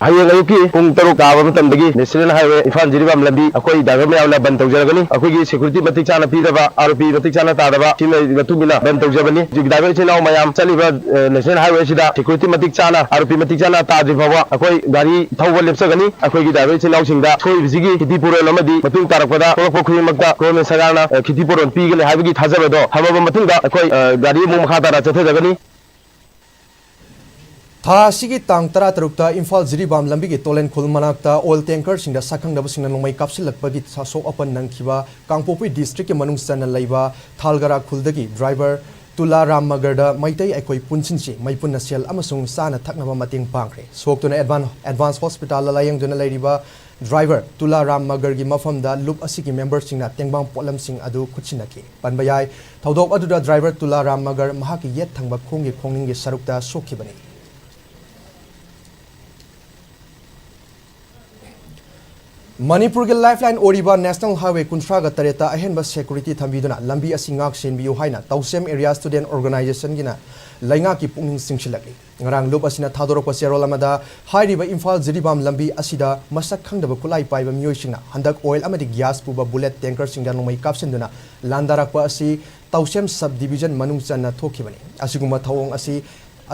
ꯍꯌꯦꯡ ꯑꯌꯨꯛꯀꯤ ꯄꯨꯡ ꯇꯔꯨꯛ ꯇꯥꯕ ꯃꯇꯝꯗꯒꯤ National Highway ꯏꯝꯐꯥꯜ ꯖꯤꯔꯤꯕꯥꯝ ꯂꯝꯕꯤ ꯑꯩꯈꯣꯏ driver ꯃꯌꯥꯝꯅ ꯕꯟ ꯇꯧꯖꯔꯒꯅꯤ꯫ ꯑꯩꯈꯣꯏꯒꯤ security ꯃꯇꯤꯛ ꯆꯥꯅ ꯄꯤꯗꯕ, R O P ꯃꯇꯤꯛ ꯆꯥꯅ ꯇꯥꯗꯕ, ꯁꯤꯒꯤ ꯃꯇꯨꯡ ꯏꯟꯅ ꯕꯟ ꯇꯧꯖꯕꯅꯤ꯫ ꯍꯧꯖꯤꯛ driver ꯏꯆꯤꯜ ꯏꯅꯥꯎ ꯃꯌꯥꯝ ꯆꯠꯂꯤꯕ, ꯑ, National Highway ꯑꯁꯤꯗ security ꯃꯇꯤꯛ ꯆꯥꯅ, R O P ꯃꯇꯤꯛ ꯆꯥꯅ ꯇꯥꯗ꯭ꯔꯤ ꯐꯥꯎꯕ ꯑꯩꯈꯣꯏ ꯒꯥꯔꯤ ꯊꯧꯕ ꯂꯦꯞꯆꯒꯅꯤ꯫ ꯑꯩꯈꯣꯏꯒꯤ driver ꯏꯆꯤꯜ ꯏꯅꯥꯎꯁꯤꯡꯗ ꯁꯣꯏꯕꯁꯤꯒꯤ ꯈꯤꯇꯤ ꯄꯨꯔꯣꯟ ꯑꯃꯗꯤ ꯃꯇꯨꯡ ꯇꯥꯔꯛꯄꯗ ꯊꯣꯛꯂꯛꯄ ꯈꯨꯗꯤꯡꯃꯛꯇ government ꯁꯔꯀꯥꯔꯅ, ꯑ, ꯈꯤꯇꯤ ꯄꯨꯔꯣꯟ ꯄꯤꯒꯅꯤ ꯍꯥꯏꯕꯒꯤ ꯊꯥꯖꯕꯗꯣ ꯊꯝꯃꯕ ꯃꯇꯨꯡꯗ ꯑꯩꯈꯣꯏ, ꯑ, ꯒꯥꯔꯤ ꯑꯃꯨꯛ ꯃꯈꯥ ꯇꯥꯅ ꯆꯠꯊꯖꯒꯅꯤ꯫ ꯊꯥ ꯑꯁꯤꯒꯤ ꯇꯥꯡ ꯇꯔꯥꯇꯔꯨꯛꯇ ꯏꯝꯐꯥꯜ ꯖꯤꯔꯤꯕꯥꯝ ꯂꯝꯕꯤꯒꯤ ꯇꯣꯂꯦꯟ ꯈꯨꯜ ꯃꯅꯥꯛꯇ oil tankerꯁꯤꯡꯗ ꯁꯛꯈꯪꯗꯕꯁꯤꯡꯅ ꯅꯣꯡꯃꯩ ꯀꯥꯞꯁꯤꯜꯂꯛꯄꯒꯤ ꯑꯁꯣꯛ ꯑꯄꯟ ꯅꯪꯈꯤꯕ ꯀꯥꯡꯄꯣꯛꯄꯤ districtꯀꯤ ꯃꯅꯨꯡ ꯆꯟꯅ ꯂꯩꯕ ꯊꯥꯜꯒꯔꯥ ꯈꯨꯜꯗꯒꯤ driver ꯇꯨꯂꯥ ꯔꯥꯝ ꯃꯒꯔꯗ ꯃꯩꯇꯩ ꯑꯩꯈꯣꯏ ꯄꯨꯟꯁꯤꯟꯁꯤ, ꯃꯩ ꯄꯨꯟꯅ ꯁꯦꯜ ꯑꯃꯁꯨꯡ ꯆꯥꯅ ꯊꯛꯅꯕ ꯃꯇꯦꯡ ꯄꯥꯡꯈ꯭ꯔꯦ꯫ ꯁꯣꯛꯇꯨꯅ advan-, advance hospitalꯗ ꯂꯥꯌꯦꯡꯗꯨꯅ ꯂꯩꯔꯤꯕ driver ꯇꯨꯂꯥ ꯔꯥꯝ ꯃꯒꯔꯒꯤ ꯃꯐꯝꯗ ꯂꯨꯞ ꯑꯁꯤꯒꯤ memberꯁꯤꯡꯅ ꯇꯦꯡꯕꯥꯡ ꯄꯣꯠꯂꯝꯁꯤꯡ ꯑꯗꯨ ꯈꯨꯠꯁꯤꯟꯅꯈꯤ꯫ ꯄꯟꯕ ꯌꯥꯏ, ꯊꯧꯗꯣꯛ ꯑꯗꯨꯗ driver ꯇꯨꯂꯥ ꯔꯥꯝ ꯃꯒꯔ ꯃꯍꯥꯛꯀꯤ ꯌꯦꯠ ꯊꯪꯕ ꯈꯣꯡꯒꯤ ꯈꯣꯡꯅꯤꯡꯒꯤ ꯁꯔꯨꯛꯇ ꯁꯣꯛꯈꯤꯕꯅꯤ꯫ ꯃꯅꯤꯄꯨꯔꯒꯤ lifeline ꯑꯣꯏꯔꯤꯕ National Highway ꯀꯨꯟꯊ꯭ꯔꯥꯒ ꯇꯔꯦꯠꯇ ꯑꯍꯦꯟꯕ security ꯊꯝꯕꯤꯗꯨꯅ ꯂꯝꯕꯤ ꯑꯁꯤ ꯉꯥꯛ ꯁꯦꯟꯕꯤꯌꯨ ꯍꯥꯏꯅ ꯇꯧꯁꯦꯝ Area Student Organizationꯒꯤꯅ ꯂꯩꯉꯥꯛꯀꯤ ꯄꯨꯛꯅꯤꯡ ꯆꯤꯡꯁꯤꯜꯂꯛꯂꯤ꯫ ꯉꯔꯥꯡ ꯂꯨꯞ ꯑꯁꯤꯅ ꯊꯥꯗꯣꯔꯛꯄ ꯆꯦꯔꯣꯜ ꯑꯃꯗ ꯍꯥꯏꯔꯤꯕ ꯏꯝꯐꯥꯜ ꯖꯤꯔꯤꯕꯥꯝ ꯂꯝꯕꯤ ꯑꯁꯤꯗ ꯃꯁꯛ ꯈꯪꯗꯕ ꯈꯨꯠꯂꯥꯏ ꯄꯥꯏꯕ ꯃꯤꯑꯣꯏꯁꯤꯡꯅ ꯍꯟꯗꯛ oil ꯑꯃꯗꯤ gas ꯄꯨꯕ bullet tankerꯁꯤꯡꯗ ꯅꯣꯡꯃꯩ ꯀꯥꯞꯁꯤꯟꯗꯨꯅ ꯂꯥꯟꯗꯥꯔꯛꯄ ꯑꯁꯤ ꯇꯧꯁꯦꯝ sub division ꯃꯅꯨꯡ ꯆꯟꯅ ꯊꯣꯛꯈꯤꯕꯅꯤ꯫ ꯑꯁꯤꯒꯨꯝꯕ ꯊꯧꯑꯣꯡ ꯑꯁꯤ,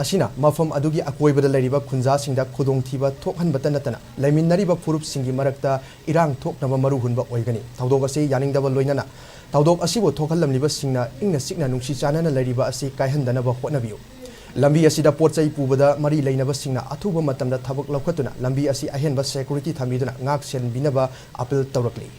ꯑꯁꯤꯅ ꯃꯐꯝ ꯑꯗꯨꯒꯤ ꯑꯀꯣꯏꯕꯗ ꯂꯩꯔꯤꯕ ꯈꯨꯟꯖꯥꯁꯤꯡꯗ ꯈꯨꯗꯣꯡꯊꯤꯕ ꯊꯣꯛꯍꯟꯕꯇ ꯅꯠꯇꯅ ꯂꯩꯃꯤꯟꯅꯔꯤꯕ ꯐꯨꯔꯨꯞꯁꯤꯡꯒꯤ ꯃꯔꯛꯇ ꯏꯔꯥꯡ ꯊꯣꯛꯅꯕ ꯃꯔꯨ ꯍꯨꯟꯕ ꯑꯣꯏꯒꯅꯤ꯫ ꯊꯧꯗꯣꯛ ꯑꯁꯤ ꯌꯥꯅꯤꯡꯗꯕ ꯂꯣꯏꯅꯅ ꯊꯧꯗꯣꯛ ꯑꯁꯤꯕꯨ ꯊꯣꯛꯍꯜꯂꯝꯂꯤꯕꯁꯤꯡꯅ ꯏꯪꯅ ꯆꯤꯛꯅ ꯅꯨꯡꯁꯤ ꯆꯥꯟꯅꯅ ꯂꯩꯔꯤꯕ ꯑꯁꯤ ꯀꯥꯏꯍꯟꯗꯅꯕ ꯍꯣꯠꯅꯕꯤꯌꯨ꯫ ꯂꯝꯕꯤ ꯑꯁꯤꯗ ꯄꯣꯠ ꯆꯩ ꯄꯨꯕꯗ ꯃꯔꯤ ꯂꯩꯅꯕꯁꯤꯡꯅ ꯑꯊꯨꯕ ꯃꯇꯝꯗ ꯊꯕꯛ ꯂꯧꯈꯠꯇꯨꯅ ꯂꯝꯕꯤ ꯑꯁꯤ ꯑꯍꯦꯟꯕ security ꯊꯝꯕꯤꯗꯨꯅ ꯉꯥꯛ ꯁꯦꯟꯕꯤꯅꯕ appeal ꯇꯧꯔꯛꯂꯤ꯫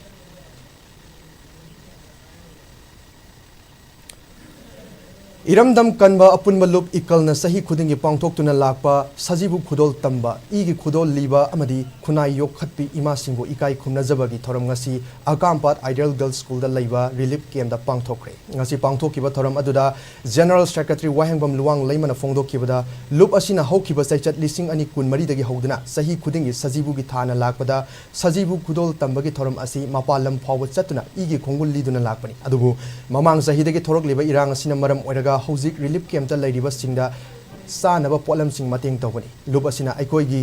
ꯏꯔꯝꯗꯝ ꯀꯟꯕ ꯑꯄꯨꯟꯕ ꯂꯨꯞ ꯏꯀꯜꯅ ꯆꯍꯤ ꯈꯨꯗꯤꯡꯒꯤ ꯄꯥꯡꯊꯣꯛꯇꯨꯅ ꯂꯥꯛꯄ ꯁꯖꯤꯕꯨ ꯈꯨꯗꯣꯜ ꯇꯝꯕ, ꯏꯒꯤ ꯈꯨꯗꯣꯜ ꯂꯤꯕ ꯑꯃꯗꯤ ꯈꯨꯟꯅꯥꯏ ꯌꯣꯛꯈꯠꯄꯤ ꯏꯃꯥꯁꯤꯡꯕꯨ ꯏꯀꯥꯏ ꯈꯨꯝꯅꯖꯕꯒꯤ ꯊꯧꯔꯝ ꯉꯁꯤ ꯑꯀꯥꯝꯄꯥꯠ Ideal Girls Schoolꯗ ꯂꯩꯕ relief campꯇ ꯄꯥꯡꯊꯣꯛꯈ꯭ꯔꯦ꯫ ꯉꯁꯤ ꯄꯥꯡꯊꯣꯛꯈꯤꯕ ꯊꯧꯔꯝ ꯑꯗꯨꯗ General Secretary ꯋꯥꯍꯦꯡꯕꯝ ꯂꯨꯋꯥꯡ ꯂꯩꯃꯅ ꯐꯣꯡꯗꯣꯛꯈꯤꯕꯗ, ꯂꯨꯞ ꯑꯁꯤꯅ ꯍꯧꯈꯤꯕ ꯆꯩꯆꯠ ꯂꯤꯁꯤꯡ ꯑꯅꯤ ꯀꯨꯟꯃꯔꯤꯗꯒꯤ ꯍꯧꯗꯨꯅ ꯆꯍꯤ ꯈꯨꯗꯤꯡꯒꯤ ꯁꯖꯤꯕꯨꯒꯤ ꯊꯥꯅ ꯂꯥꯛꯄꯗ ꯁꯖꯤꯕꯨ ꯈꯨꯗꯣꯜ ꯇꯝꯕꯒꯤ ꯊꯧꯔꯝ ꯑꯁꯤ ꯃꯄꯥꯟ ꯂꯝ ꯐꯥꯎꯕ ꯆꯠꯇꯨꯅ ꯏꯒꯤ ꯈꯣꯡꯒꯨꯜ ꯂꯤꯗꯨꯅ ꯂꯥꯛꯄꯅꯤ꯫ ꯑꯗꯨꯕꯨ ꯃꯃꯥꯡ ꯆꯍꯤꯗꯒꯤ ꯊꯣꯔꯛꯂꯤꯕ ꯏꯔꯥꯡ ꯑꯁꯤꯅ ꯃꯔꯝ ꯑꯣꯏꯔꯒ ꯍꯧꯖꯤꯛ relief campꯇ ꯂꯩꯔꯤꯕꯁꯤꯡꯗ ꯆꯥꯅꯕ ꯄꯣꯠꯂꯝꯁꯤꯡ ꯃꯇꯦꯡ ꯇꯧꯕꯅꯤ꯫ ꯂꯨꯞ ꯑꯁꯤꯅ ꯑꯩꯈꯣꯏꯒꯤ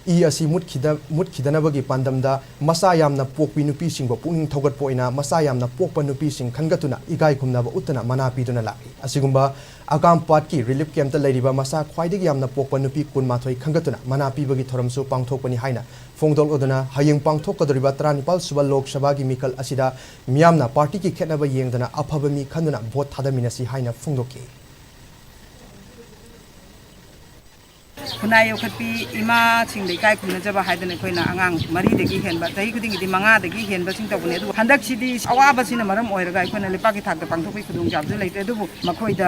ꯏ ꯑꯁꯤ ꯃꯨꯠꯈꯤꯗ-, ꯃꯨꯠꯈꯤꯗꯅꯕꯒꯤ ꯄꯥꯟꯗꯝꯗ ꯃꯆꯥ ꯌꯥꯝꯅ ꯄꯣꯛꯄꯤ ꯅꯨꯄꯤꯁꯤꯡꯕꯨ ꯄꯨꯛꯅꯤꯡ ꯊꯧꯒꯠꯄ ꯑꯣꯏꯅ ꯃꯆꯥ ꯌꯥꯝꯅ ꯄꯣꯛꯄ ꯅꯨꯄꯤꯁꯤꯡ ꯈꯟꯒꯠꯇꯨꯅ ꯏꯀꯥꯏ ꯈꯨꯝꯅꯕ ꯎꯠꯇꯨꯅ ꯃꯅꯥ ꯄꯤꯗꯨꯅ ꯂꯥꯛꯂꯤ꯫ ꯑꯁꯤꯒꯨꯝꯕ ꯑꯀꯥꯝꯄꯥꯠꯀꯤ relief campꯇ ꯂꯩꯔꯤꯕ ꯃꯆꯥ ꯈ꯭ꯋꯥꯏꯗꯒꯤ ꯌꯥꯝꯅ ꯄꯣꯛꯄ ꯅꯨꯄꯤ ꯀꯨꯟꯃꯥꯊꯣꯏ ꯈꯟꯒꯠꯇꯨꯅ ꯃꯅꯥ ꯄꯤꯕꯒꯤ ꯊꯧꯔꯝꯁꯨ ꯄꯥꯡꯊꯣꯛꯄꯅꯤ ꯍꯥꯏꯅ ꯐꯣꯡꯗꯣꯛꯂꯗꯨꯅ ꯍꯌꯦꯡ ꯄꯥꯡꯊꯣꯛꯀꯗꯧꯔꯤꯕ ꯇꯔꯥꯅꯤꯄꯥꯜ ꯁꯨꯕ ꯂꯣꯛ ꯁꯚꯥꯒꯤ ꯃꯤꯈꯜ ꯑꯁꯤꯗ ꯃꯤꯌꯥꯝꯅ ꯄꯥꯔꯇꯤꯒꯤ ꯈꯦꯠꯅꯕ ꯌꯦꯡꯗꯅ ꯑꯐꯕ ꯃꯤ ꯈꯟꯗꯨꯅ ꯚꯣꯠ ꯊꯥꯗꯃꯤꯟꯅꯁꯤ ꯍꯥꯏꯅ ꯐꯣꯡꯗꯣꯛꯈꯤ꯫ ꯈꯨꯟꯅꯥꯏ ꯌꯣꯛꯈꯠꯄꯤ ꯏꯃꯥꯁꯤꯡꯗ ꯏꯀꯥꯏ ꯈꯨꯝꯅꯖꯕ ꯍꯥꯏꯗꯅ ꯑꯩꯈꯣꯏꯅ ꯑꯉꯥꯡ ꯃꯔꯤꯗꯒꯤ ꯍꯦꯟꯕ, ꯆꯍꯤ ꯈꯨꯗꯤꯡꯒꯤꯗꯤ ꯃꯉꯥꯗꯒꯤ ꯍꯦꯟꯕꯁꯤꯡ ꯇꯧꯕꯅꯦ꯫ ꯑꯗꯨꯕꯨ ꯍꯟꯗꯛꯁꯤꯗꯤ ꯑꯋꯥꯕꯁꯤꯅ ꯃꯔꯝ ꯑꯣꯏꯔꯒ ꯑꯩꯈꯣꯏꯅ ꯂꯩꯄꯥꯛꯀꯤ ꯊꯥꯛꯇ ꯄꯥꯡꯊꯣꯛꯄꯒꯤ ꯈꯨꯗꯣꯡꯆꯥꯕꯁꯨ ꯂꯩꯇ꯭ꯔꯦ꯫ ꯑꯗꯨꯕꯨ ꯃꯈꯣꯏꯗ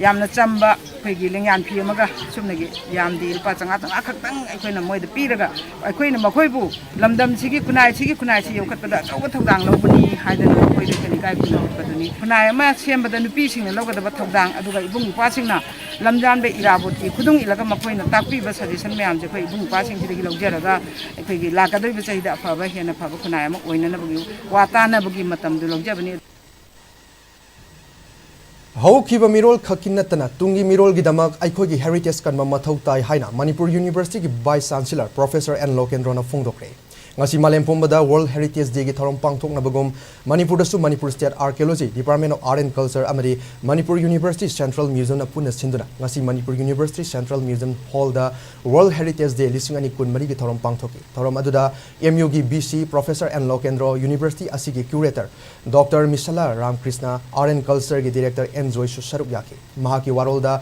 ꯌꯥꯝꯅ ꯆꯝꯕ ꯑꯩꯈꯣꯏꯒꯤ ꯂꯦꯡꯌꯥꯟ ꯐꯤ ꯑꯃꯒ ꯁꯨꯞꯅꯒꯤ ꯌꯥꯝꯗꯤ ꯂꯨꯄꯥ ꯆꯥꯝꯃꯉꯥ, ꯆꯥꯝꯃꯉꯥ ꯈꯛꯇꯪ ꯑꯩꯈꯣꯏꯅ ꯃꯣꯏꯗ ꯄꯤꯔꯒ, ꯑꯩꯈꯣꯏꯅ ꯃꯈꯣꯏꯕꯨ ꯂꯝꯗꯝꯁꯤꯒꯤ ꯈꯨꯟꯅꯥꯏꯁꯤꯒꯤ, ꯈꯨꯟꯅꯥꯏꯁꯤ ꯌꯣꯛꯈꯠꯄꯗ ꯑꯆꯧꯕ ꯊꯧꯗꯥꯡ ꯂꯧꯕꯅꯤ ꯍꯥꯏꯗꯅ ꯃꯈꯣꯏꯗ ꯑꯩꯈꯣꯏꯅ ꯏꯀꯥꯏ ꯈꯨꯝꯅꯕ ꯎꯠꯄꯗꯨꯅꯤ꯫ ꯈꯨꯟꯅꯥꯏ ꯑꯃ ꯁꯦꯝꯕꯗ ꯅꯨꯄꯤꯁꯤꯡꯅ ꯂꯧꯒꯗꯕ ꯊꯧꯗꯥꯡ, ꯑꯗꯨꯒ ꯏꯕꯨꯡ ꯏꯄ꯭ꯋꯥꯁꯤꯡꯅ ꯂꯝꯖꯥꯟꯕ ꯏꯔꯥꯕꯣꯠꯀꯤ ꯈꯨꯗꯨꯡ ꯏꯜꯂꯒ ꯃꯈꯣꯏꯅ ꯇꯥꯛꯄꯤꯕ suggestion ꯃꯌꯥꯝꯁꯦ ꯑꯩꯈꯣꯏ ꯏꯕꯨꯡ ꯏꯄ꯭ꯋꯥꯁꯤꯡꯁꯤꯗꯒꯤ ꯂꯧꯖꯔꯒ ꯑꯩꯈꯣꯏꯒꯤ ꯂꯥꯛꯀꯗꯧꯔꯤꯕ ꯆꯍꯤꯗ ꯑꯐꯕ, ꯍꯦꯟꯅ ꯐꯕ ꯈꯨꯟꯅꯥꯏ ꯑꯃ ꯑꯣꯏꯅꯅꯕꯒꯤ ꯋꯥ ꯇꯥꯅꯕꯒꯤ ꯃꯇꯝꯗꯨ ꯂꯧꯖꯕꯅꯤ꯫ ꯍꯧꯈꯤꯕ ꯃꯤꯔꯣꯜ ꯈꯛꯀꯤ ꯅꯠꯇꯅ ꯇꯨꯡꯒꯤ ꯃꯤꯔꯣꯜꯒꯤꯗꯃꯛ ꯑꯩꯈꯣꯏꯒꯤ heritage ꯀꯟꯕ ꯃꯊꯧ ꯇꯥꯏ ꯍꯥꯏꯅ Manipur Universityꯒꯤ Vice Chancellor Professor N ꯂꯣꯀꯦꯟꯗ꯭ꯔꯣꯅ ꯐꯣꯡꯗꯣꯛꯈ꯭ꯔꯦ꯫ ꯉꯁꯤ ꯃꯥꯂꯦꯝ ꯄꯨꯝꯕꯗ World Heritage Dayꯒꯤ ꯊꯧꯔꯝ ꯄꯥꯡꯊꯣꯛꯅꯕꯒꯨꯝ ꯃꯅꯤꯄꯨꯔꯗꯁꯨ Manipur State Archaeology, Department of Art and Culture ꯑꯃꯗꯤ ꯃꯅꯤꯄꯨꯔ University Central Museumꯅ ꯄꯨꯟꯅ ꯁꯤꯟꯗꯨꯅ ꯉꯁꯤ Manipur University Central Museum Hallꯗ World Heritage Day ꯂꯤꯁꯤꯡ ꯑꯅꯤ ꯀꯨꯟꯃꯔꯤꯒꯤ ꯊꯧꯔꯝ ꯄꯥꯡꯊꯣꯛꯈꯤ꯫ ꯊꯧꯔꯝ ꯑꯗꯨꯗ MUꯒꯤ VC Professor N ꯂꯣꯀꯦꯟꯗ꯭ꯔꯣ, University ꯑꯁꯤꯒꯤ Curator Doctor ꯃꯤꯁꯂꯥ ꯔꯥꯝꯀ꯭ꯔꯤꯁꯅ, Art and Cultureꯒꯤ Director N ꯖꯣꯏꯁꯨ ꯁꯔꯨꯛ ꯌꯥꯈꯤ꯫ ꯃꯍꯥꯛꯀꯤ ꯋꯥꯔꯣꯜꯗ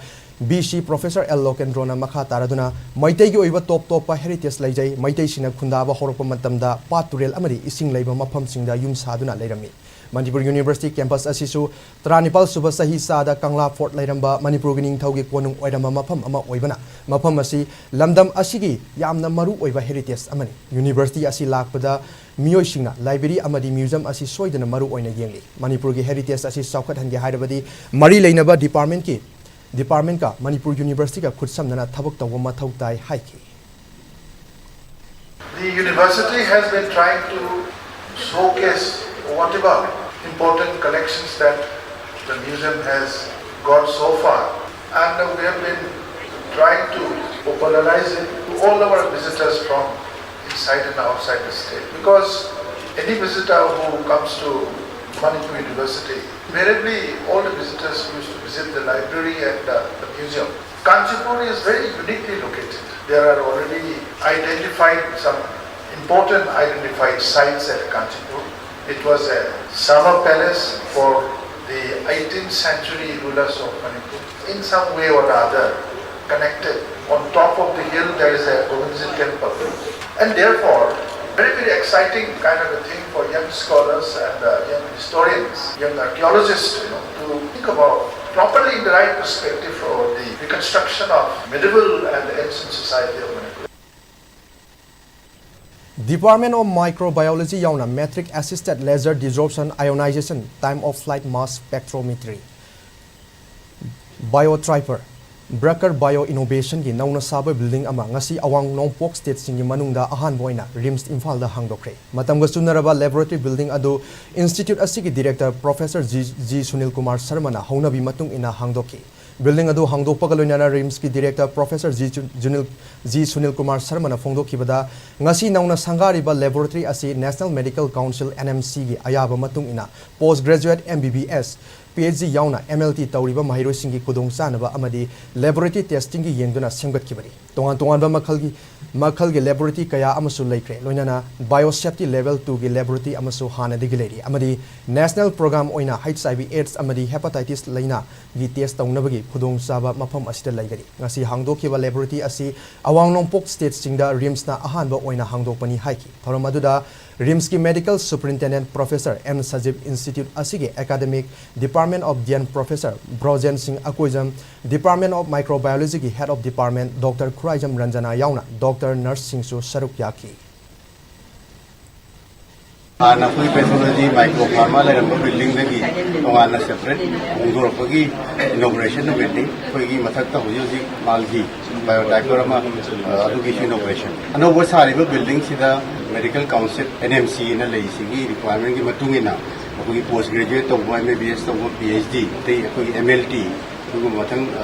VC Professor L ꯂꯣꯀꯦꯟꯗ꯭ꯔꯣꯅ ꯃꯈꯥ ꯇꯥꯔꯗꯨꯅ ꯃꯩꯇꯩꯒꯤ ꯑꯣꯏꯕ ꯇꯣꯞ ꯇꯣꯞꯄ heritage ꯂꯩꯖꯩ꯫ ꯃꯩꯇꯩꯁꯤꯡꯅ ꯈꯨꯟꯗꯥꯕ ꯍꯧꯔꯛꯄ ꯃꯇꯝꯗ ꯄꯥꯠ ꯇꯨꯔꯦꯜ ꯑꯃꯗꯤ ꯏꯁꯤꯡ ꯂꯩꯕ ꯃꯐꯝꯁꯤꯡꯗ ꯌꯨꯝ ꯁꯥꯗꯨꯅ ꯂꯩꯔꯝꯃꯤ꯫ ꯃꯅꯤꯄꯨꯔ ꯌꯨꯅꯤꯚꯔꯁꯤꯇꯤ ꯀꯦꯝꯄꯁ ꯑꯁꯤꯁꯨ ꯇꯔꯥꯅꯤꯄꯥꯜ ꯁꯨꯕ ꯆꯍꯤ ꯆꯥꯗ ꯀꯪꯂꯥ ꯐꯣꯔꯠ ꯂꯩꯔꯝꯕ ꯃꯅꯤꯄꯨꯔꯒꯤ ꯅꯤꯡꯊꯧꯒꯤ ꯀꯣꯅꯨꯡ ꯑꯣꯏꯔꯝꯕ ꯃꯐꯝ ꯑꯃ ꯑꯣꯏꯕꯅ, ꯃꯐꯝ ꯑꯁꯤ ꯂꯝꯗꯝ ꯑꯁꯤꯒꯤ ꯌꯥꯝꯅ ꯃꯔꯨ ꯑꯣꯏꯕ ꯍꯦꯔꯤꯇꯦꯖ ꯑꯃꯅꯤ꯫ ꯌꯨꯅꯤꯚꯔꯁꯤꯇꯤ ꯑꯁꯤ ꯂꯥꯛꯄꯗ ꯃꯤꯑꯣꯏꯁꯤꯡꯅ ꯂꯥꯏꯕ꯭ꯔꯦꯔꯤ ꯑꯃꯗꯤ ꯃ꯭ꯌꯨꯖꯤꯌꯝ ꯑꯁꯤ ꯁꯣꯏꯗꯅ ꯃꯔꯨ ꯑꯣꯏꯅ ꯌꯦꯡꯂꯤ꯫ ꯃꯅꯤꯄꯨꯔꯒꯤ ꯍꯦꯔꯤꯇꯦꯖ ꯑꯁꯤ ꯆꯥꯎꯈꯠꯍꯟꯒꯦ ꯍꯥꯏꯔꯕꯗꯤ ꯃꯔꯤ ꯂꯩꯅꯕ ꯗꯤꯄꯥꯔꯠꯃꯦꯟꯠꯀꯤ, ꯗꯤꯄꯥꯔꯠꯃꯦꯟꯠꯀ ꯃꯅꯤꯄꯨꯔ ꯌꯨꯅꯤꯚꯔꯁꯤꯇꯤꯒ ꯈꯨꯠꯁꯝꯅꯅ ꯊꯕꯛ ꯇꯧꯕ ꯃꯊꯧ ꯇꯥꯏ ꯍꯥꯏꯈꯤ꯫ The university has been trying to showcase whatever important collections that the museum has got so far, and we have been trying to popularize it to all our visitors from inside and outside the state. Because any visitor who comes to Manipur University, invariably all the visitors used to visit the library and uh, the museum. Kanchipur is very uniquely located. There are already identified some important identified sites at Kanchipur. It was a summer palace for the eighteenth century rulers of Manipur. In some way or the other, connected. On top of the hill, there is a Govinda temple. And therefore, very, very exciting kind of a thing for young scholars and uh, young historians, young archaeologists, you know, to think about properly in the right perspective for the reconstruction of medieval and ancient society of Manipur. Department of Microbiology ꯌꯥꯎꯅ Matrix Assisted Laser Desorption Ionization Time of Flight Mass Spectrometry, Biotripper, Bruker Bio Innovationꯒꯤ ꯅꯧꯅ ꯁꯥꯕ building ꯑꯃ ꯉꯁꯤ ꯑꯋꯥꯡ ꯅꯣꯡꯄꯣꯛ stateꯁꯤꯡꯒꯤ ꯃꯅꯨꯡꯗ ꯑꯍꯥꯟꯕ ꯑꯣꯏꯅ RIMS ꯏꯝꯐꯥꯜꯗ ꯍꯥꯡꯗꯣꯛꯈ꯭ꯔꯦ꯫ ꯃꯇꯝꯒ ꯆꯨꯅꯔꯕ laboratory building ꯑꯗꯨ institute ꯑꯁꯤꯒꯤ director Professor G, G Sunil Kumar ꯁꯔꯃꯅ ꯍꯧꯅꯕꯤ ꯃꯇꯨꯡ ꯏꯟꯅ ꯍꯥꯡꯗꯣꯛꯈꯤ꯫ Building ꯑꯗꯨ ꯍꯥꯡꯗꯣꯛꯄꯒ ꯂꯣꯏꯅꯅ RIMSꯀꯤ director Professor G ꯆꯨ-, ꯖꯨꯅꯤꯜ, G ꯁꯨꯅꯤꯜ ꯀꯨꯃꯥꯔ ꯁꯔꯃꯅ ꯐꯣꯡꯗꯣꯛꯈꯤꯕꯗ, ꯉꯁꯤ ꯅꯧꯅ ꯁꯪꯒꯥꯔꯤꯕ laboratory ꯑꯁꯤ National Medical Council, NMCꯒꯤ ꯑꯌꯥꯕ ꯃꯇꯨꯡ ꯏꯟꯅ post graduate, MBBS, PhD ꯌꯥꯎꯅ MLT ꯇꯧꯔꯤꯕ ꯃꯍꯩꯔꯣꯏꯁꯤꯡꯒꯤ ꯈꯨꯗꯣꯡꯆꯥꯅꯕ ꯑꯃꯗꯤ laboratory testingꯒꯤ ꯌꯦꯡꯗꯨꯅ ꯁꯦꯝꯒꯠꯈꯤꯕꯅꯤ꯫ ꯇꯣꯉꯥꯟ ꯇꯣꯉꯥꯟꯕ ꯃꯈꯜꯒꯤ, ꯃꯈꯜꯒꯤ laboratory ꯀꯌꯥ ꯑꯃꯁꯨ ꯂꯩꯈ꯭ꯔꯦ꯫ ꯂꯣꯏꯅꯅ Biosafety Level twoꯒꯤ laboratory ꯑꯃꯁꯨ ꯍꯥꯟꯅꯗꯒꯤ ꯂꯩꯔꯤ ꯑꯃꯗꯤ national program ꯑꯣꯏꯅ HIV AIDS ꯑꯃꯗꯤ hepatitis ꯂꯩꯅꯥꯒꯤ test ꯇꯧꯅꯕꯒꯤ ꯈꯨꯗꯣꯡꯆꯥꯕ ꯃꯐꯝ ꯑꯁꯤꯗ ꯂꯩꯒꯅꯤ꯫ ꯉꯁꯤ ꯍꯥꯡꯗꯣꯛꯈꯤꯕ laboratory ꯑꯁꯤ ꯑꯋꯥꯡ ꯅꯣꯡꯄꯣꯛ stateꯁꯤꯡꯗ RIMSꯅ ꯑꯍꯥꯟꯕ ꯑꯣꯏꯅ ꯍꯥꯡꯗꯣꯛꯄꯅꯤ ꯍꯥꯏꯈꯤ꯫ ꯊꯧꯔꯝ ꯑꯗꯨꯗ ꯔꯤꯝꯁꯀꯤ Medical Superintendent Professor N Sajib, Institute ꯑꯁꯤꯒꯤ Academic Department of Dean Professor Brojen Singh Akoijam, Department of Microbiologyꯒꯤ Head of Department Doctor Khuraijam Ranjana ꯌꯥꯎꯅ doctor, nurseꯁꯤꯡꯁꯨ ꯁꯔꯨꯛ ꯌꯥꯈꯤ꯫ ꯍꯥꯟꯅ ꯑꯩꯈꯣꯏ pathology, micro pharma ꯂꯩꯔꯝꯕ buildingꯗꯒꯤ ꯇꯣꯉꯥꯟꯅ separate ꯍꯣꯡꯗꯣꯔꯛꯄꯒꯤ inauguration ꯅꯨꯃꯤꯠꯅꯤ꯫ ꯑꯩꯈꯣꯏꯒꯤ ꯃꯊꯛꯇ ꯍꯧꯖꯤꯛ ꯍꯧꯖꯤꯛ ꯃꯥꯜꯒꯤ biodiaper ꯑꯃ, ꯑ, ꯑꯗꯨꯒꯤꯁꯨ inauguration꯫ ꯑꯅꯧꯕ ꯁꯥꯔꯤꯕ buildingꯁꯤꯗ Medical Council, NMC ꯑꯅ ꯂꯩꯔꯤꯁꯤꯒꯤ requirementꯀꯤ ꯃꯇꯨꯡ ꯏꯟꯅ ꯑꯩꯈꯣꯏꯒꯤ post graduate ꯇꯧꯕ, MBBS ꯇꯧꯕ, PhD, ꯑꯇꯩ ꯑꯩꯈꯣꯏꯒꯤ MLT, ꯑꯗꯨꯒꯨꯝꯕ ꯃꯊꯪ, ꯑ,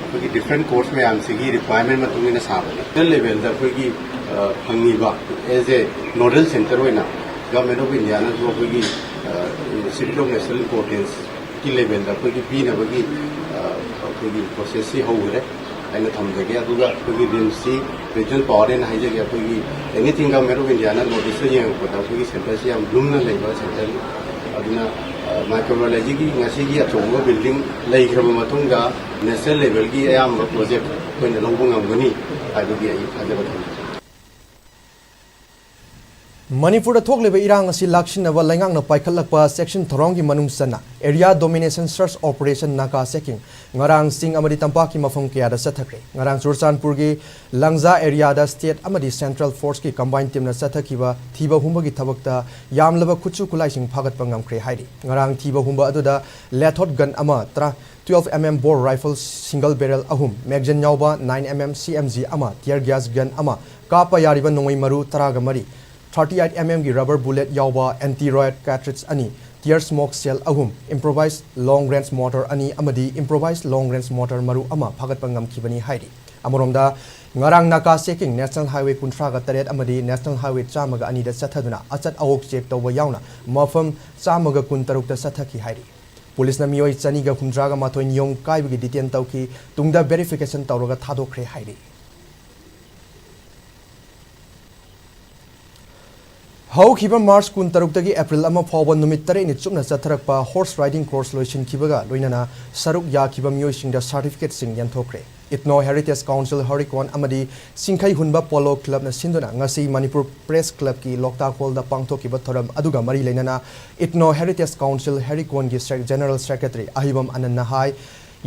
ꯑꯩꯈꯣꯏꯒꯤ different course ꯃꯌꯥꯝꯁꯤꯒꯤ requirement ꯃꯇꯨꯡ ꯏꯟꯅ ꯁꯥꯕꯅꯤ꯫ Central levelꯗ ꯑꯩꯈꯣꯏꯒꯤ, ꯑ, ꯐꯪꯉꯤꯕ as a nodal center ꯑꯣꯏꯅ Government of Indiaꯅꯁꯨ ꯑꯩꯈꯣꯏꯒꯤ, ꯑ, City of National Importanceꯀꯤ levelꯗ ꯑꯩꯈꯣꯏꯒꯤ ꯄꯤꯅꯕꯒꯤ, ꯑ, ꯑꯩꯈꯣꯏꯒꯤ processꯁꯤ ꯍꯧꯈ꯭ꯔꯦ ꯍꯥꯏꯅ ꯊꯝꯖꯒꯦ꯫ ꯑꯗꯨꯒ ꯑꯩꯈꯣꯏꯒꯤ RIMSꯁꯤ regional powerꯅ ꯍꯥꯏꯖꯒꯦ꯫ ꯑꯩꯈꯣꯏꯒꯤ anything Government of Indiaꯅ noticeꯇ ꯌꯦꯡꯉꯛꯄꯗ ꯑꯩꯈꯣꯏꯒꯤ centerꯁꯤ ꯌꯥꯝ ꯂꯨꯝꯅ ꯂꯩꯕ centerꯅꯤ꯫ ꯑꯗꯨꯅ, ꯑ, microbiologyꯒꯤ ꯉꯁꯤꯒꯤ ꯑꯆꯧꯕ building ꯂꯩꯈ꯭ꯔꯕ ꯃꯇꯨꯡꯗ national levelꯒꯤ ꯑꯌꯥꯝꯕ project ꯑꯩꯈꯣꯏꯅ ꯂꯧꯕ ꯉꯝꯒꯅꯤ ꯍꯥꯏꯕꯒꯤ ꯑꯩ ꯊꯥꯖꯕ ꯊꯝꯖꯩ꯫ ꯃꯅꯤꯄꯨꯔꯗ ꯊꯣꯛꯂꯤꯕ ꯏꯔꯥꯡ ꯑꯁꯤ ꯂꯥꯛꯁꯤꯟꯅꯕ ꯂꯩꯉꯥꯛꯅ ꯄꯥꯏꯈꯠꯂꯛꯄ ꯆꯦꯛꯁꯤꯟ ꯊꯧꯔꯥꯡꯒꯤ ꯃꯅꯨꯡ ꯆꯟꯅ area domination search operation, ꯅꯥꯀꯥ checking, ꯉꯔꯥꯡ ꯆꯤꯡ ꯑꯃꯗꯤ ꯇꯝꯄꯥꯛꯀꯤ ꯃꯐꯝ ꯀꯌꯥꯗ ꯆꯠꯊꯈ꯭ꯔꯦ꯫ ꯉꯔꯥꯡ ꯆꯨꯔꯆꯥꯟꯄꯨꯔꯒꯤ ꯂꯪꯖꯥ areaꯗ state ꯑꯃꯗꯤ central forceꯀꯤ combined teamꯅ ꯆꯠꯊꯈꯤꯕ ꯊꯤꯕ ꯍꯨꯝꯕꯒꯤ ꯊꯕꯛꯇ ꯌꯥꯝꯂꯕ ꯈꯨꯠꯁꯨ ꯈꯨꯠꯂꯥꯏꯁꯤꯡ ꯐꯥꯒꯠꯄ ꯉꯝꯈ꯭ꯔꯦ ꯍꯥꯏꯔꯤ꯫ ꯉꯔꯥꯡ ꯊꯤꯕ ꯍꯨꯝꯕ ꯑꯗꯨꯗ ꯂꯦꯊꯣꯠ gun ꯑꯃ, ꯇꯔꯥ, twelve MM bore rifle single barrel ꯑꯍꯨꯝ, magazine ꯌꯥꯎꯕ nine MM CMG ꯑꯃ, tear gas gun ꯑꯃ, ꯀꯥꯞꯄ ꯌꯥꯔꯤꯕ ꯅꯣꯡꯃꯩ ꯃꯔꯨ ꯇꯔꯥꯒ ꯃꯔꯤ, thirty-eight MMꯒꯤ rubber bullet ꯌꯥꯎꯕ anti riot cartridge ꯑꯅꯤ, tear smoke shell ꯑꯍꯨꯝ, improvised long range mortar ꯑꯅꯤ ꯑꯃꯗꯤ improvised long range mortar ꯃꯔꯨ ꯑꯃ ꯐꯥꯒꯠꯄ ꯉꯝꯈꯤꯕꯅꯤ ꯍꯥꯏꯔꯤ꯫ ꯑꯃꯔꯣꯝꯗ, ꯉꯔꯥꯡ ꯅꯥꯀꯥ checking National Highway ꯀꯨꯟꯊ꯭ꯔꯥꯒ ꯇꯔꯦꯠ ꯑꯃꯗꯤ National Highway ꯆꯥꯝꯃꯒ ꯑꯅꯤꯗ ꯆꯠꯊꯗꯨꯅ ꯑꯆꯠ ꯑꯋꯣꯛ check ꯇꯧꯕ ꯌꯥꯎꯅ ꯃꯐꯝ ꯆꯥꯝꯃꯒ ꯀꯨꯟꯇꯔꯨꯛꯇ ꯆꯠꯊꯈꯤ ꯍꯥꯏꯔꯤ꯫ ꯄꯨꯂꯤꯁꯅ ꯃꯤꯑꯣꯏ ꯆꯅꯤꯒ ꯍꯨꯝꯗ꯭ꯔꯥꯒ ꯃꯥꯊꯣꯏ ꯅꯤꯌꯣꯝ ꯀꯥꯏꯕꯒꯤ detain ꯇꯧꯈꯤ꯫ ꯇꯨꯡꯗ verification ꯇꯧꯔꯒ ꯊꯥꯗꯣꯛꯈ꯭ꯔꯦ ꯍꯥꯏꯔꯤ꯫ ꯍꯧꯈꯤꯕ March ꯀꯨꯟꯇꯔꯨꯛꯇꯒꯤ April ꯑꯃ ꯐꯥꯎꯕ ꯅꯨꯃꯤꯠ ꯇꯔꯦꯠꯅꯤ ꯆꯨꯞꯅ ꯆꯠꯊꯔꯛꯄ horse riding course ꯂꯣꯏꯁꯤꯟꯈꯤꯕꯒ ꯂꯣꯏꯅꯅ ꯁꯔꯨꯛ ꯌꯥꯈꯤꯕ ꯃꯤꯑꯣꯏꯁꯤꯡꯗ certificateꯁꯤꯡ ꯌꯦꯟꯊꯣꯛꯈ꯭ꯔꯦ꯫ Ethno Heritage Council ꯍꯦꯔꯤꯀꯣꯟ ꯑꯃꯗꯤ ꯁꯤꯡꯈꯩ ꯍꯨꯟꯕ ꯄꯣꯂꯣ ꯀ꯭ꯂꯕꯅ ꯁꯤꯟꯗꯨꯅ ꯉꯁꯤ ꯃꯅꯤꯄꯨꯔ ꯄ꯭ꯔꯦꯁ ꯀ꯭ꯂꯕꯀꯤ ꯂꯣꯛꯇꯥꯛ ꯍꯣꯜꯗ ꯄꯥꯡꯊꯣꯛꯈꯤꯕ ꯊꯧꯔꯝ ꯑꯗꯨꯒ ꯃꯔꯤ ꯂꯩꯅꯅ Ethno Heritage Council ꯍꯦꯔꯤꯀꯣꯟꯒꯤ ꯁꯦꯛ-, ꯖꯦꯅꯔꯦꯜ ꯁꯦꯀ꯭ꯔꯦꯇꯔꯤ ꯑꯍꯤꯕꯝ ꯑꯅꯟꯅ ꯍꯥꯏ,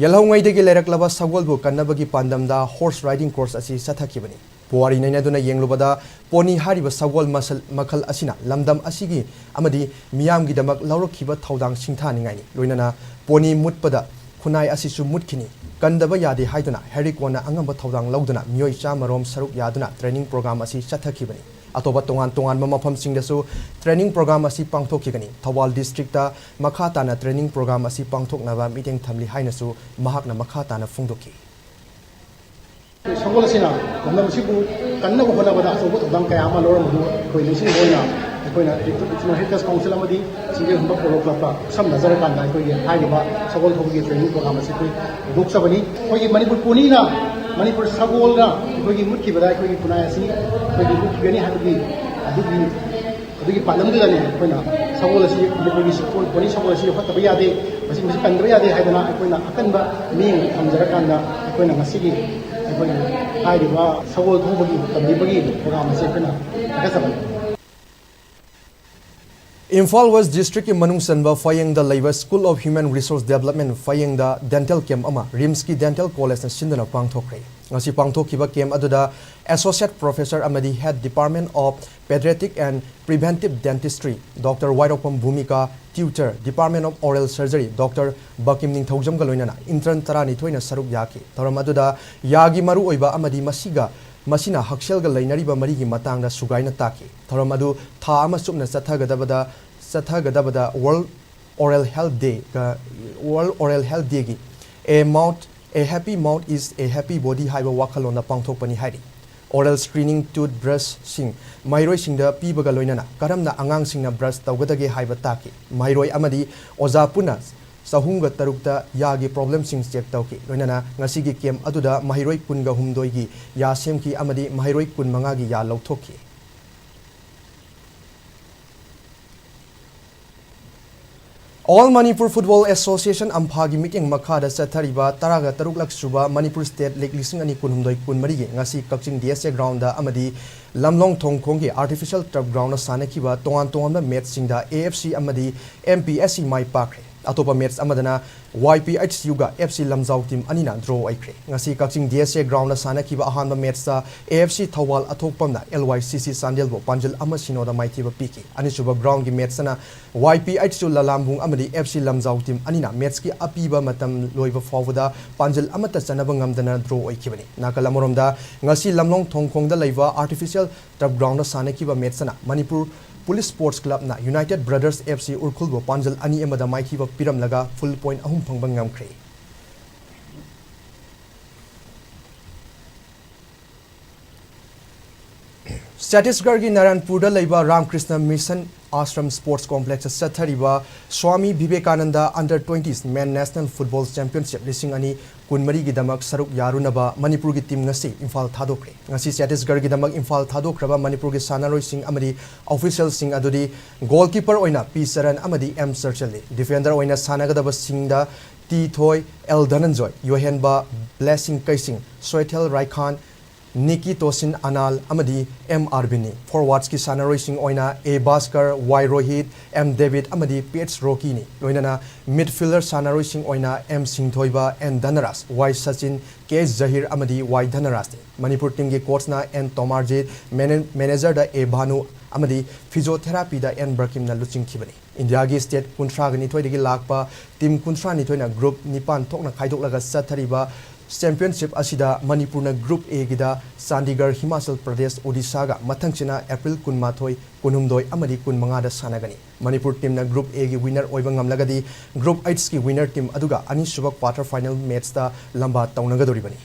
ꯌꯦꯜꯍꯧꯉꯩꯗꯒꯤ ꯂꯩꯔꯛꯂꯕ ꯁꯒꯣꯜꯕꯨ ꯀꯟꯅꯕꯒꯤ ꯄꯥꯟꯗꯝꯗ ꯍꯣꯔꯁ ꯔꯥꯏꯗꯤꯡ ꯀꯣꯔꯁ ꯑꯁꯤ ꯆꯠꯊꯈꯤꯕꯅꯤ꯫ ꯄꯨꯋꯥꯔꯤ ꯅꯩꯅꯗꯨꯅ ꯌꯦꯡꯂꯨꯕꯗ ꯄꯣꯅꯤ ꯍꯥꯏꯔꯤꯕ ꯁꯒꯣꯜ ꯃꯁꯜ-, ꯃꯈꯜ ꯑꯁꯤꯅ ꯂꯝꯗꯝ ꯑꯁꯤꯒꯤ ꯑꯃꯗꯤ ꯃꯤꯌꯥꯝꯒꯤꯗꯃꯛ ꯂꯧꯔꯛꯈꯤꯕ ꯊꯧꯗꯥꯡ ꯁꯤꯡꯊꯥꯅꯤꯡꯉꯥꯏꯅꯤ꯫ ꯂꯣꯏꯅꯅ ꯄꯣꯅꯤ ꯃꯨꯠꯄꯗ ꯈꯨꯟꯅꯥꯏ ꯑꯁꯤꯁꯨ ꯃꯨꯠꯈꯤꯅꯤ, ꯀꯟꯗꯕ ꯌꯥꯗꯦ ꯍꯥꯏꯗꯨꯅ ꯍꯦꯔꯤꯀꯣꯟꯅ ꯑꯉꯝꯕ ꯊꯧꯗꯥꯡ ꯂꯧꯗꯨꯅ ꯃꯤꯑꯣꯏ ꯆꯥꯝꯃ ꯔꯣꯝ ꯁꯔꯨꯛ ꯌꯥꯗꯨꯅ ꯇ꯭ꯔꯦꯅꯤꯡ ꯄ꯭ꯔꯣꯒ꯭ꯔꯥꯝ ꯑꯁꯤ ꯆꯠꯊꯈꯤꯕꯅꯤ꯫ ꯑꯇꯣꯞꯄ ꯇꯣꯉꯥꯟ ꯇꯣꯉꯥꯟꯕ ꯃꯐꯝꯁꯤꯡꯗꯁꯨ ꯇ꯭ꯔꯦꯅꯤꯡ ꯄ꯭ꯔꯣꯒ꯭ꯔꯥꯝ ꯑꯁꯤ ꯄꯥꯡꯊꯣꯛꯈꯤꯒꯅꯤ꯫ ꯊꯧꯕꯥꯜ ꯗꯤꯁꯇ꯭ꯔꯤꯛꯇ ꯃꯈꯥ ꯇꯥꯅ ꯇ꯭ꯔꯦꯅꯤꯡ ꯄ꯭ꯔꯣꯒ꯭ꯔꯥꯝ ꯑꯁꯤ ꯄꯥꯡꯊꯣꯛꯅꯕ ꯃꯤꯠꯌꯦꯡ ꯊꯝꯂꯤ ꯍꯥꯏꯅꯁꯨ ꯃꯍꯥꯛꯅ ꯃꯈꯥ ꯇꯥꯅ ꯐꯣꯡꯗꯣꯛꯈꯤ꯫ ꯁꯒꯣꯜ ꯑꯁꯤꯅ ꯂꯝꯗꯝ ꯑꯁꯤꯕꯨ ꯀꯟꯅꯕ ꯍꯣꯠꯅꯕꯗ ꯑꯆꯧꯕ ꯊꯧꯗꯥꯡ ꯀꯌꯥ ꯑꯃ ꯂꯧꯔꯝꯕꯗꯨ ꯑꯩꯈꯣꯏ ꯅꯤꯡꯁꯤꯡꯕ ꯑꯣꯏꯅ ꯑꯩꯈꯣꯏꯅ Ethno Heritage Council ꯑꯃꯗꯤ ꯁꯤꯡꯈꯩ ꯍꯨꯟꯕ ꯄꯣꯂꯣ ꯀ꯭ꯂꯕꯀ ꯈꯨꯠꯁꯝꯅꯖꯔꯀꯥꯟꯗ ꯑꯩꯈꯣꯏꯒꯤ ꯍꯥꯏꯔꯤꯕ ꯁꯒꯣꯜ ꯊꯧꯕꯒꯤ ꯇ꯭ꯔꯦꯅꯤꯡ ꯄ꯭ꯔꯣꯒ꯭ꯔꯥꯝ ꯑꯁꯤ ꯑꯩꯈꯣꯏ ꯍꯧꯗꯣꯛꯆꯕꯅꯤ꯫ ꯑꯩꯈꯣꯏꯒꯤ ꯃꯅꯤꯄꯨꯔ ꯄꯣꯅꯤꯅ, ꯃꯅꯤꯄꯨꯔ ꯁꯒꯣꯜꯅ ꯑꯩꯈꯣꯏꯒꯤ ꯃꯨꯠꯈꯤꯕꯗ ꯑꯩꯈꯣꯏꯒꯤ ꯈꯨꯟꯅꯥꯏ ꯑꯁꯤ ꯑꯩꯈꯣꯏꯒꯤ ꯃꯨꯠꯈꯤꯒꯅꯤ ꯍꯥꯏꯕꯒꯤ ꯑꯗꯨꯒꯤ ꯑꯗꯨꯒꯤ ꯄꯥꯟꯗꯝꯗꯨꯗꯅꯤ ꯑꯩꯈꯣꯏꯅ ꯁꯒꯣꯜ ꯑꯁꯤ, ꯃꯅꯤꯄꯨꯔꯒꯤ ꯁꯒꯣꯜ, ꯄꯣꯅꯤ ꯁꯒꯣꯜ ꯑꯁꯤ ꯌꯣꯛꯈꯠꯇꯕ ꯌꯥꯗꯦ, ꯃꯁꯤ, ꯃꯁꯤ ꯀꯟꯗꯕ ꯌꯥꯗꯦ ꯍꯥꯏꯗꯅ ꯑꯩꯈꯣꯏꯅ ꯑꯀꯟꯕ ꯃꯤꯠꯌꯦꯡ ꯊꯝꯖꯔꯀꯥꯟꯗ ꯑꯩꯈꯣꯏꯅ ꯉꯁꯤꯒꯤ ꯑꯩꯈꯣꯏꯒꯤ ꯍꯥꯏꯔꯤꯕ ꯁꯒꯣꯜ ꯊꯧꯕꯒꯤ ꯇꯝꯕꯤꯕꯒꯤ ꯄ꯭ꯔꯣꯒ꯭ꯔꯥꯝ ꯑꯁꯤ ꯑꯩꯈꯣꯏꯅ ꯄꯥꯏꯈꯠꯆꯕꯅꯤ꯫ ꯏꯝꯐꯥꯜ ꯋꯦꯁ ꯗꯤꯁꯇ꯭ꯔꯤꯛꯀꯤ ꯃꯅꯨꯡ ꯆꯟꯕ ꯐꯌꯦꯡꯗ ꯂꯩꯕ School of Human Resource Development ꯐꯌꯦꯡꯗ ꯗꯦꯟꯇꯦꯜ ꯀꯦꯝꯞ ꯑꯃ ꯔꯤꯝꯁꯀꯤ ꯗꯦꯟꯇꯦꯜ ꯀꯣꯂꯦꯖꯅ ꯁꯤꯟꯗꯨꯅ ꯄꯥꯡꯊꯣꯛꯈ꯭ꯔꯦ꯫ ꯉꯁꯤ ꯄꯥꯡꯊꯣꯛꯈꯤꯕ ꯀꯦꯝꯞ ꯑꯗꯨꯗ Associate Professor ꯑꯃꯗꯤ Head Department of Pediatric and Preventive Dentistry, doctor Wairokpam Bhumika, Tutor, Department of Oral Surgery, doctor Bakim ꯅꯤꯡꯊꯧꯖꯝꯒ ꯂꯣꯏꯅꯅ intern ꯇꯔꯥꯅꯤꯊꯣꯏꯅ ꯁꯔꯨꯛ ꯌꯥꯈꯤ꯫ ꯊꯧꯔꯝ ꯑꯗꯨꯗ ꯌꯥꯒꯤ ꯃꯔꯨꯑꯣꯏꯕ ꯑꯃꯗꯤ ꯃꯁꯤꯒ, ꯃꯁꯤꯅ ꯍꯛꯁꯦꯜꯒ ꯂꯩꯅꯔꯤꯕ ꯃꯔꯤꯒꯤ ꯃꯇꯥꯡꯗ ꯁꯨꯒꯥꯏꯅ ꯇꯥꯛꯈꯤ꯫ ꯊꯧꯔꯝ ꯑꯗꯨ ꯊꯥ ꯑꯃ ꯆꯨꯞꯅ ꯆꯠꯊꯒꯗꯕꯗ, ꯆꯠꯊꯒꯗꯕꯗ World Oral Health Day, World Oral Health Dayꯒꯤ A mouth, a happy mouth is a happy body ꯍꯥꯏꯕ ꯋꯥꯈꯜꯂꯣꯟꯗ ꯄꯥꯡꯊꯣꯛꯄꯅꯤ ꯍꯥꯏꯔꯤ꯫ Oral screening, tooth brushꯁꯤꯡ ꯃꯍꯩꯔꯣꯏꯁꯤꯡꯗ ꯄꯤꯕꯒ ꯂꯣꯏꯅꯅ ꯀꯔꯝꯅ ꯑꯉꯥꯡꯁꯤꯡꯅ brush ꯇꯧꯒꯗꯒꯦ ꯍꯥꯏꯕ ꯇꯥꯛꯈꯤ꯫ ꯃꯍꯩꯔꯣꯏ ꯑꯃꯗꯤ ꯑꯣꯖꯥ ꯄꯨꯟꯅ ꯆꯍꯨꯝꯒ ꯇꯔꯨꯛꯇ ꯌꯥꯒꯤ problemꯁꯤꯡ check ꯇꯧꯈꯤ꯫ ꯂꯣꯏꯅꯅ ꯉꯁꯤꯒꯤ ꯀꯦꯝꯞ ꯑꯗꯨꯗ ꯃꯍꯩꯔꯣꯏ ꯀꯨꯟꯒ ꯍꯨꯝꯗꯣꯏꯒꯤ ꯌꯥ ꯁꯦꯝꯈꯤ ꯑꯃꯗꯤ ꯃꯍꯩꯔꯣꯏ ꯀꯨꯟꯃꯉꯥꯒꯤ ꯌꯥ ꯂꯧꯊꯣꯛꯈꯤ꯫ All Manipur Football Association, ꯑꯝꯐꯥꯒꯤ ꯃꯤꯠꯌꯦꯡ ꯃꯈꯥꯗ ꯆꯠꯊꯔꯤꯕ ꯇꯔꯥꯒ ꯇꯔꯨꯛꯂꯛ ꯁꯨꯕ ꯃꯅꯤꯄꯨꯔ State League ꯂꯤꯁꯤꯡ ꯑꯅꯤ ꯀꯨꯟꯍꯨꯝꯗꯣꯏ ꯀꯨꯟꯃꯔꯤꯒꯤ ꯉꯁꯤ ꯀꯛꯆꯤꯡ D S A ground ꯑꯃꯗꯤ ꯂꯝꯂꯣꯡ ꯊꯣꯡꯈꯣꯡꯒꯤ artificial turf ground ꯁꯥꯟꯅꯈꯤꯕ ꯇꯣꯉꯥꯟ ꯇꯣꯉꯥꯟꯕ match ꯁꯤꯡꯗ A F C ꯑꯃꯗꯤ M P S C ꯃꯥꯏ ꯄꯥꯛꯈ꯭ꯔꯦ꯫ ꯑꯇꯣꯞꯄ match ꯑꯃꯗꯅ Y P H ꯒ F C ꯂꯝꯖꯥꯎ team ꯑꯅꯤꯅ draw ꯑꯣꯏꯈ꯭ꯔꯦ꯫ ꯉꯁꯤ ꯀꯛꯆꯤꯡ D S A ground ꯁꯥꯟꯅꯈꯤꯕ ꯑꯍꯥꯟꯕ match ꯇ A F C Thoubal ꯑꯊꯣꯛꯄꯝꯅ L Y C C ꯆꯥꯟꯗꯦꯜꯕꯨ ꯄꯥꯟꯖꯜ ꯑꯃ ꯁꯤꯅꯣꯗ ꯃꯥꯏꯊꯤꯕ ꯄꯤꯈꯤ꯫ ꯑꯅꯤꯁꯨꯕ ground ꯒꯤ match ꯇꯅ Y P H ꯂꯂꯥꯝꯕꯨꯡ ꯑꯃꯗꯤ F C ꯂꯝꯖꯥꯎ team ꯑꯅꯤꯅ match ꯀꯤ ꯑꯄꯤꯕ ꯃꯇꯝ ꯂꯣꯏꯕ ꯐꯥꯎꯕꯗ ꯄꯥꯟꯖꯜ ꯑꯃꯠꯇ ꯆꯟꯅꯕ ꯉꯝꯗꯅ draw ꯑꯣꯏꯈꯤꯕꯅꯤ꯫ ꯅꯥꯀꯜ ꯑꯃꯔꯣꯝꯗ, ꯉꯁꯤ ꯂꯝꯂꯣꯡ ꯊꯣꯡꯈꯣꯡꯗ ꯂꯩꯕ artificial turf ground ꯁꯥꯟꯅꯈꯤꯕ match ꯇꯅ ꯃꯅꯤꯄꯨꯔ Police Sports Club ꯅ United Brothers F C ꯎꯔꯈꯨꯜꯕꯨ ꯄꯥꯟꯖꯜ ꯑꯅꯤ ꯑꯃꯗ ꯃꯥꯏꯊꯤꯕ ꯄꯤꯔꯝꯂꯒ full point ꯑꯍꯨꯝ ꯐꯪꯕ ꯉꯝꯈ꯭ꯔꯦ꯫ ꯆꯇꯤꯁꯒꯔꯒꯤ ꯅꯥꯔꯥꯌꯟꯄꯨꯔꯗ ꯂꯩꯕ ꯔꯥꯝꯀ꯭ꯔꯤꯁꯅ ꯃꯤꯁꯟ ꯑꯥꯁ꯭ꯔꯝ Sports Complex ꯇ ꯆꯠꯊꯔꯤꯕ swami ꯚꯤꯕꯦꯀꯥꯅꯟꯗ Under Twenties Men National Football Championship ꯂꯤꯁꯤꯡ ꯑꯅꯤ ꯀꯨꯟꯃꯔꯤꯒꯤꯗꯃꯛ ꯁꯔꯨꯛ ꯌꯥꯔꯨꯅꯕ ꯃꯅꯤꯄꯨꯔꯒꯤ team ꯉꯁꯤ ꯏꯝꯐꯥꯜ ꯊꯥꯗꯣꯛꯈ꯭ꯔꯦ꯫ ꯉꯁꯤ ꯆꯇꯤꯁꯒꯔꯒꯤꯗꯃꯛ ꯏꯝꯐꯥꯜ ꯊꯥꯗꯣꯛꯈ꯭ꯔꯕ ꯃꯅꯤꯄꯨꯔꯒꯤ ꯁꯥꯟꯅꯔꯣꯏꯁꯤꯡ ꯑꯃꯗꯤ official ꯁꯤꯡ ꯑꯗꯨꯗꯤ goalkeeper ꯑꯣꯏꯅ ꯄꯤ ꯆꯔꯟ ꯑꯃꯗꯤ ꯑꯦꯝ ꯆꯔꯆꯜꯅꯤ꯫ Defender ꯑꯣꯏꯅ ꯁꯥꯟꯅꯒꯗꯕꯁꯤꯡꯗ ꯇꯤ ꯊꯣꯏ, ꯑꯦꯜ ꯙꯅꯟꯖꯣꯏ, ꯌꯣꯍꯦꯟꯕ, ꯕ꯭ꯂꯦꯁꯤꯡ ꯀꯩꯁꯤꯡ, ꯁꯣꯏꯊꯦꯜ ꯔꯥꯏꯈꯥꯟ, ꯅꯤꯀꯤ ꯇꯣꯁꯤꯟ ꯑꯅꯥꯜ ꯑꯃꯗꯤ ꯑꯦꯝ ꯑꯥꯔꯕꯤꯟꯅꯤ꯫ Forwards ꯀꯤ ꯁꯥꯟꯅꯔꯣꯏꯁꯤꯡ ꯑꯣꯏꯅ ꯑꯦ ꯚꯥꯁꯀꯔ, ꯋꯥꯏ ꯔꯣꯍꯤꯠ, ꯑꯦꯝ ꯗꯦꯕꯤꯠ ꯑꯃꯗꯤ ꯄꯦꯠꯁ ꯔꯣꯀꯤꯅꯤ꯫ ꯂꯣꯏꯅꯅ midfielder ꯁꯥꯟꯅꯔꯣꯏꯁꯤꯡ ꯑꯣꯏꯅ ꯑꯦꯝ ꯁꯤꯡꯊꯣꯏꯕ, ꯑꯦꯟ ꯙꯅꯔꯥꯖ, ꯋꯥꯏ ꯁꯆꯤꯟ, ꯀꯦ ꯑꯦꯁ ꯖꯍꯤꯔ ꯑꯃꯗꯤ ꯋꯥꯏ ꯙꯅꯔꯥꯖꯅꯤ꯫ ꯃꯅꯤꯄꯨꯔ team ꯒꯤ coach ꯅ ꯑꯦꯟ ꯇꯣꯃꯥꯔꯖꯤꯠ, manager, manager ꯗ ꯑꯦ ꯚꯥꯅꯨ ꯑꯃꯗꯤ physiotherapy ꯗ ꯑꯦꯟ ꯕꯔꯀꯤꯝꯅ ꯂꯨꯆꯤꯡꯈꯤꯕꯅꯤ꯫ ꯏꯟꯗꯤꯌꯥꯒꯤ state ꯀꯨꯟꯊ꯭ꯔꯥꯒ ꯅꯤꯊꯣꯏꯗꯒꯤ ꯂꯥꯛꯄ team ꯀꯨꯟꯊ꯭ꯔꯥ ꯅꯤꯊꯣꯏꯅ group ꯅꯤꯄꯥꯟ ꯊꯣꯛꯅ ꯈꯥꯏꯗꯣꯛꯂꯒ ꯆꯠꯊꯔꯤꯕ championship ꯑꯁꯤꯗ ꯃꯅꯤꯄꯨꯔꯅ group A ꯒꯤꯗ Chandigarh, Himachal Pradesh, ꯑꯣꯗꯤꯁꯥꯒ ꯃꯊꯪꯁꯤꯅ April ꯀꯨꯟꯃꯥꯊꯣꯏ, ꯀꯨꯟꯍꯨꯝꯗꯣꯏ ꯑꯃꯗꯤ ꯀꯨꯟꯃꯉꯥꯗ ꯁꯥꯟꯅꯒꯅꯤ꯫ ꯃꯅꯤꯄꯨꯔ team ꯅ group A ꯒꯤ winner ꯑꯣꯏꯕ ꯉꯝꯂꯒꯗꯤ group H ꯀꯤ winner team ꯑꯗꯨꯒ ꯑꯅꯤꯁꯨꯕ quarter final match ꯇ ꯂꯝꯕꯥ ꯇꯧꯅꯒꯗꯧꯔꯤꯕꯅꯤ꯫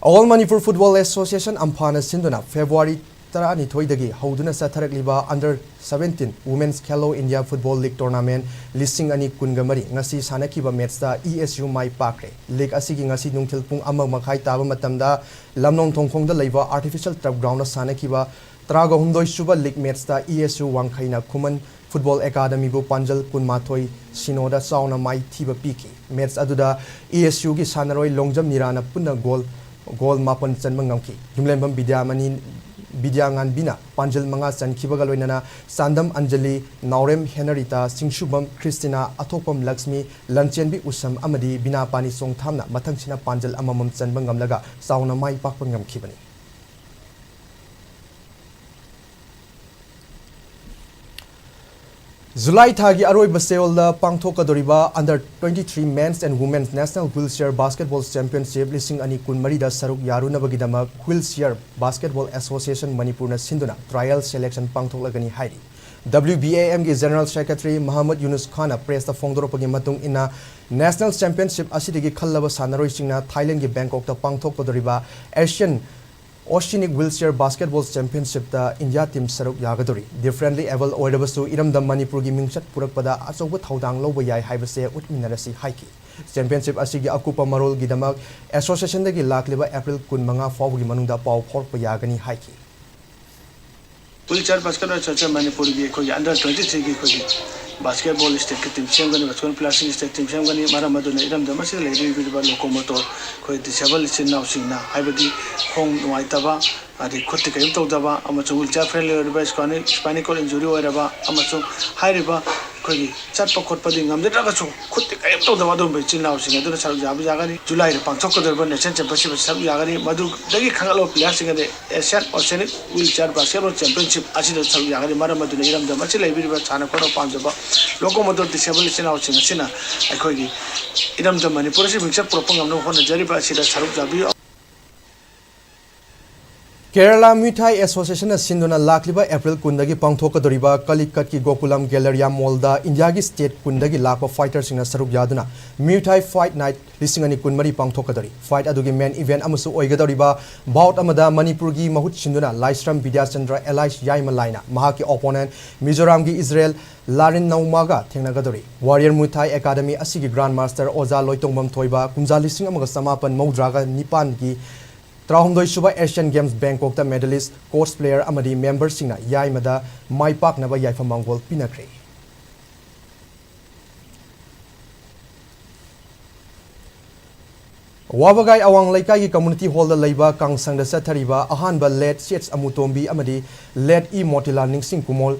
All Manipur Football Association, ꯑꯝꯐꯥꯅ ꯁꯤꯟꯗꯨꯅ February ꯇꯔꯥꯅꯤꯊꯣꯏꯗꯒꯤ ꯍꯧꯗꯨꯅ ꯆꯠꯊꯔꯛꯂꯤꯕ Under Seventeen Women's Khelo India Football League Tournament ꯂꯤꯁꯤꯡ ꯑꯅꯤ ꯀꯨꯟꯒ ꯃꯔꯤ ꯉꯁꯤ ꯁꯥꯟꯅꯈꯤꯕ match ꯇ E S U ꯃꯥꯏ ꯄꯥꯛꯈ꯭ꯔꯦ꯫ League ꯑꯁꯤꯒꯤ ꯉꯁꯤ ꯅꯨꯡꯊꯤꯜ ꯄꯨꯡ ꯑꯃ ꯃꯈꯥꯏ ꯇꯥꯕ ꯃꯇꯝꯗ ꯂꯝꯂꯣꯡ ꯊꯣꯡꯈꯣꯡꯗ ꯂꯩꯕ artificial turf ground ꯗ ꯁꯥꯟꯅꯈꯤꯕ ꯇꯔꯥꯒ ꯍꯨꯝꯗꯣꯏ ꯁꯨꯕ ꯂꯤꯒ ꯃꯦꯠꯁꯇ ꯏ ꯑꯦꯁ ꯌꯨ ꯋꯥꯡꯈꯩꯅ ꯈꯨꯃꯟ ꯐꯨꯠꯕꯣꯜ ꯑꯦꯀꯥꯗꯃꯤꯕꯨ ꯄꯥꯟꯖꯜ ꯀꯨꯟꯃꯥꯊꯣꯏ ꯁꯤꯅꯣꯗ ꯆꯥꯎꯅ ꯃꯥꯏꯊꯤꯕ ꯄꯤꯈꯤ꯫ ꯃꯦꯠꯁ ꯑꯗꯨꯗ ꯏ ꯑꯦꯁ ꯌꯨꯒꯤ ꯁꯥꯟꯅꯔꯣꯏ ꯂꯣꯡꯖꯝ ꯅꯤꯔꯥꯅ ꯄꯨꯟꯅ ꯒꯣꯜ, ꯒꯣꯜ ꯃꯥꯄꯟ ꯆꯟꯕ ꯉꯝꯈꯤ꯫ ꯌꯨꯝꯂꯦꯝꯕꯝ ꯕꯤꯗ꯭ꯌꯥꯃꯅꯤ, ꯕꯤꯗ꯭ꯌꯥꯉꯥꯟꯕꯤꯅ ꯄꯥꯟꯖꯜ ꯃꯉꯥ ꯆꯟꯈꯤꯕꯒ ꯂꯣꯏꯅꯅ ꯆꯥꯟꯗꯝ ꯑꯟꯖꯂꯤ, ꯅꯥꯎꯔꯦꯝ ꯍꯦꯅꯔꯤꯇꯥ, ꯁꯤꯡꯁꯨꯕꯝ ꯈ꯭ꯔꯤꯁꯇꯤꯅꯥ, ꯑꯊꯣꯛꯄꯝ ꯂꯛꯁꯃꯤ, ꯂꯟꯆꯦꯟꯕꯤ ꯎꯁꯝ ꯑꯃꯗꯤ ꯕꯤꯅꯥꯄꯥꯅꯤ ꯆꯣꯡꯊꯥꯝꯅ ꯃꯊꯪꯁꯤꯅ ꯄꯥꯟꯖꯜ ꯑꯃꯃꯝ ꯆꯟꯕ ꯉꯝꯂꯒ ꯆꯥꯎꯅ ꯃꯥꯏ ꯄꯥꯛꯄ ꯉꯝꯈꯤꯕꯅꯤ꯫ ꯖꯨꯂꯥꯏ ꯊꯥꯒꯤ ꯑꯔꯣꯏꯕ ꯆꯌꯣꯜꯗ ꯄꯥꯡꯊꯣꯛꯀꯗꯧꯔꯤꯕ Under twenty-three Men's and Women's National Wheelchair Basketball Championship ꯂꯤꯁꯤꯡ ꯑꯅꯤ ꯀꯨꯟꯃꯔꯤꯗ ꯁꯔꯨꯛ ꯌꯥꯔꯨꯅꯕꯒꯤꯗꯃꯛ Wheelchair Basketball Association ꯃꯅꯤꯄꯨꯔꯅ ꯁꯤꯟꯗꯨꯅ trial selection ꯄꯥꯡꯊꯣꯛꯂꯒꯅꯤ ꯍꯥꯏꯔꯤ꯫ W B A M ꯒꯤ General Secretary ꯃꯍꯃꯗ ꯌꯨꯅꯨꯁ ꯈꯥꯟꯅ ꯄ꯭ꯔꯦꯁꯇ ꯐꯣꯡꯗꯣꯔꯛꯄꯒꯤ ꯃꯇꯨꯡ ꯏꯟꯅ, ꯅꯦꯁꯅꯦꯜ ꯆꯦꯝꯄꯤꯌꯟꯁꯤꯞ ꯑꯁꯤꯗꯒꯤ ꯈꯜꯂꯕ ꯁꯥꯟꯅꯔꯣꯏꯁꯤꯡꯅ ꯊꯥꯏꯂꯦꯟꯒꯤ ꯕꯦꯡꯀꯣꯛꯇ ꯄꯥꯡꯊꯣꯛꯀꯗꯧꯔꯤꯕ ꯑꯦꯁꯤꯌꯟ ꯑꯣꯁꯤꯅꯤꯛ ꯋꯤꯜꯆꯤꯌꯔ ꯕꯥꯁꯀꯦꯠꯕꯣꯜ ꯆꯦꯝꯄꯤꯌꯟꯁꯤꯞꯇ ꯏꯟꯗꯤꯌꯥ ꯇꯤꯝ ꯁꯔꯨꯛ ꯌꯥꯒꯗꯧꯔꯤ꯫ Differently abled ꯑꯣꯏꯔꯕꯁꯨ ꯏꯔꯝꯗꯝ ꯃꯅꯤꯄꯨꯔꯒꯤ ꯃꯤꯡꯆꯠ ꯄꯨꯔꯛꯄꯗ ꯑꯆꯧꯕ ꯊꯧꯗꯥꯡ ꯂꯧꯕ ꯌꯥꯏ ꯍꯥꯏꯕꯁꯦ ꯎꯠꯃꯤꯟꯅꯔꯁꯤ ꯍꯥꯏꯈꯤ꯫ ꯆꯦꯝꯄꯤꯌꯟꯁꯤꯞ ꯑꯁꯤꯒꯤ ꯑꯀꯨꯞꯄ ꯃꯔꯣꯜꯒꯤꯗꯃꯛ ꯑꯦꯁꯣꯁꯤꯌꯦꯁꯟꯗꯒꯤ ꯂꯥꯛꯂꯤꯕ ꯑꯦꯄ꯭ꯔꯤꯜ ꯀꯨꯟꯃꯉꯥ ꯐꯥꯎꯕꯒꯤ ꯃꯅꯨꯡꯗ ꯄꯥꯎ ꯐꯥꯎꯔꯛꯄ ꯌꯥꯒꯅꯤ ꯍꯥꯏꯈꯤ꯫ ꯋꯤꯜꯆꯤꯌꯔ ꯕꯥꯁꯀꯦꯠꯕꯣꯜ ꯑꯦꯁꯣꯁꯤꯌꯦꯁꯟ ꯃꯅꯤꯄꯨꯔꯒꯤ ꯑꯩꯈꯣꯏꯒꯤ under twenty-three ꯒꯤ ꯑꯩꯈꯣꯏꯒꯤ ꯕꯥꯁꯀꯦꯠꯕꯣꯜ ꯁ꯭ꯇꯦꯠꯀꯤ ꯇꯤꯝ ꯁꯦꯝꯒꯅꯤ, ꯕꯥꯁꯀꯦꯠꯕꯣꯜ ꯄ꯭ꯂꯦꯌꯔꯁꯤꯡꯒꯤ ꯁ꯭ꯇꯦꯠ ꯇꯤꯝ ꯁꯦꯝꯒꯅꯤ꯫ ꯃꯔꯝ ꯑꯗꯨꯅ ꯏꯔꯝꯗꯝ ꯑꯁꯤꯗ ꯂꯩꯕꯤꯔꯤꯕ ꯂꯣꯀꯣꯃꯣꯇꯣꯔ ꯑꯩꯈꯣꯏ ꯗꯤꯁꯦꯕꯜ ꯏꯆꯤꯟ ꯏꯅꯥꯎꯁꯤꯡꯅ, ꯍꯥꯏꯕꯗꯤ ꯈꯣꯡ ꯅꯨꯡꯉꯥꯏꯇꯕ, ꯑꯗꯩ ꯈꯨꯠꯇ ꯀꯔꯤꯝ ꯇꯧꯗꯕ ꯑꯃꯁꯨꯡ ꯋꯤꯜꯆꯤꯌꯔ ꯐ꯭ꯔꯦꯟꯂꯤ ꯑꯣꯏꯔꯕ, ꯁ꯭ꯄꯥꯏꯅꯤ-, ꯁ꯭ꯄꯥꯏꯅꯤꯀꯣꯜ ꯏꯟꯖꯨꯔꯤ ꯑꯣꯏꯔꯕ ꯑꯃꯁꯨꯡ ꯍꯥꯏꯔꯤꯕ ꯑꯩꯈꯣꯏꯒꯤ ꯆꯠꯄ ꯈꯣꯠꯄꯗꯤ ꯉꯝꯖꯗ꯭ꯔꯒꯁꯨ ꯈꯨꯠꯇ ꯀꯔꯤꯝ ꯇꯧꯗꯕ ꯑꯗꯨꯒꯨꯝꯕ ꯏꯆꯤꯟ ꯏꯅꯥꯎꯁꯤꯡ ꯑꯗꯨꯅ ꯁꯔꯨꯛ ꯌꯥꯕ ꯌꯥꯒꯅꯤ꯫ ꯖꯨꯂꯥꯏꯗ ꯄꯥꯡꯊꯣꯛꯀꯗꯧꯔꯤꯕ ꯅꯦꯁꯅꯦꯜ ꯆꯦꯝꯄꯤꯌꯟꯁꯤꯞ ꯑꯁꯤꯗ ꯁꯔꯨꯛ ꯌꯥꯒꯅꯤ꯫ ꯃꯗꯨꯗꯒꯤ ꯈꯟꯒꯠꯂꯕ ꯄ꯭ꯂꯦꯌꯔꯁꯤꯡ ꯑꯗꯤ ꯑꯦꯁꯤꯌꯥꯟ ꯑꯣꯁꯤꯌꯥꯅꯤꯛ ꯋꯤꯜꯆꯤꯌꯔ ꯕꯥꯁꯀꯦꯠꯕꯣꯜ ꯆꯦꯝꯄꯤꯌꯟꯁꯤꯞ ꯑꯁꯤꯗ ꯁꯔꯨꯛ ꯌꯥꯒꯅꯤ꯫ ꯃꯔꯝ ꯑꯗꯨꯅ ꯏꯔꯝꯗꯝ ꯑꯁꯤꯗ ꯂꯩꯕꯤꯔꯤꯕ ꯁꯥꯟꯅ ꯈꯣꯠꯅꯕ ꯄꯥꯝꯖꯕ ꯂꯣꯀꯣꯃꯣꯇꯣꯔ ꯗꯤꯁꯦꯕꯜ ꯏꯆꯤꯟ ꯏꯅꯥꯎꯁꯤꯡ ꯑꯁꯤꯅ ꯑꯩꯈꯣꯏꯒꯤ ꯏꯔꯝꯗꯝ ꯃꯅꯤꯄꯨꯔ ꯑꯁꯤ ꯃꯤꯡꯆꯠ ꯄꯨꯔꯛꯄ ꯉꯝꯅꯕ ꯍꯣꯠꯅꯖꯔꯤꯕ ꯑꯁꯤꯗ ꯁꯔꯨꯛ ꯌꯥꯕꯤꯌꯨ꯫ ꯀꯦꯔꯂꯥ ꯃ꯭ꯌꯨꯏ ꯊꯥꯏ ꯑꯦꯁꯣꯁꯤꯌꯦꯁꯟꯅ ꯁꯤꯟꯗꯨꯅ ꯂꯥꯛꯂꯤꯕ ꯑꯦꯄ꯭ꯔꯤꯜ ꯀꯨꯟꯗꯒꯤ ꯄꯥꯡꯊꯣꯛꯀꯗꯧꯔꯤꯕ ꯀꯂꯤꯀꯠꯀꯤ ꯒꯣꯀꯨꯂꯝ ꯒꯦꯂꯔꯤꯌꯥ ꯃꯣꯜꯗ ꯏꯟꯗꯤꯌꯥꯒꯤ ꯁ꯭ꯇꯦꯠ ꯀꯨꯟꯗꯒꯤ ꯂꯥꯛꯄ ꯐꯥꯏꯇꯔꯁꯤꯡꯅ ꯁꯔꯨꯛ ꯌꯥꯗꯨꯅ ꯃ꯭ꯌꯨꯏ ꯊꯥꯏ ꯐꯥꯏꯠ ꯅꯥꯏꯠ ꯂꯤꯁꯤꯡ ꯑꯅꯤ ꯀꯨꯟꯃꯔꯤ ꯄꯥꯡꯊꯣꯛꯀꯗꯧꯔꯤ꯫ ꯐꯥꯏꯠ ꯑꯗꯨꯒꯤ ꯃꯦꯟ ꯏꯚꯦꯟꯠ ꯑꯃꯁꯨ ꯑꯣꯏꯒꯗꯧꯔꯤꯕ ꯕꯥꯎꯠ ꯑꯃꯗ ꯃꯅꯤꯄꯨꯔꯒꯤ ꯃꯍꯨꯠ ꯁꯤꯟꯗꯨꯅ ꯂꯥꯏꯁ꯭ꯔꯝ ꯕꯤꯗ꯭ꯌꯥꯆꯟꯗ꯭ꯔ ꯑꯦꯂꯥꯏꯁ ꯌꯥꯏꯃꯂꯥꯏꯅ ꯃꯍꯥꯛꯀꯤ ꯑꯣꯄꯣꯅꯦꯟꯠ ꯃꯤꯖꯣꯔꯥꯝꯒꯤ ꯏꯖꯔꯦꯜ ꯂꯥꯔꯤꯟꯅꯧꯃꯥꯒ ꯊꯦꯡꯅꯒꯗꯧꯔꯤ꯫ ꯋꯥꯔꯤꯌꯔ ꯃ꯭ꯌꯨꯏ ꯊꯥꯏ ꯑꯦꯀꯥꯗꯃꯤ ꯑꯁꯤꯒꯤ ꯒ꯭ꯔꯥꯟꯗ ꯃꯥꯁꯇꯔ ꯑꯣꯖꯥ ꯂꯣꯏꯇꯣꯡꯕꯝ ꯊꯣꯏꯕ ꯀꯨꯝꯖꯥ ꯂꯤꯁꯤꯡ ꯑꯃꯒ ꯆꯃꯥꯄꯟ ꯃꯧꯗ꯭ꯔꯥꯒ ꯅꯤꯄꯥꯟꯒꯤ ꯇꯔꯥꯍꯨꯝꯗꯣꯏ ꯁꯨꯕ Asian Games Bangkokꯇ medalist, coach, player ꯑꯃꯗꯤ memberꯁꯤꯡꯅ ꯌꯥꯏꯃꯗ ꯃꯥꯏ ꯄꯥꯛꯅꯕ ꯌꯥꯏꯐ ꯃꯪꯒꯣꯜ ꯄꯤꯅꯈ꯭ꯔꯦ꯫ ꯋꯥꯕꯒꯥꯏ ꯑꯋꯥꯡ ꯂꯩꯀꯥꯏꯒꯤ community hallꯗ ꯂꯩꯕ ꯀꯥꯡꯁꯪꯗ ꯆꯠꯊꯔꯤꯕ ꯑꯍꯥꯟꯕ late ꯁꯤ ꯑꯩꯆ ꯑꯃꯨꯇꯣꯝꯕꯤ ꯑꯃꯗꯤ late ꯏ ꯃꯣꯇꯤꯂꯥꯜ ꯅꯤꯡꯁꯤꯡ ꯀꯨꯃꯣꯜ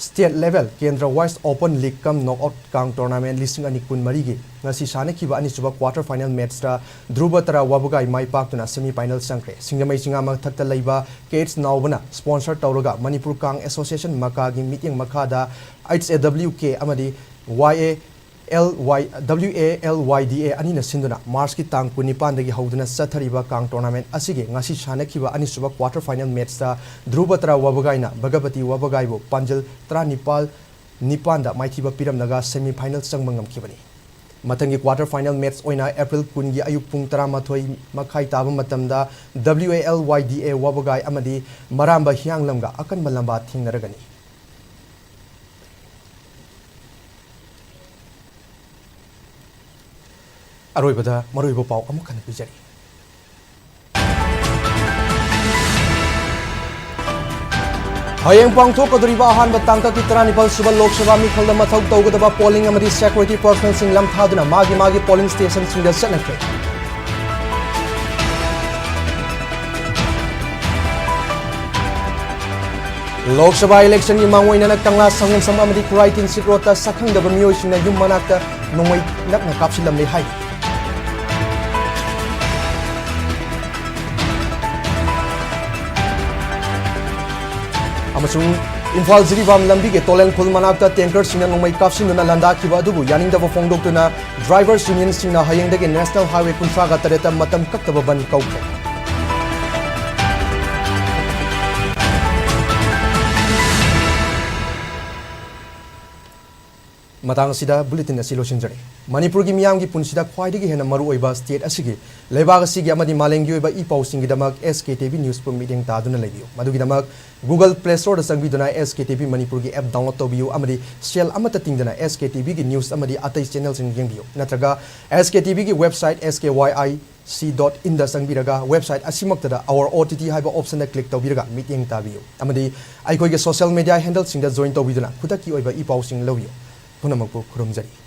state level ꯀꯦꯟꯗ꯭ꯔ wise open league cum knockout ꯀꯥꯡ tournament ꯂꯤꯁꯤꯡ ꯑꯅꯤ ꯀꯨꯟꯃꯔꯤꯒꯤ ꯉꯁꯤ ꯁꯥꯟꯅꯈꯤꯕ ꯑꯅꯤꯁꯨꯕ quarter final matchꯇ ꯙ꯭ꯔꯨꯕ ꯇꯔꯥ ꯋꯥꯕꯒꯥꯏ ꯃꯥꯏ ꯄꯥꯛꯇꯨꯅ semi final ꯆꯪꯈ꯭ꯔꯦ꯫ ꯁꯤꯡꯖꯃꯩ ꯆꯤꯉꯥ ꯃꯊꯛꯇ ꯂꯩꯕ ꯀꯦ ꯑꯩꯆ ꯅꯥꯎꯕꯅ sponsor ꯇꯧꯔꯒ ꯃꯅꯤꯄꯨꯔ ꯀꯥꯡ association ꯃꯀꯥꯒꯤ ꯃꯤꯠꯌꯦꯡ ꯃꯈꯥꯗ H A W K ꯑꯃꯗꯤ Y A L Y, W A L Y D A ꯑꯅꯤꯅ ꯁꯤꯟꯗꯨꯅ Marchꯀꯤ ꯇꯥꯡ ꯀꯨꯟꯅꯤꯄꯥꯟꯗꯒꯤ ꯍꯧꯗꯨꯅ ꯆꯠꯊꯔꯤꯕ ꯀꯥꯡ tournament ꯑꯁꯤꯒꯤ ꯉꯁꯤ ꯁꯥꯟꯅꯈꯤꯕ ꯑꯅꯤꯁꯨꯕ quarter final matchꯇ ꯙ꯭ꯔꯨꯕ ꯇꯔꯥ ꯋꯥꯕꯒꯥꯏꯅ ꯚꯒꯕꯇꯤ ꯋꯥꯕꯒꯥꯏꯕꯨ ꯄꯥꯟꯖꯜ ꯇꯔꯥꯅꯤꯄꯥꯜ ꯅꯤꯄꯥꯟꯗ ꯃꯥꯏꯊꯤꯕ ꯄꯤꯔꯝꯂꯒ semi final ꯆꯪꯕ ꯉꯝꯈꯤꯕꯅꯤ꯫ ꯃꯊꯪꯒꯤ quarter final match ꯑꯣꯏꯅ April ꯀꯨꯟꯒꯤ ꯑꯌꯨꯛ ꯄꯨꯡ ꯇꯔꯥꯃꯥꯊꯣꯏ ꯃꯈꯥꯏ ꯇꯥꯕ ꯃꯇꯝꯗ W A L Y D A ꯋꯥꯕꯒꯥꯏ ꯑꯃꯗꯤ ꯃꯔꯥꯝꯕ ꯍꯤꯌꯥꯡꯂꯝꯒ ꯑꯀꯟꯕ ꯂꯝꯕꯥ ꯊꯦꯡꯅꯔꯒꯅꯤ꯫ ꯑꯔꯣꯏꯕꯗ ꯃꯔꯨꯑꯣꯏꯕ ꯄꯥꯎ ꯑꯃꯨꯛ ꯍꯟꯅ ꯄꯤꯖꯔꯤ꯫ ꯍꯌꯦꯡ ꯄꯥꯡꯊꯣꯛꯀꯗꯧꯔꯤꯕ ꯑꯍꯥꯟꯕ ꯇꯥꯡꯀꯛꯀꯤ ꯇꯔꯥꯅꯤꯄꯥꯜ ꯁꯨꯕ ꯂꯣꯛ ꯁꯚꯥ ꯃꯤꯈꯜꯗ ꯃꯊꯧ ꯇꯧꯒꯗꯕ polling ꯑꯃꯗꯤ security personnelꯁꯤꯡ ꯂꯝꯊꯥꯗꯨꯅ ꯃꯥꯒꯤ ꯃꯥꯒꯤ polling stationꯁꯤꯡꯗ ꯆꯠꯅꯈ꯭ꯔꯦ꯫ ꯂꯣꯛ ꯁꯚꯥ electionꯒꯤ ꯃꯥꯡꯑꯣꯏꯅꯅ ꯀꯪꯂꯥ ꯁꯪꯒꯣꯝꯁꯝ ꯑꯃꯗꯤ ꯈꯨꯔꯥꯏ ꯇꯤꯟꯁꯤꯠ ꯔꯣꯗꯇ ꯁꯛꯈꯪꯗꯕ ꯃꯤꯑꯣꯏꯁꯤꯡꯅ ꯌꯨꯝ ꯃꯅꯥꯛꯇ ꯅꯣꯡꯃꯩ ꯅꯛꯅ ꯀꯥꯞꯁꯤꯜꯂꯝꯂꯦ ꯍꯥꯏꯔꯤ꯫ ꯑꯃꯁꯨꯡ ꯏꯝꯐꯥꯜ ꯖꯤꯔꯤꯕꯥꯝ ꯂꯝꯕꯤꯒꯤ ꯇꯣꯂꯦꯟ ꯈꯨꯜ ꯃꯅꯥꯛꯇ tankerꯁꯤꯡꯅ ꯅꯣꯡꯃꯩ ꯀꯥꯞꯁꯤꯟꯗꯨꯅ ꯂꯥꯟꯗꯥꯈꯤꯕ ꯑꯗꯨꯕꯨ ꯌꯥꯅꯤꯡꯗꯕ ꯐꯣꯡꯗꯣꯛꯇꯨꯅ drivers unionꯁꯤꯡꯅ ꯍꯌꯦꯡꯗꯒꯤ National Highway ꯀꯨꯟꯊ꯭ꯔꯥꯒ ꯇꯔꯦꯠꯇ ꯃꯇꯝ ꯀꯛꯇꯕ ꯕꯟ ꯀꯧꯈ꯭ꯔꯦ꯫ ꯃꯇꯥꯡ ꯑꯁꯤꯗ ꯕꯨꯂꯦꯇꯤꯟ ꯑꯁꯤ ꯂꯣꯏꯁꯤꯟꯖꯔꯦ꯫ ꯃꯅꯤꯄꯨꯔꯒꯤ ꯃꯤꯌꯥꯝꯒꯤ ꯄꯨꯟꯁꯤꯗ ꯈ꯭ꯋꯥꯏꯗꯒꯤ ꯍꯦꯟꯅ ꯃꯔꯨ ꯑꯣꯏꯕ ꯁ꯭ꯇꯦꯠ ꯑꯁꯤꯒꯤ, ꯂꯩꯕꯥꯛ ꯑꯁꯤꯒꯤ ꯑꯃꯗꯤ ꯃꯥꯂꯦꯝꯒꯤ ꯑꯣꯏꯕ ꯏ ꯄꯥꯎꯁꯤꯡꯒꯤꯗꯃꯛ ꯑꯦꯁ ꯀꯦ ꯇꯤ ꯚꯤ ꯅ꯭ꯌꯨꯁꯄꯨ ꯃꯤꯠꯌꯦꯡ ꯇꯥꯗꯨꯅ ꯂꯩꯕꯤꯌꯨ꯫ ꯃꯗꯨꯒꯤꯗꯃꯛ Google Play Storeꯗ ꯆꯪꯕꯤꯗꯨꯅ ꯑꯦꯁ ꯀꯦ ꯇꯤ ꯚꯤ ꯃꯅꯤꯄꯨꯔꯒꯤ ꯑꯦꯞ ꯗꯥꯎꯟꯂꯣꯗ ꯇꯧꯕꯤꯌꯨ ꯑꯃꯗꯤ ꯁꯦꯜ ꯑꯃꯠꯇ ꯇꯤꯡꯗꯅ ꯑꯦꯁ ꯀꯦ ꯇꯤ ꯚꯤꯒꯤ ꯅ꯭ꯌꯨꯁ ꯑꯃꯗꯤ ꯑꯇꯩ ꯆꯦꯅꯦꯜꯁꯤꯡ ꯌꯦꯡꯕꯤꯌꯨ꯫ ꯅꯠꯇ꯭ꯔꯒ ꯑꯦꯁ ꯀꯦ ꯇꯤ ꯚꯤꯒꯤ website S K Y I C dot inꯗ ꯆꯪꯕꯤꯔꯒ website ꯑꯁꯤꯃꯛꯇꯗ Our O T T ꯍꯥꯏꯕ ꯑꯣꯞꯁꯟꯗ ꯀ꯭ꯂꯤꯛ ꯇꯧꯕꯤꯔꯒ ꯃꯤꯠꯌꯦꯡ ꯇꯥꯕꯤꯌꯨ꯫ ꯑꯃꯗꯤ ꯑꯩꯈꯣꯏꯒꯤ ꯁꯣꯁꯤꯌꯦꯜ ꯃꯤꯗꯤꯌꯥ ꯍꯦꯟꯗꯜꯁꯤꯡꯗ ꯖꯣꯏꯟ ꯇꯧꯕꯤꯗꯨꯅ ꯈꯨꯗꯛꯀꯤ ꯑꯣꯏꯕ ꯏ ꯄꯥꯎꯁꯤꯡ ꯂꯧꯕꯤꯌꯨ꯫ ꯄꯨꯝꯅꯃꯛꯄꯨ ꯈꯨꯔꯨꯝꯖꯔꯤ꯫